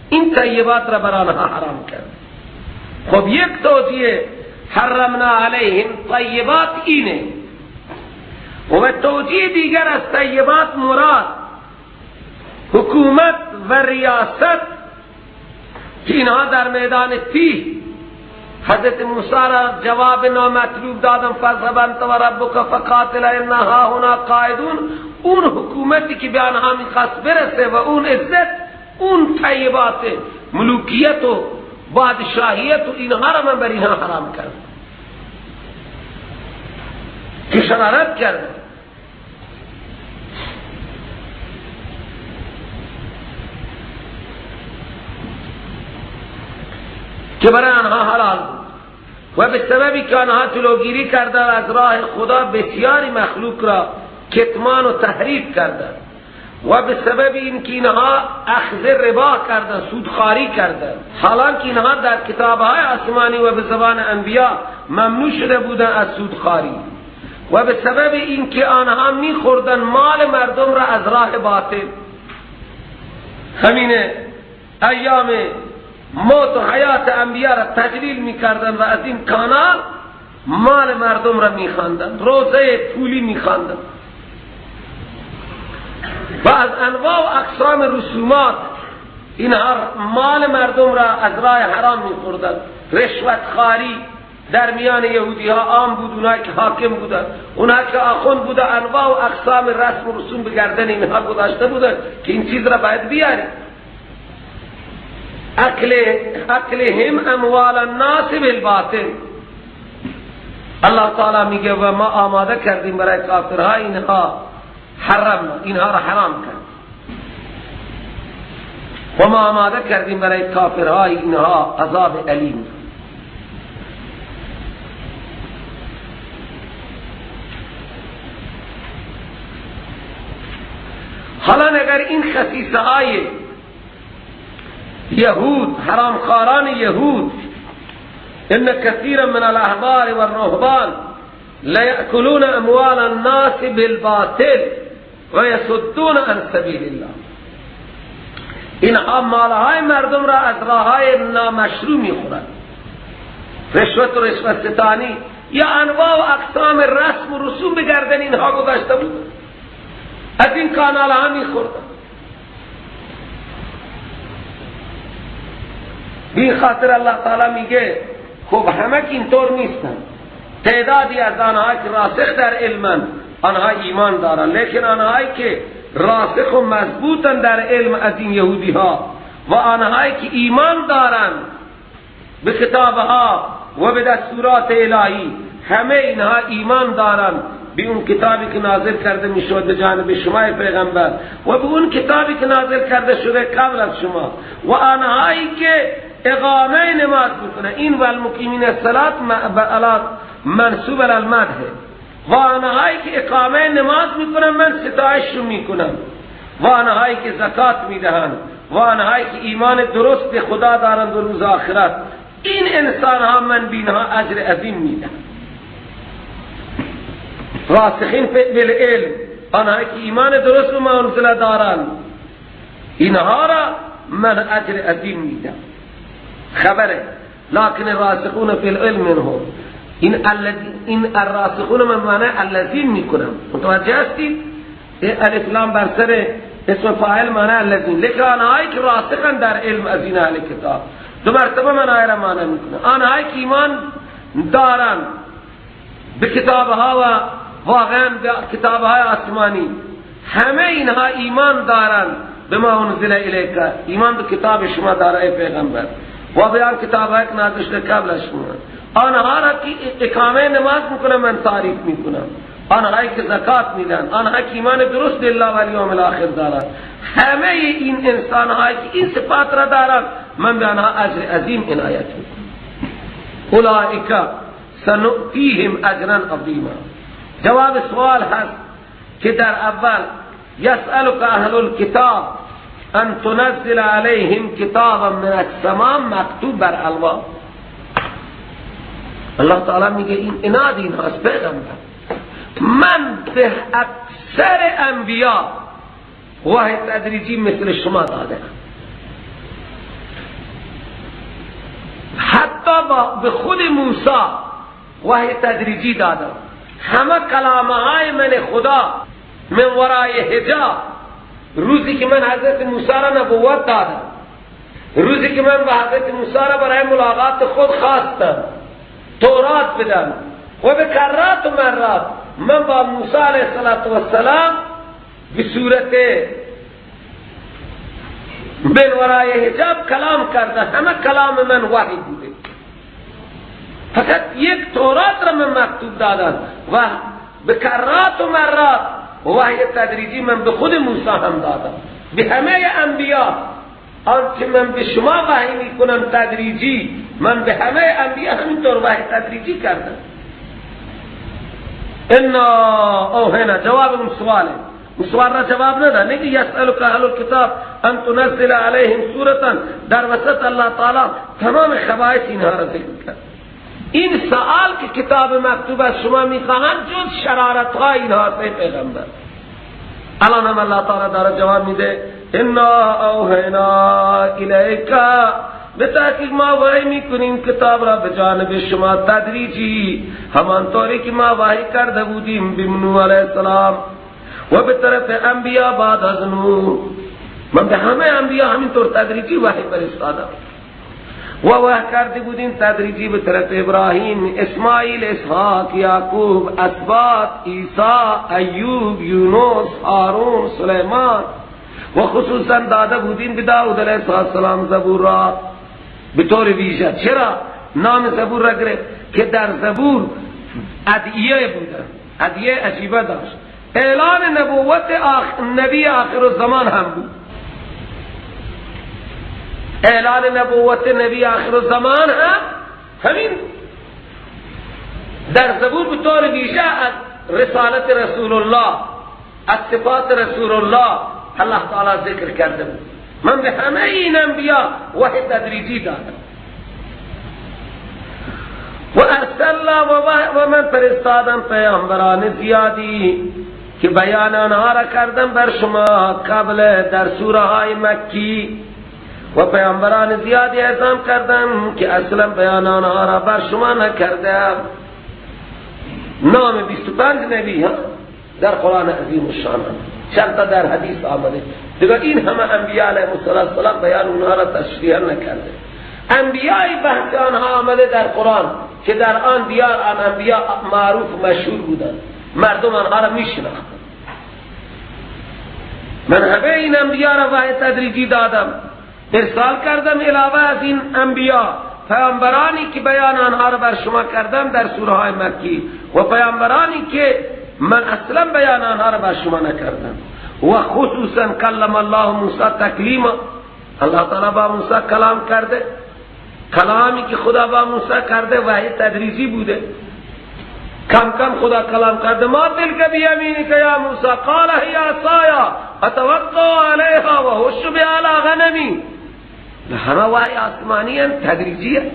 این طیبات را بر آنها حرام کردیم. خب یک توجیه حرمنا علیهم طیبات اینه، و توجیه دیگر از طیبات مراد حکومت و ریاست که اینها در میدان تیه حضرت موسی را جواب نامطلوب دادن، فاذهب انت و ربک فقاتلا انا هاهنا قاعدون، اون حکومتی که به آنها میخواست برسه و اون عزت، اون طیبات ملوکیت و بادشاهیت و اینها را من بر اینها حرام کردم که شرارت کردم. که برای آنها حلال بود و به سببی که آنها جلوگیری کردند از راه خدا بسیاری مخلوق را کتمان و تحریف کردند، و به سبب اینکه اینها اخذ ربا کردند، سودخواری کردند، حالانکه اینها در کتابهای آسمانی و به زبان انبیا ممنوع شده بودند از سودخواری، و به سبب اینکه آنها میخوردند مال مردم را از راه باطل. همینه ایام موت و حیات انبیا را تجلیل میکردند و از این کانال مال مردم را میخواندند، روزه پولی میخواندند و از انواع و اقسام رسومات اینها مال مردم را از راه حرام میخوردند. رشوت خواری در میان یهودی ها عام بود، اونایی که حاکم بودند، اونایی که آخوند بودند، انواع و اقسام رسم و رسوم به گردن اینها گذاشته بودند که این چیز را باید بیاری. اکلهم اموال الناس بالباطل، الله تعالی میگه و ما آماده کردیم برای کافرها اینها حرمنا، اینها را حرام کرد و ما آماده کردیم برای کافرها اینها عذاب الیم. حالا اگر این خصیصه های یهود، حرامخواران یهود، ان کثیرا من الاحبار والرهبان لیأکلون اموال الناس بالباطل و یصدون عن سبیل الله، اینها مالهای مردم را از راههای نامشروع میخورند، رشوت و رشوت ستانی یا انواع و اقسام رسم و رسوم به گردن اینها گذاشته بود، از این کانال ها میخوردند. بی خاطر الله تعالی میگه خب همه که اینطور نیستن، تعدادی از آنها که راسخ در علمن آنها ایمان دارن، لیکن آنهایی که راسخ و مضبوطن در علم از این یهودی ها و آنهایی که ایمان دارن به کتابها و به دستورات الهی همه اینها ایمان دارند به اون کتابی که نازل کرده میشود به جانب شما پیغمبر و به اون کتابی که نازل کرده شده قبل از شما، و آنهایی که اقامه نماز میکنه. این و المقیمین الصلاة منصوب علی المدح، و آنهایی که اقامه نماز میکنن من ستایش رو میکنم، و آنهایی که زکات میدهند، و آنهایی که ایمان درست به خدا دارند و روز آخرت، این انسان ها من بینها اجر عظیم میدم. راسخین بالعلم، آنهایی که ایمان درست به ما انزل دارند، اینها را من اجر عظیم میدم. خبره لکن راسخون فی العلم منهم، این الراسخون من معنی الذین میکنم. متوجه هستید؟ الف لام بر سر اسم فاعل معنی الذین، لیکن آنهایی که راسخن در علم از این اهل کتاب، دو مرتبه من آیه را معنی میکنم. آنهایی که ایمان دارن به کتابها و واقعا به کتابهای آسمانی، همه اینها ایمان دارن به ما انزل الیک، ایمان به کتاب شما داره ای پیغمبر، و به آن کتابهای که نازل شده قبل از شما. آنها را که اقامه نماز میکنن من تعریف میکنم، آنهایی که زکات میدن، آنهایی که ایمان درست به الله و الیوم الاخر دارند، همه این انسانهایی که این صفات را دارند من به آنها اجر عظیم عنایت میکنم. اولئک سنؤتیهم اجرا عظیما. جواب سوال هست که در اول یسألک اهل الکتاب ان تنزل علیهم کتابا من السماء مکتوب بر الواح. الله تعالی میگه این عناد این هست پیغمبر، من به اکثر انبیا وحی تدریجی مثل شما داده، حتی به خود موسی وحی تدریجی دادم. همه کلامهای من خدا من ورای حجاب، روزی که من حضرت موسی را نبوت دادم، روزی که من به حضرت موسی را برای ملاقات خود خواستم تورات بدم، و به کرات و مرات من با موسی علیه السلام به صورت من ورای حجاب کلام کرده، همه کلام من وحی بوده. فقط یک تورات را من مکتوب دادم و به کرات و مرات وحی تدریجی من به خود موسی هم دادم، به همه انبیا. آنچه من به شما وحی میکنم تدریجی، من به همه انبیا همینطور وحی تدریجی کردم. انا اوهنا، جواب اون سواله، اون سوال را جواب نده. نگه یسألک اهل الکتاب ان تنزل علیهم سورة، در وسط الله تعالی تمام خبائث اینها را ذکر کرد. این سوال که کتاب مکتوب از شما میخواهند جز شرارت های اینها ست پیغمبر. الان هم الله تعالی داره جواب میده انا اوحینا الیک، به تحقیق ما وحی میکنیم کتاب را به جانب شما تدریجی، همانطوری که ما وحی کرده بودیم به نوح علیه السلام و به طرف انبیا بعد از نوح. من به همه انبیا همینطور تدریجی وحی فرستادم و وحی کرده بودیم تدریجی به طرف ابراهیم، اسماعیل، اسحاق، یعقوب، اسباط، عیسی، ایوب، یونس، هارون، سلیمان، و خصوصا داده بودیم به داود علیه السلام زبور را به طور ویژه. چرا نام زبور را گرفت؟ که در زبور ادعیه بوده، ادعیه عجیبه داشت، اعلان نبوت نبی آخر الزمان هم بود، اعلان نبوت نبی آخر الزمان هم همین در زبور به طور ویژه از رسالت رسول الله، از صفات رسول الله الله تعالی ذکر کرده بود. من به همه این انبیا وحی تدریجی دادم. و ارسلنا و من فرستادم پیامبران زیادی که بیان آنها را کردم بر شما قبل در سوره های مکی، و پیامبران زیادی اعزام کردم که اصلا بیان آنها را بر شما نکردم. نام 25 نبی ها در قرآن عظیم الشان، چند تا در حدیث آمده. دیگه این همه انبیاء علیهم السلام بیان اونها را تشریح نکرده. انبیاء بحث آنها آمده در قرآن که در آن دیار آن انبیاء معروف مشهور بودند، مردم آنها را میشناختند. من همه این انبیاء را وحی تدریجی دادم، ارسال کردم. علاوه از این انبیاء پیامبرانی که بیان آنها را بر شما کردم در سوره های مکی و پیامبرانی که من اصلا بیان آنها را بر شما نکردم. و خصوصا کلم الله موسی تکلیما، الله تعالی با موسی کلام کرده، کلامی که خدا با موسی کرده وحی تدریجی بوده، کم کم خدا کلام کرده. ما تلک بیمینک یا موسی قال هی عصای اتوکل علیها و هش بها علی غنمی. همه وحی آسمانی تدریجیه.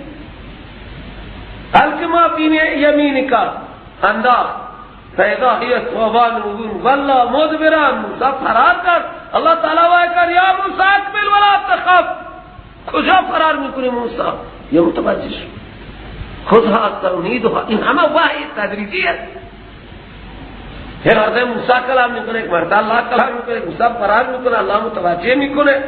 الک ما فی یمینک انداخت فاذا هی ثعبان مبین والله مدبرا، موسی فرار کرد. الله تعالی وحی کرد یا موسی اقبل ولا تخف. کجا فرار میکنی موسی؟ یه متوجه شد. خذها سأعيدها. این همه وحی تدریجیه. هر مرتبه موسی کلام میکنه، یک مرتبه الله کلام میکنه، موسی فرار میکنه، الله متوجه میکنه.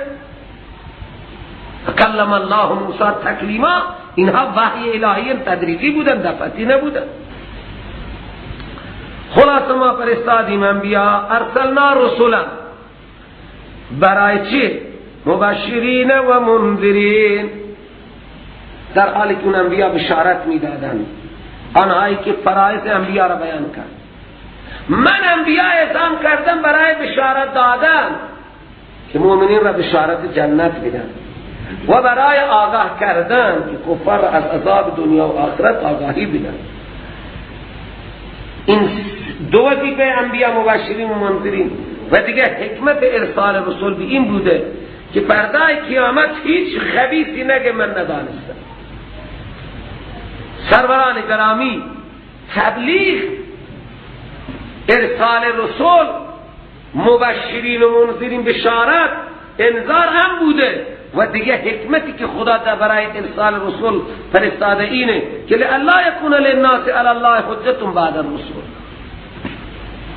کلم الله موسی تکلیما. اینها وحی الهی تدریجی بودن، دفعتی نبودن. خلاص ما فرستادیم انبیاء، ارسلنا رسولا، برای چی؟ مبشرین و منذرین، در حالی که اون انبیاء بشارت میدادن، آنهایی که فرائض انبیاء را بیان کرد. من انبیاء اعزام کردم برای بشارت دادن که مؤمنین را بشارت جنت بدن و برای آگاه کردن که کفار از عذاب دنیا و آخرت آگاهی بدن. این دو وظیفه انبیاء، مبشرین و منذرین. و دیگه حکمت ارسال رسول به این بوده که فردای قیامت هیچ خبیثی نگه من ندانستم. سروران گرامی، تبلیغ، ارسال رسول، مبشرین و منذرین، بشارت، انذار هم بوده. و دیگه حکمتی که خدا در برای ارسال رسول فرستاده اینه که لئلا یکون للناس علی الله حجت بعد الرسول،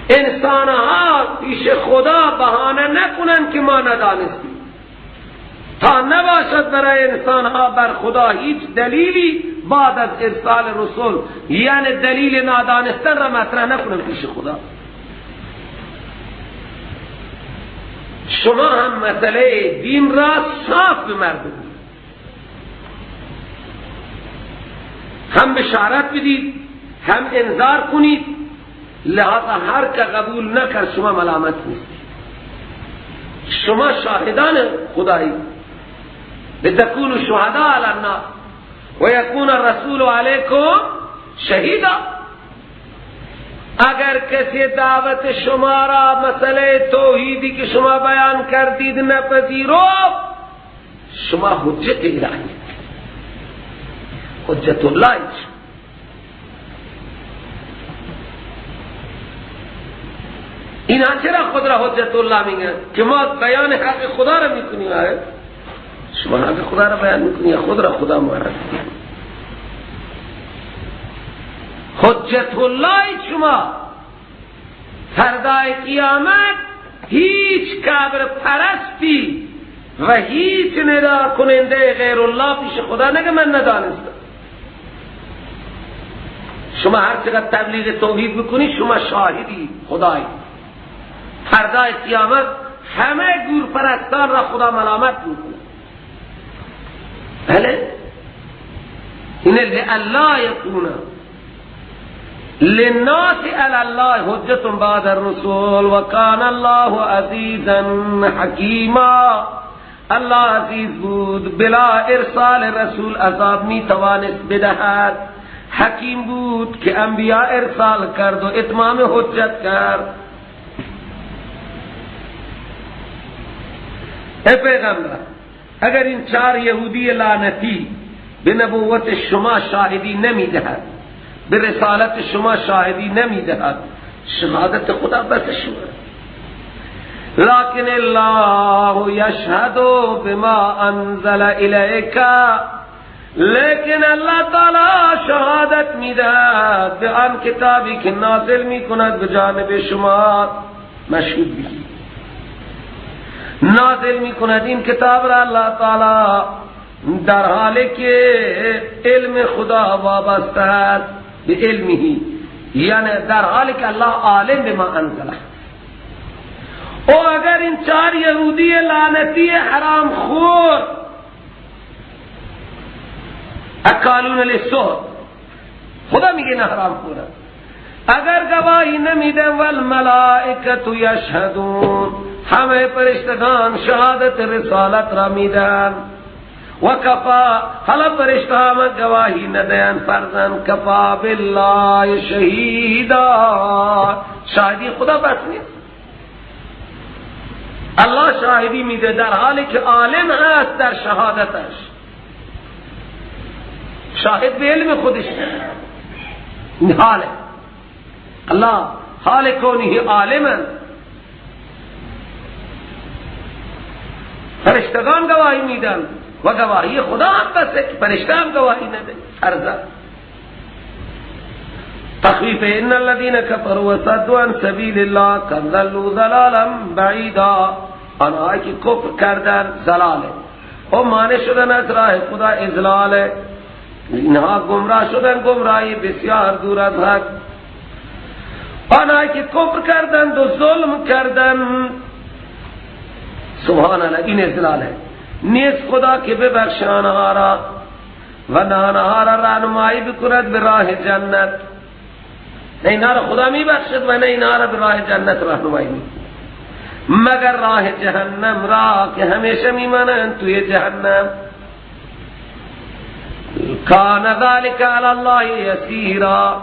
انسانها پیش خدا بهانه نکنن که ما ندانستیم، تا نباشد برای انسانها بر خدا هیچ دلیلی بعد از ارسال رسول، یعنی دلیل نادانستن را مطرح نکنن پیش خدا. شما هم مسئله دین را صاف به مردم، هم بشارت بدید، هم انذار کنید. لہذا هر که قبول نکرد شما ملامت نیستید، شما شاهدان خدایی. لتكونوا شهداء علی الناس و یکون الرسول علیکم شهیدا. اگر کسی دعوت شما را، مسئله توحیدی که شما بیان کردید نپذیرفت، شما حجت الهی، حجت الله. اینا چرا خود را حجت الله میگن؟ که ما بیان حق خدا را میکنیم. آره شما حق خدا را بیان میکنی، خود را خدا معرفی. حجت الله شما فردای قیامت هیچ قبر پرستی و هیچ ندا کننده غیر الله پیش خدا نگه من ندانستم. شما هر چقدر تبلیغ توحید بکنی، شما شاهدی خدایی. فردای قیامت همه گور پرستان را خدا ملامت میکنه. بله، اینه لئلا یکون للناس علی الله حجت بعد الرسول وکان الله عزیزا حکیما. الله عزیز بود، بلا ارسال رسول عذاب می توانست بدهد. حکیم بود که انبیاء ارسال کرد و اتمام حجت کرد. ای پیغمبر، اگر این چهار یهودی لعنتی به نبوت شما شاهدی نمی دهد، به رسالت شما شاهدی نمی دهد، شهادت خدا بس شما. لكن الله یشهد بما انزل الیک، لیکن اللہ تعالی شهادت میدهد به آن کتابی که نازل میکند به جانب شما. مشهود بی نازل میکند این کتاب را اللہ تعالی در حالی که علم خدا وابسته است به علمه، یعنی در حالی که الله عالم بما انزله. او اگر این چهار یهودی لعنتی حرام خور اکالون للسحت، خدا میگه نه حرام خورن. اگر گواهی نمیدن، والملائکة یشهدون، همه فرشتگان شهادت رسالت را میدن. و کفا، حالا فرشتہ هم گواهی ندهن، فرضاً کفا بالله شهیدا، شاهدی خدا بس نیست. الله شاهدی میده در حالی که عالم هست در شهادتش، شاهد به علم خودش. این حاله الله، حال کونه عالما، فرشتگان گواهی میدن و گواهی خدا هم بسه که فرشته هم گواهی نده. فرضاً تخویف، ان الذين كفروا وصدوا عن سبیل الله قد ضلوا ضلالا بعیدا، آنها که کفر کردن ضلاله و مانع شدن از راه خدا اضلاله، اینها گمراه شدن گمراهی بسیار دور از حق. آنها که کفر کردند و ظلم کردن، سبحان الله، این اضلاله. نیست خدا که ببخش آنها را و آنها را راهنمایی بکند به راه جنت. نه اینها را خدا میبخشد و نه اینها را به راه جنت راهنمایی میکند، مگر راه جهنم را که همیشه میمانند توی جهنم. کان ذلک علی الله یسیرا،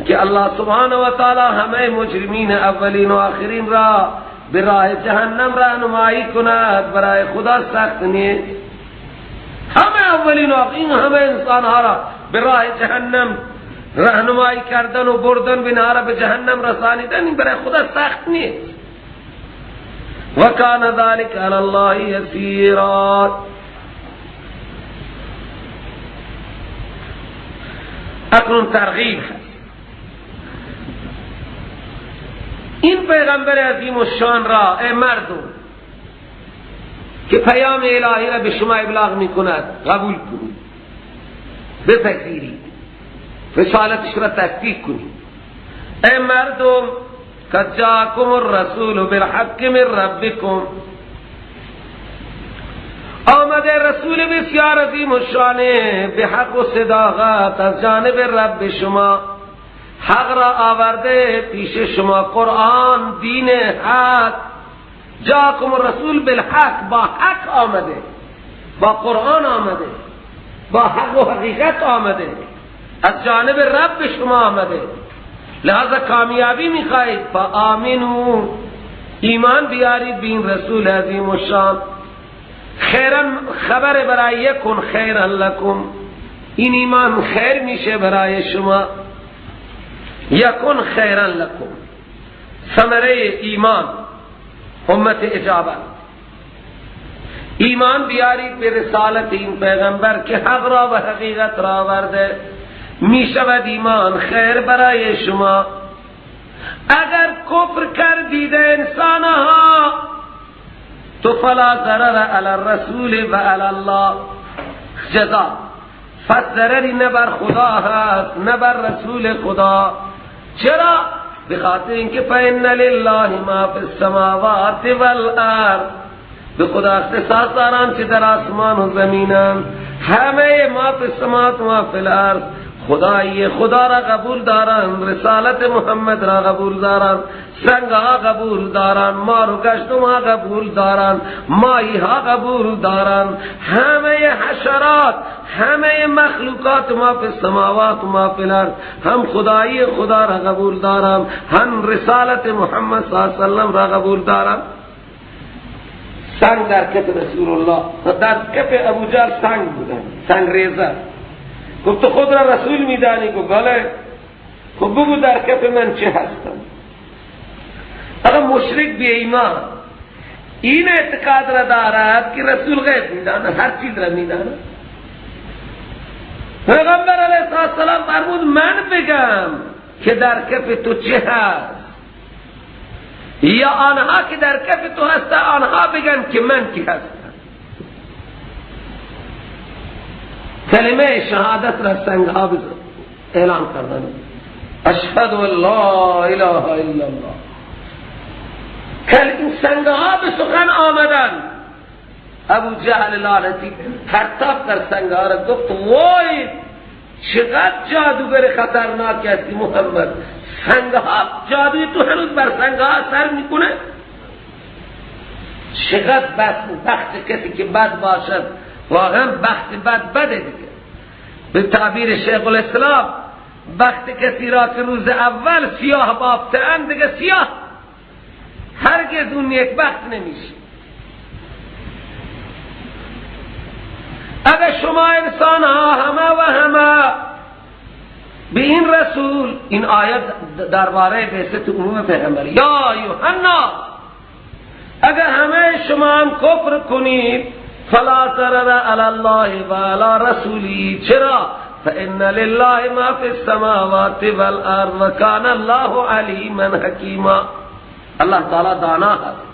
که الله سبحانه و تعالی همه مجرمین اولین و آخرین را به راه جهنم راهنمایی کند برای خدا سخت نیست. همه اولین و آخرین، همه انسانها را به راه جهنم راهنمایی کردن و بردن به نهار به جهنم رسانیدن، این برای خدا سخت نیست. و کان ذلک علی الله یسیرا. اکنون ترغیب هست. این پیغمبر عظیم الشان را، ای مردم که پیام الهی را به شما ابلاغ میکند، قبول کنید، بپذیرید، رسالتش را تصدیق کنید. ای مردم، قد جاءکم الرسول بالحق من ربکم، آمده رسول بسیار عظیم الشانه به حق و صداقت از جانب رب شما، حق را آورده پیش شما، قرآن دین حق. جاءکم الرسول بالحق، با حق آمده، با قرآن آمده، با حق و حقیقت آمده، از جانب رب شما آمده. لہذا کامیابی میخواهید، فآمنوا، ایمان بیارید به این رسول عظیم الشان. خیرا، خبر برای یکن خیرا لکم، این ایمان خیر میشه برای شما. یکن خیرا لکم، ثمره ایمان، امت اجابت. ایمان بیارید به رسالت این پیغمبر که حق را و حقیقت را آورده، میشود ایمان خیر برای شما. اگر کفر کردید انسانها، تو فلا ضرر علی الرسول و علی الله، جزا، پس ضرری نه بر خدا هست نه بر رسول خدا. چرا؟ به خاطر اینکه فإن لله ما فی السماوات والارض، به خدا اختصاص دارند چه در آسمان و زمینند، همه ما فی السماوات و ما فی الارض خدایی خدا را قبول دارند، رسالت محمد را قبول دارند، سنگ ها قبول دارند، مار و گشتم ها قبول دارند، ماهی ها قبول دارند، همه حشرات، همه مخلوقات ما فی السماوات و ما فی الارض هم خدایی خدا را قبول دارند، هم رسالت محمد صلی الله علیه وسلم را قبول دارند. سنگ در کف رسول الله، در کف ابو جهل سنگ بودن، سنگ ریزه. گفت تو خود را رسول میدانی؟ گفت بله. خب بگو در کف من چه هستم؟ اگر مشرک بی ایمان این اعتقاد را دارد که رسول غیب میداند، هر چیز را میداند. پیغمبر علیه السلام فرمود من بگم که در کف تو چه هست، یا آنها که در کف تو هست آنها بگن که من کی هستم. کلمه شهادت را سنگها اعلان کردن، اشهد ان لا اله الا الله. این سنگها به سخن آمدن، ابو جهل لعنتی پرتاب در سنگ ها را، گفت وای چقدر جادوگر خطرناک هستی محمد، سنگ ها جادوی تو هنوز بر سنگ ها اثر میکنه. چقدر بخت کسی که بد باشد، واقعا بخت بد بده دیگه. به تعبیر شیخ الاسلام بخت کسی را که روز اول سیاه بافته اند دیگه سیاه، هرگز اون یک بخت نمیشه. اگر شما انسان ها همه و همه به این رسول، این آیت درباره بعثت عموم پیغمبر، یا یوحنا اگر همه شما هم کفر کنید فلا ضرر علی الله و علی رسولی، چرا؟ فإن لله ما فی السماوات والارض وکان الله علیما حکیما. الله تعالی دانا هست،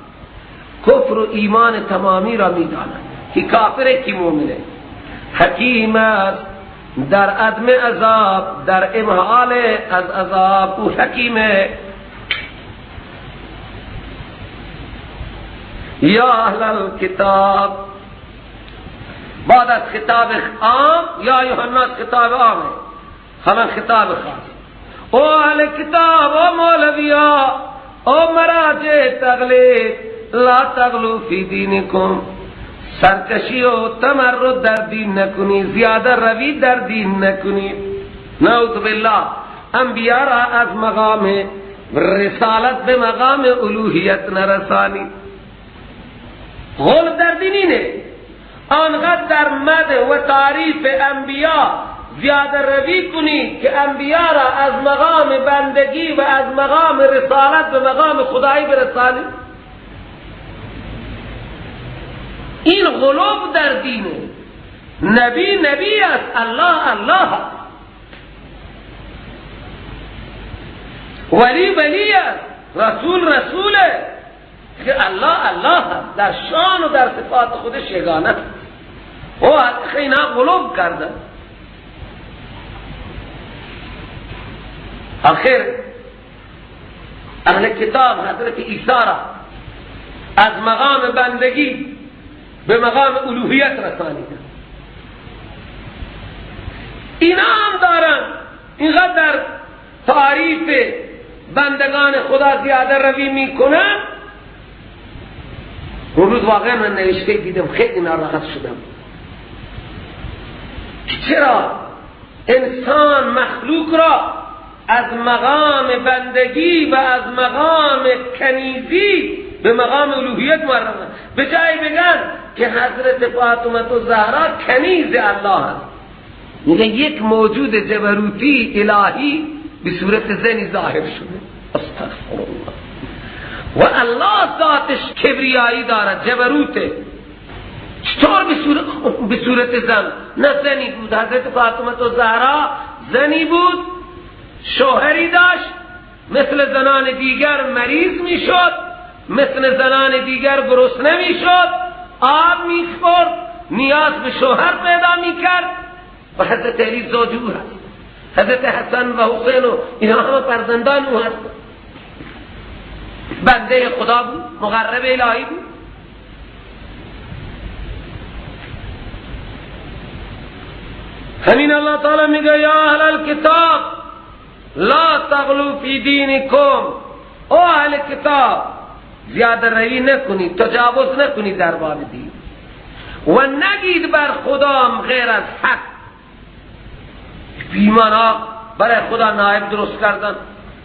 کفر و ایمان تمامی را میداند که کافر کی مومنه. حکیم است در عدم عذاب، در امهال از عذاب او حکیمه. یا اهل الکتاب، بعد از خطاب عام یا ایها الناس خطاب عامه، همان خطاب خاص. او اهل کتاب، او مولویا، او مراجع تقلید، لا تغلو فی دینکم، سرکشی و تمرد در دین نکنی، زیاده روی در دین نکنی. نعوذ بالله، انبیاء را از مقام رسالت به مقام الوهیت نرسانی. غل در دینی نه، آنقدر در مدح و تعریف انبیاء زیاده روی کنی که انبیاء را از مقام بندگی و از مقام رسالت به مقام خدایی برسانی. این غلوب در دینه. نبی نبی است، الله الله است، ولی ولی است، رسول رسوله، که الله الله است، در شان و در صفات خودش یگانه است. او اینا غلوب کرده. آخر اهل کتاب حضرت عیسی را از مقام بندگی به مقام الوهیت رسانیدن. اینا هم دارن اینقدر در تعریف بندگان خدا زیاده روی میکنن. اون روز واقعا من نوشته دیدم خیلی ناراحت شدم که چرا انسان مخلوق را از مقام بندگی و از مقام کنیزی به مقام الوهیت معرفی، به جای بگن که حضرت فاطمه الزهرا کنیز الله است، میگن یک موجود جبروتی الهی به صورت زنی ظاهر شده. استغفر الله. و الله ذاتش کبریایی دارد، جبروته، چطور به صورت زن؟ نه زنی بود، حضرت فاطمه الزهرا زنی بود، شوهری داشت، مثل زنان دیگر مریض میشد، مثل زنان دیگر گرسنه میشد، آب میخورد، نیاز به شوهر پیدا میکرد. و حضرت علی زوج او هست، حضرت حسن و حسین و اینها همه فرزندان او هست. بنده خدا بود، مقرب الهی بود. همین الله تعالی میگه یا اهل الکتاب لا تغلو فی دینکم، او اهل کتاب زیاده روی نکنی، تجاوز نکنی در باب دین، و نگید بر خدام غیر از حق. بیمانا برای خدا نائب درست کردن.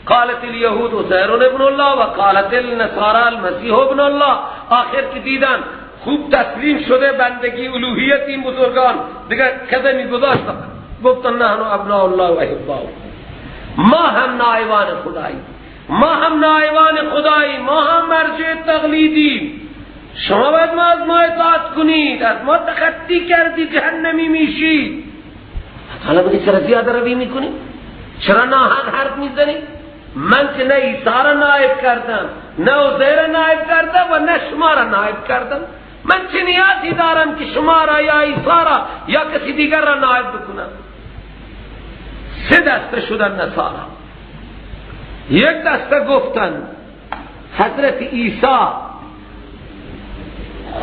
قالت الیهود عزیر ابن الله و قالت النصارى المسیح ابن الله. آخر که دیدن خوب تسلیم شده بندگی الوهیت این بزرگان، دیگه کذا میگذاشت، گفتن نحن ابناء الله و احباؤه، ما هم نائبان خدایی، ما هم نائبان خدایی، ما هم مرجع تقلیدیم، شما باید ما از ما اطاعت کنید، از ما تخطی کردی جهنمی میشید. حالا بگی چرا زیاده روی میکنی؟ چرا ناحق حرف میزنی؟ من که نه عیسی را نائب کردم، نه عزیر را نائب کردم و نه شما را نائب کردم. من چه نیازی دارم که شما را یا عیسی را یا کسی دیگر را نائب بکنم؟ سه دسته شدن نصارا. یک دسته گفتن حضرت عیسی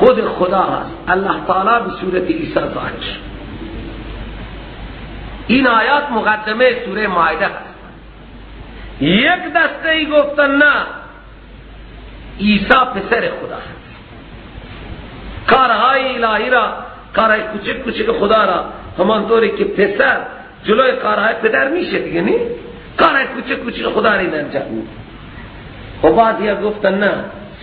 خود خدا هست. الله تعالی به صورت عیسی ظاهر شد. این آیات مقدمه سوره مائده هست. یک دسته ای گفتن نه، عیسی پسر خدا هست، کارهای الهی را، کارهای کوچک کوچک خدا را، همانطوری که پسر جلوی کارهای پدر میشه دیگه، نی؟ کارهای کوچک کوچک خدا را این انجام میده. و بعضیا گفتن نه،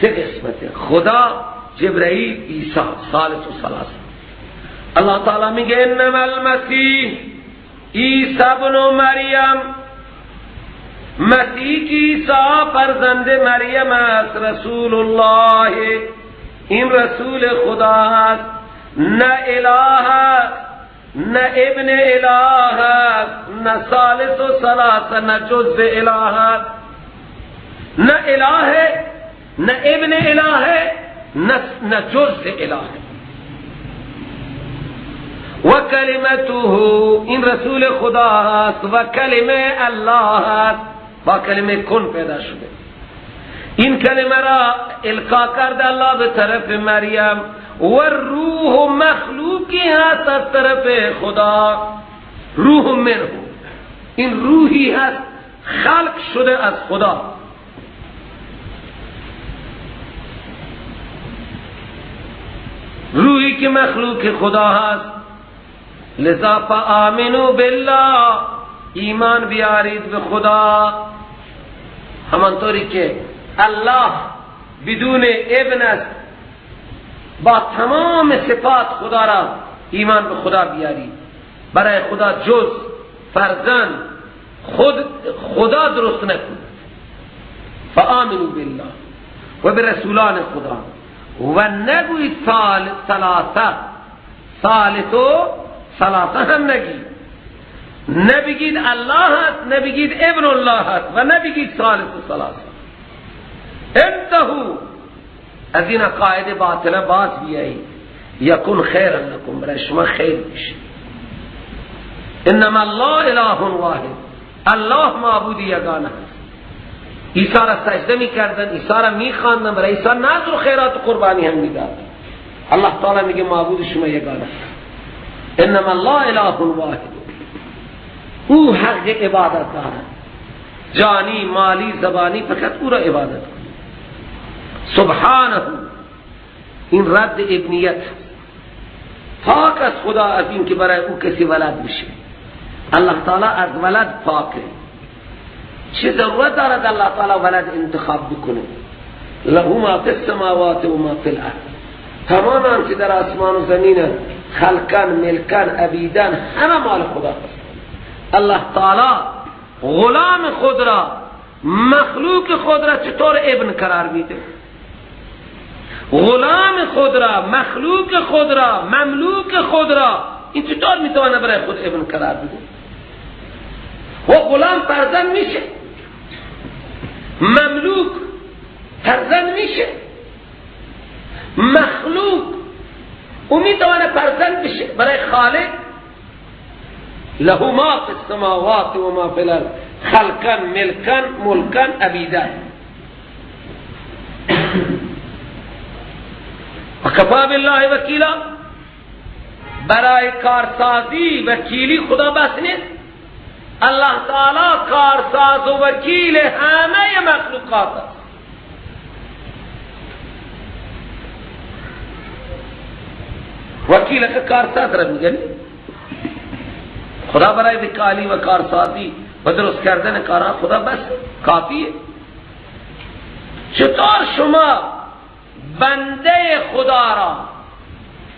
سه قسمته: خدا، جبرئیل، عیسی، ثالث و ثلاثه. الله تعالی میگه انما المسیح عیسی ابن مریم، مسیح کی عیسی فرزند مریم است، رسول الله، این رسول خدا است، نه اله است، نه ابن اله است، نه ثالث و ثلاثه، نه جزء اله است، نه اله، نه ابن اله، نه جزء اله. و کلمته، این رسول خدا است، و کلمه الله است، با کلمه کن پیدا شده. این کلمه را القا کرد الله به طرف مریم، و روح مخلوقی هست از طرف خدا، روح منه، این روحی هست خلق شده از خدا. روحی که مخلوق خدا هست. لذا فآمنوا بالله، ایمان بیارید به خدا. همانطوری که الله بدون ابن است، با تمام صفات خدا را ایمان به خدا بیارید. برای خدا جز فرزند خود خدا درست نکن. فآمنوا بالله و به رسولان خدا، و نگویید ثلاثه، ثالث و ثلاثه هم نگید، نبگید الله هست، نبگید ابن الله هست، و نبگید ثالث و ثلاثه. انتهو، از این عقاید باطله باز بیایید، یکن خیرا لکم، برای شما خیر میشه. انما الله اله واحد، الله معبود یگانه هست. عیسی را سجده میکردن، عیسی را میخواندن، برای عیسی نذر و خیرات و قربانی هم میدادن. الله تعالی میگه معبود شما یگانه هست. انما الله اله واحد، او حق عبادت دارد، جانی، مالی، زبانی، فقط او را عبادت کنید. سبحانه، این رد ابنیت، پاک از خدا از این که برای او کسی ولد بشه. الله تعالی از ولد پاکه. چه ضرورت دارد الله تعالی ولد انتخاب بکنه؟ له ما فی السماوات و ما فی الارض، تمام آنچه در آسمان و زمین، خلقن، ملکن، عبیدن، همه مال خدا است. الله تعالی غلام خود را، مخلوق خود را چطور ابن قرار میده؟ غلام خود را، مخلوق خود را، مملوک خود را، این چطور میتونه برای خود ابن قرار بده؟ و غلام فرزند میشه، مملوک فرزند میشه، مخلوق او میتونه فرزند بشه برای خالق. له ما فی السماوات و ما فی الارض، خلقا، ملکا، ملکا، عبیدا. و کفا بالله وکیلا، برای کارسازی وکیلی خدا بس نیست. الله تعالی کارساز و وکیل همه مخلوقات است. وکیل که کارساز را میگن، خدا برای وکالی و کارسازی و درست کردن کارها خدا بس کافیه. چطور شما بنده خدا را،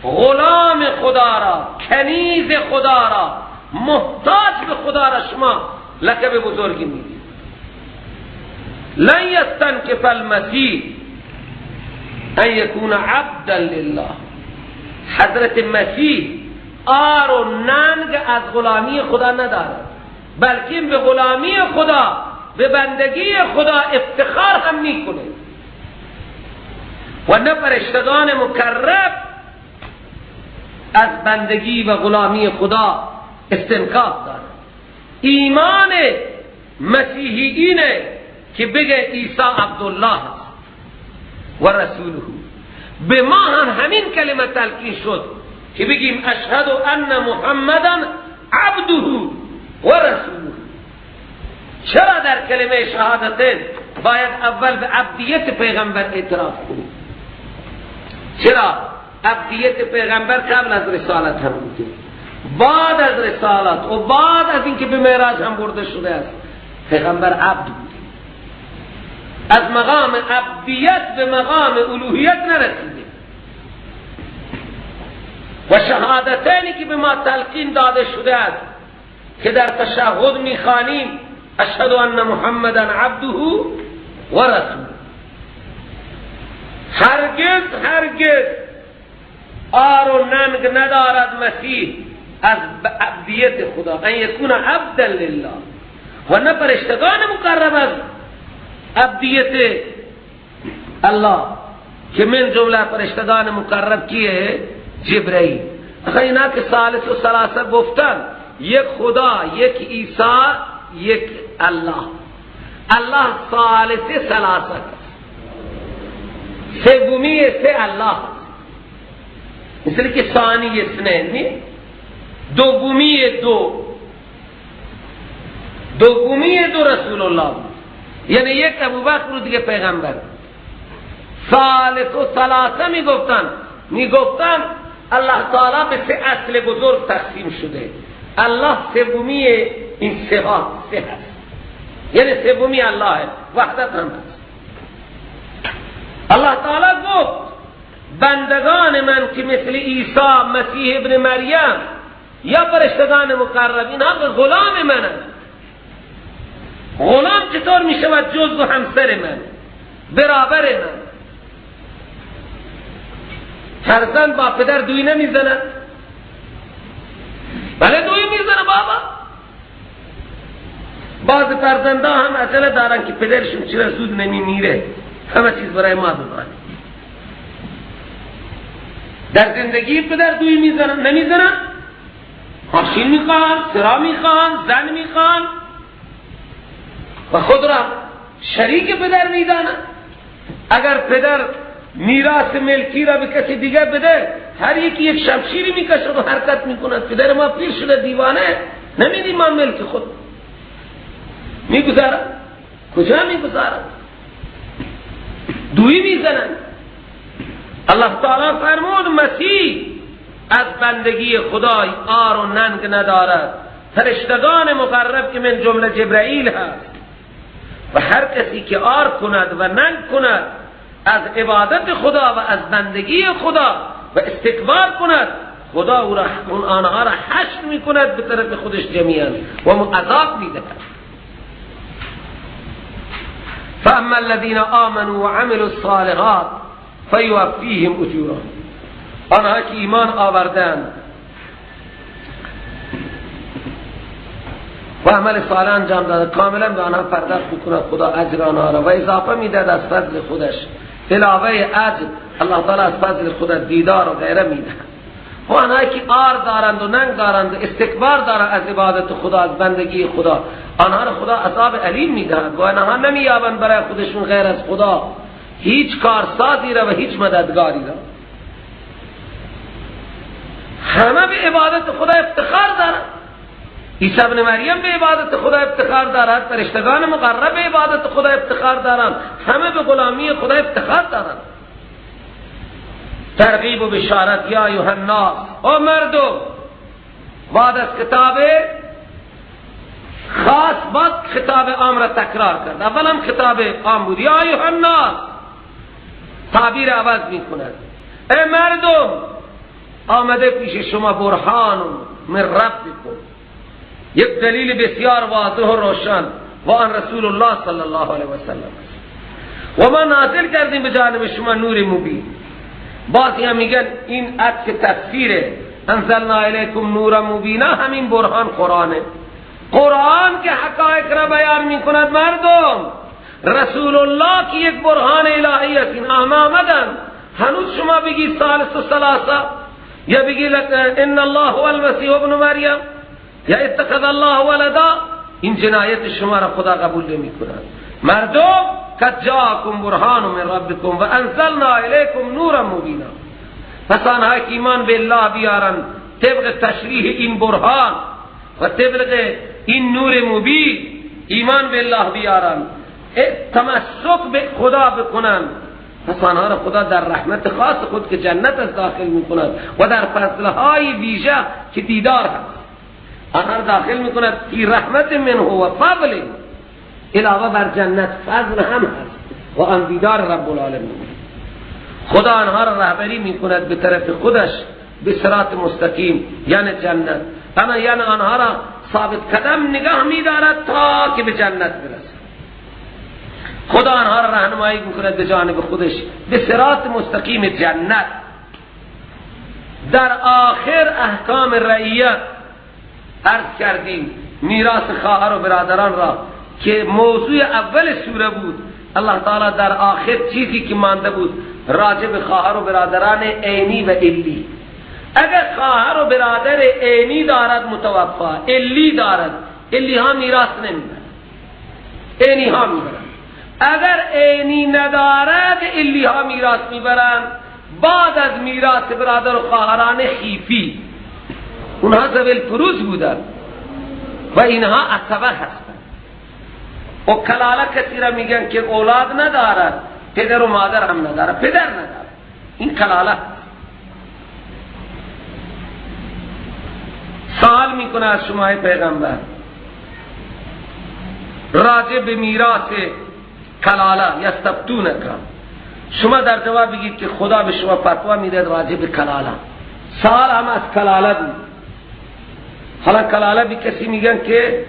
غلام خدا را، کنیز خدا را، محتاج به خدا را شما لقب بزرگی میدید؟ لن یستنکف المسیح ان یکون عبدا لله. حضرت مسیح آر و ننگ از غلامی خدا ندارد، بلکه به غلامی خدا، به بندگی خدا افتخار هم میکنه. و نه فرشتگان مکرب از بندگی و غلامی خدا استنکاف دارد. ایمان مسیحی اینه که بگه عیسی عبدالله است و رسوله، به ما هم همین کلمه تلقین شد که بگیم اشهد ان محمدا عبده و رسوله. چرا در کلمه شهادتین باید اول به عبدیت پیغمبر اعتراف کنیم؟ چرا؟ عبدیت پیغمبر قبل از رسالت هم بوده، بعد از رسالت و بعد از اینکه به معراج هم برده شده است، پیغمبر عبد بوده. از مقام عبدیت به مقام الوهیت نرسیده. و شهادتینی که به ما تلقین داده شده است که در تشهد میخوانیم اشهد ان محمدا عبده و رسوله، هرگز هرگز آر و ننگ ندارد مسیح از عبدیت خدا، ان یکون عبدا لله، و نه فرشتگان مقرب از عبدیت الله که من جمله فرشتگان مقرب کیه؟ جبرئیل. آخه اینا که ثالث و ثلاثه گفتن، یک خدا، یک عیسی، یک الله. الله ثالث ثلاثه، سومی سه الله، مثل که ثانی اثنین، دومی دو، دومی دو رسول الله بود، یعنی یک ابوبکر بود دیگه پیغمبر. ثالث و ثلاثه میگفتن، میگفتن الله تعالی به سه اصل بزرگ تقسیم شده. الله سومی این سه ها، سه هست، یعنی سومی الله، وحدت هم هست. الله تعالی گفت بندگان من که مثل عیسی مسیح ابن مریم یا فرشتگان مقرب، اینها غلام منند. غلام چطور می شود جزء همسر من، برابر من؟ فرزند با پدر دوی نمیزند؟ بله دوی میزنه بابا. بعض فرزنده هم عجله دارن که پدرشون چرا زود نمیمیره، همه چیز برای ما بمانه. در زندگی پدر دوی میزنن نمیزنن؟ ماشین میخوان، سرا میخوان، زن میخوان و خود را شریک پدر میدانن. اگر پدر میراث ملکی را به کسی دیگه بده، هر یکی یک شمشیری میکشد و حرکت میکند. پدر ما پیر شده، دیوانه، نمیدیم ما ملک خود. میگذارد؟ کجا میگذارد؟ دوی میزنند. الله تعالی فرمود مسیح از بندگی خدای آر و ننگ ندارد، فرشتگان مقرب که من جمله جبرئیل هست، و هر کسی که آر کند و ننگ کند از عبادت خدا و از بندگی خدا و استکبار کند، خدا او را، آنها را حشر میکند به طرف خودش جمیعا و عذاب میدهد. فاما الذين آمنوا وعملوا الصالحات فیوفیهم اجورهم. آنها که ایمان آوردند و عمل صالح انجام دادند، کاملا به آنها پرداخت میکند خدا اجر آنها را و اضافه میدهد از فضل خودش. علاوه اجر الله تعالی از فضل خود دیدار و غیره میدهد. و آنها که آر دارند و ننگ دارند و استکبار دارند از عبادت خدا، از بندگی خدا، آنها را خدا عذاب الیم میدهد و آنها نمییابند برای خودشون غیر از خدا هیچ کارسازی را و هیچ مددگاری را. همه به عبادت خدا افتخار دارند. عیسی ابن مریم به عبادت خدا افتخار دارد، فرشتگان مقرب به عبادت خدا افتخار دارند، همه به غلامی خدا افتخار دارند. ترغیب و بشارت یا ایها الناس، او مردم، بعد از خطاب خاص بعد خطاب عام را تکرار کرد. اول هم خطاب عام بود، یا ایها الناس، تعبیر عوض می کند. ای مردم، آمده پیش شما برهان من ربکم، یک دلیل بسیار واضح و روشن، و آن رسول الله صلی الله علیه و سلم است. و ما نازل کردیم به جانب شما نور مبین. بعضی هم میگن این عطف تفسیره، انزلنا الیکم نورا مبینا، همین برهان قرآنه. قرآن که حقایق را بیان میکند مردم، رسول الله که یک برهان الهی است. این همه آمدن، هنوز شما بگی ثالث و ثلاثه، یا بگی ان الله هو المسیح ابن مریم، یا اتخذ الله ولدا، این جنایت شما را خدا قبول نمی کند. مردم قد جاءکم برهان من ربکم و انزلنا الیکم نورا مبینا. پس آنها که ایمان به الله بیارن طبق تشریح این برهان و طبق این نور مبین ایمان به الله بیارن، تمسک به خدا بکنن، پس آنها را خدا در رحمت خاص خود که جنت از داخل میکند و در فضلهای ویژه که دیدار هست آنها را داخل میکند، فی رحمت منه و فضل، علاوه بر جنت فضل هم هست و آن دیدار رب العالمین. خدا آنها را رهبری میکند به طرف خودش به صراط مستقیم، یعنی جنت. اما یعنی آنها را ثابت قدم نگاه میدارد تا که به جنت برسد. خدا آنها را راهنمایی میکند به جانب خودش به صراط مستقیم جنت. در آخر احکام رعیت عرض کردیم، میراث خواهر و برادران را که موضوع اول سوره بود. الله تعالی در آخر چیزی که مانده بود راجع به خواهر و برادران عینی و علی. اگر خواهر و برادر عینی دارد متوفا، علی دارد، علی ها میراث نمیبرند، عینی ها میبرند. اگر عینی ندارد علی ها میراث میبرند. بعد از میراث برادر و خواهران خیفی، اونها ذوی الفروض بودند و اینها عصبه هستند. و کلاله کسی را میگن که اولاد ندارد، پدر و مادر هم ندارد، پدر ندارد، این کلاله. سوال میکنه از شما پیغمبر راجع به میراث کلاله، یستفتونک، شما در جواب بگید که خدا به شما فتوا میده راجع به کلاله. سوال هم از کلاله بود. حالا کلاله بھی کسی میگن که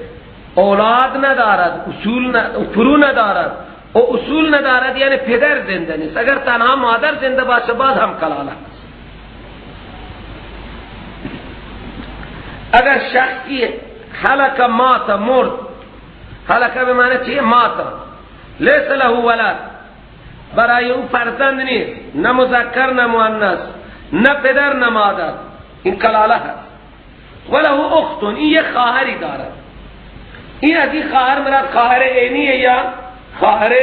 اولاد ندارد، اصول فرو ندارد، و اصول ندارد یعنی پدر زنده نیست. اگر تنها مادر زنده باشه باز هم کلاله است. اگر شخصی هلک مات، مرد، هلک به معنی چیه؟ مات، لیس له ولد، برای او فرزند نیست، نه مذکر نه مؤنث، نه پدر نه مادر، این کلاله هست. وله اخت، این یک خواهری دارد. این از این خواهر مراد خواهر عینیه یا خواهر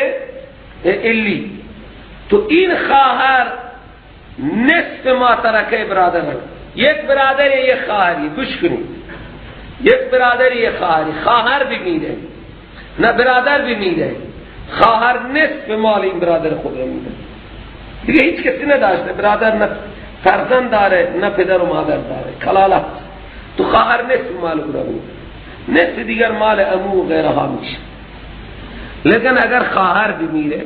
علی. تو این خواهر نصف ما ترکه برادر ہے. یک برادر یک خواهری، گوش کنید، یک برادر یک خواهری، خواهر بمیره نه برادر بمیره، خواهر نصف مال این برادر خود را میده. دیگه هیچ کسی نداشته، برادر نه فرزند داره نه پدر و مادر داره، کلاله. تو خواهر نصف مال او را میده، نصف دیگر مال عمو و غیرها میشه. لیکن اگر خواهر بمیره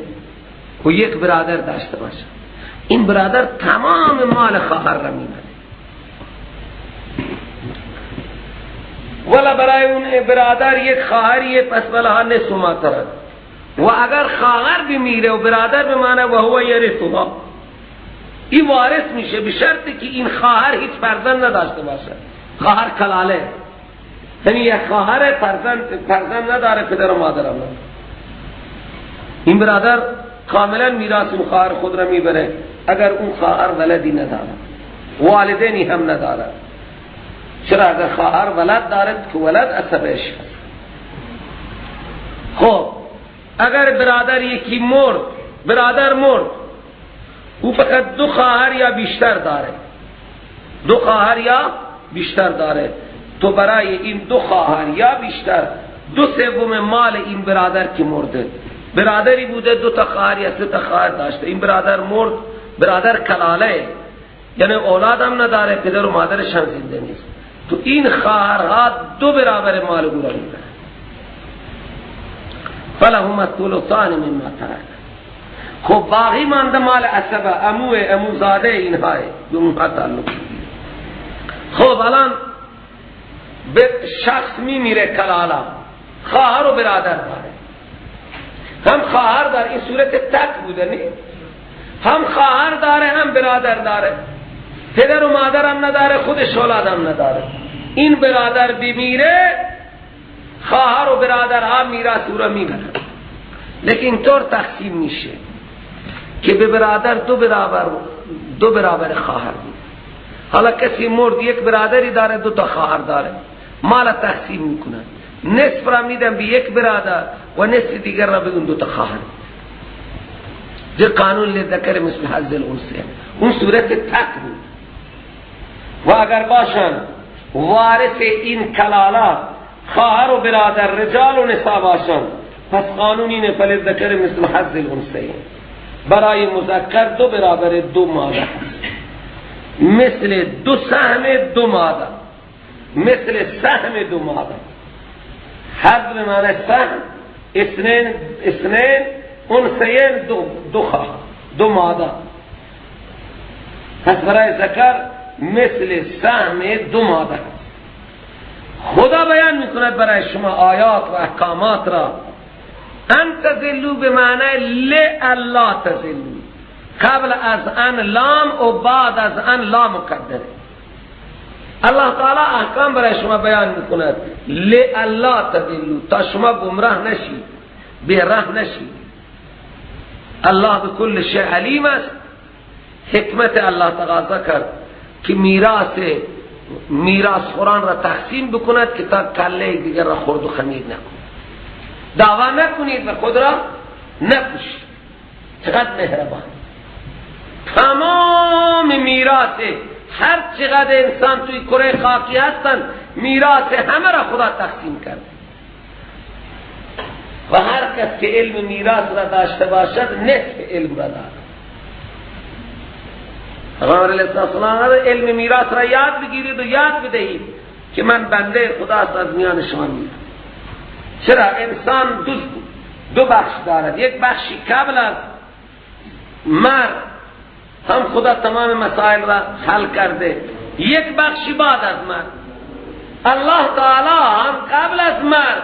و یک برادر داشته باشه، این برادر تمام مال خواهر را میبره. ولا برای اون برادر یک خواهریه، پس ولها نصف ما ترک. و اگر خواهر بمیره و برادر بمانه و هو یرثها، این وارث میشه به شرط که این خواهر هیچ فرزند نداشته باشه. خواهر کلاله، یعنی یک خواهر فرزند نداره، پدر و مادر هم نداره. این برادر کاملا میراث اون خواهر خود را میبره اگر اون خواهر ولدی نداره، والدینی هم نداره. چرا؟ اگر خواهر ولد دارد که ولد عصبش هست. خب اگر برادر یکی مرد، برادر مرد، او فقط دو خواهر یا بیشتر داره، دو خواهر یا بیشتر داره، تو برای این دو خواهر یا بیشتر دو سوم مال این برادر که مرده، برادری بوده دو تا خواهر یا سه تا خواهر داشته، این برادر مرد، برادر کلاله، یعنی اولاد هم نداره، پدر و مادرش هم زنده نیست، تو این خواهرها دو برابر مال او را میبرند. فلهما الثلثان مما ترک. خب باقی مانده مال عصبه، عمو، عموزاده، اینهای به اونها تعلق. خب الان به شخص میمیره کلاله، خواهر و برادر داره، هم خواهر داره، این صورت تک بوده نی، هم خواهر داره هم برادر داره، پدر و مادر هم نداره، خودش اولاد هم نداره. این برادر بمیره، خواهر و برادر هم میراث او را میبرن. لیکن اینطور تقسیم میشه که به برادر دو برابر خواهر میده. حالا کسی مرد، یک برادری داره، دو تا خواهر داره، مال تقسیم میکنن، نصف را میدن به یک برادر و نصف دیگر را به اون دو تا خواهر. ده قانون لذکر مثل حظ الانثیین اون صورت تک بود. و اگر باشن وارث این کلالا خواهر و برادر رجال و نسا باشن، پس قانون اینه فلذکر مثل حظ الانثیین، برای مذکر 2 برابر 2 ماده، مثل 2 سهم 2 ماده، مثل سهم 2 ماده. حظ به معنی سهم، اثنین اثنین، انثیین 2 خواهر 2 ماده. پس برای ذکر مثل سهم 2 ماده. خدا بیان میکند برای شما آیات و احکامات را. ان تزلو به معنی لئلا تزلو، قبل از ان لام و بعد از ان لام مقدره. الله تعالی احکام برای شما بیان میکند لئلا تزلو، تا شما گمراه نشید، به راه نشید. الله به کل شیء علیم است. حکمت الله تقاضا کرد که میراث خوران را تقسیم بکند که تا کله دیگر را خورد و خمیر نکند. دعوا نکنید و خود را نکشید. چقدر مهربان. تمام میراث هر چقدر انسان توی کره خاکی هستند، میراث همه را خدا تقسیم کرد. و هر کس که علم میراث را داشته باشد نصف علم را دارد. پیغمبر علیه السلام علم میراث را یاد بگیرید و یاد بدهید که من بنده خدا است، از میان شما میرم. چرا انسان دو بخش دارد، یک بخشی قبل از مرگ هم خدا تمام مسائل را حل کرده، یک بخشی بعد از مرگ. الله تعالی هم قبل از مرگ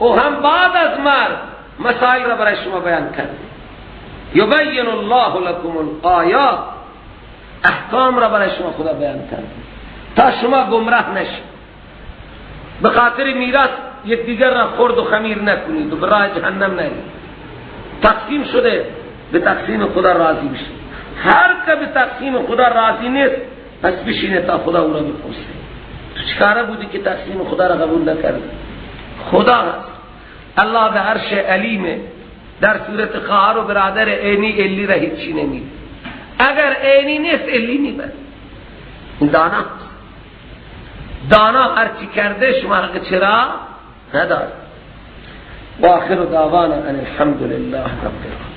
و هم بعد از مرگ مسائل را برای شما بیان کرده. یبین الله لکم الآیات، احکام را برای شما خدا بیان کرده تا شما گمراه نشید. به خاطر میراث یکدیگر را خرد و خمیر نکنید و به راه جهنم نرید. تقسیم شده، به تقسیم خدا راضی بشید. هر که به تقسیم خدا راضی نیست پس بشینه تا خدا او را بپرسه تو چیکاره بودی که تقسیم خدا را قبول نکردی؟ خدا هست، الله به عرش علیمه. در صورت خواهر و برادر عینی علی را هیچی نمیده، اگر عینی نیست علی میبره. این دانا دانا هرچی کرده شما حق چرا نداره. و آخر دعوانا ان الحمد لله رب العالمین.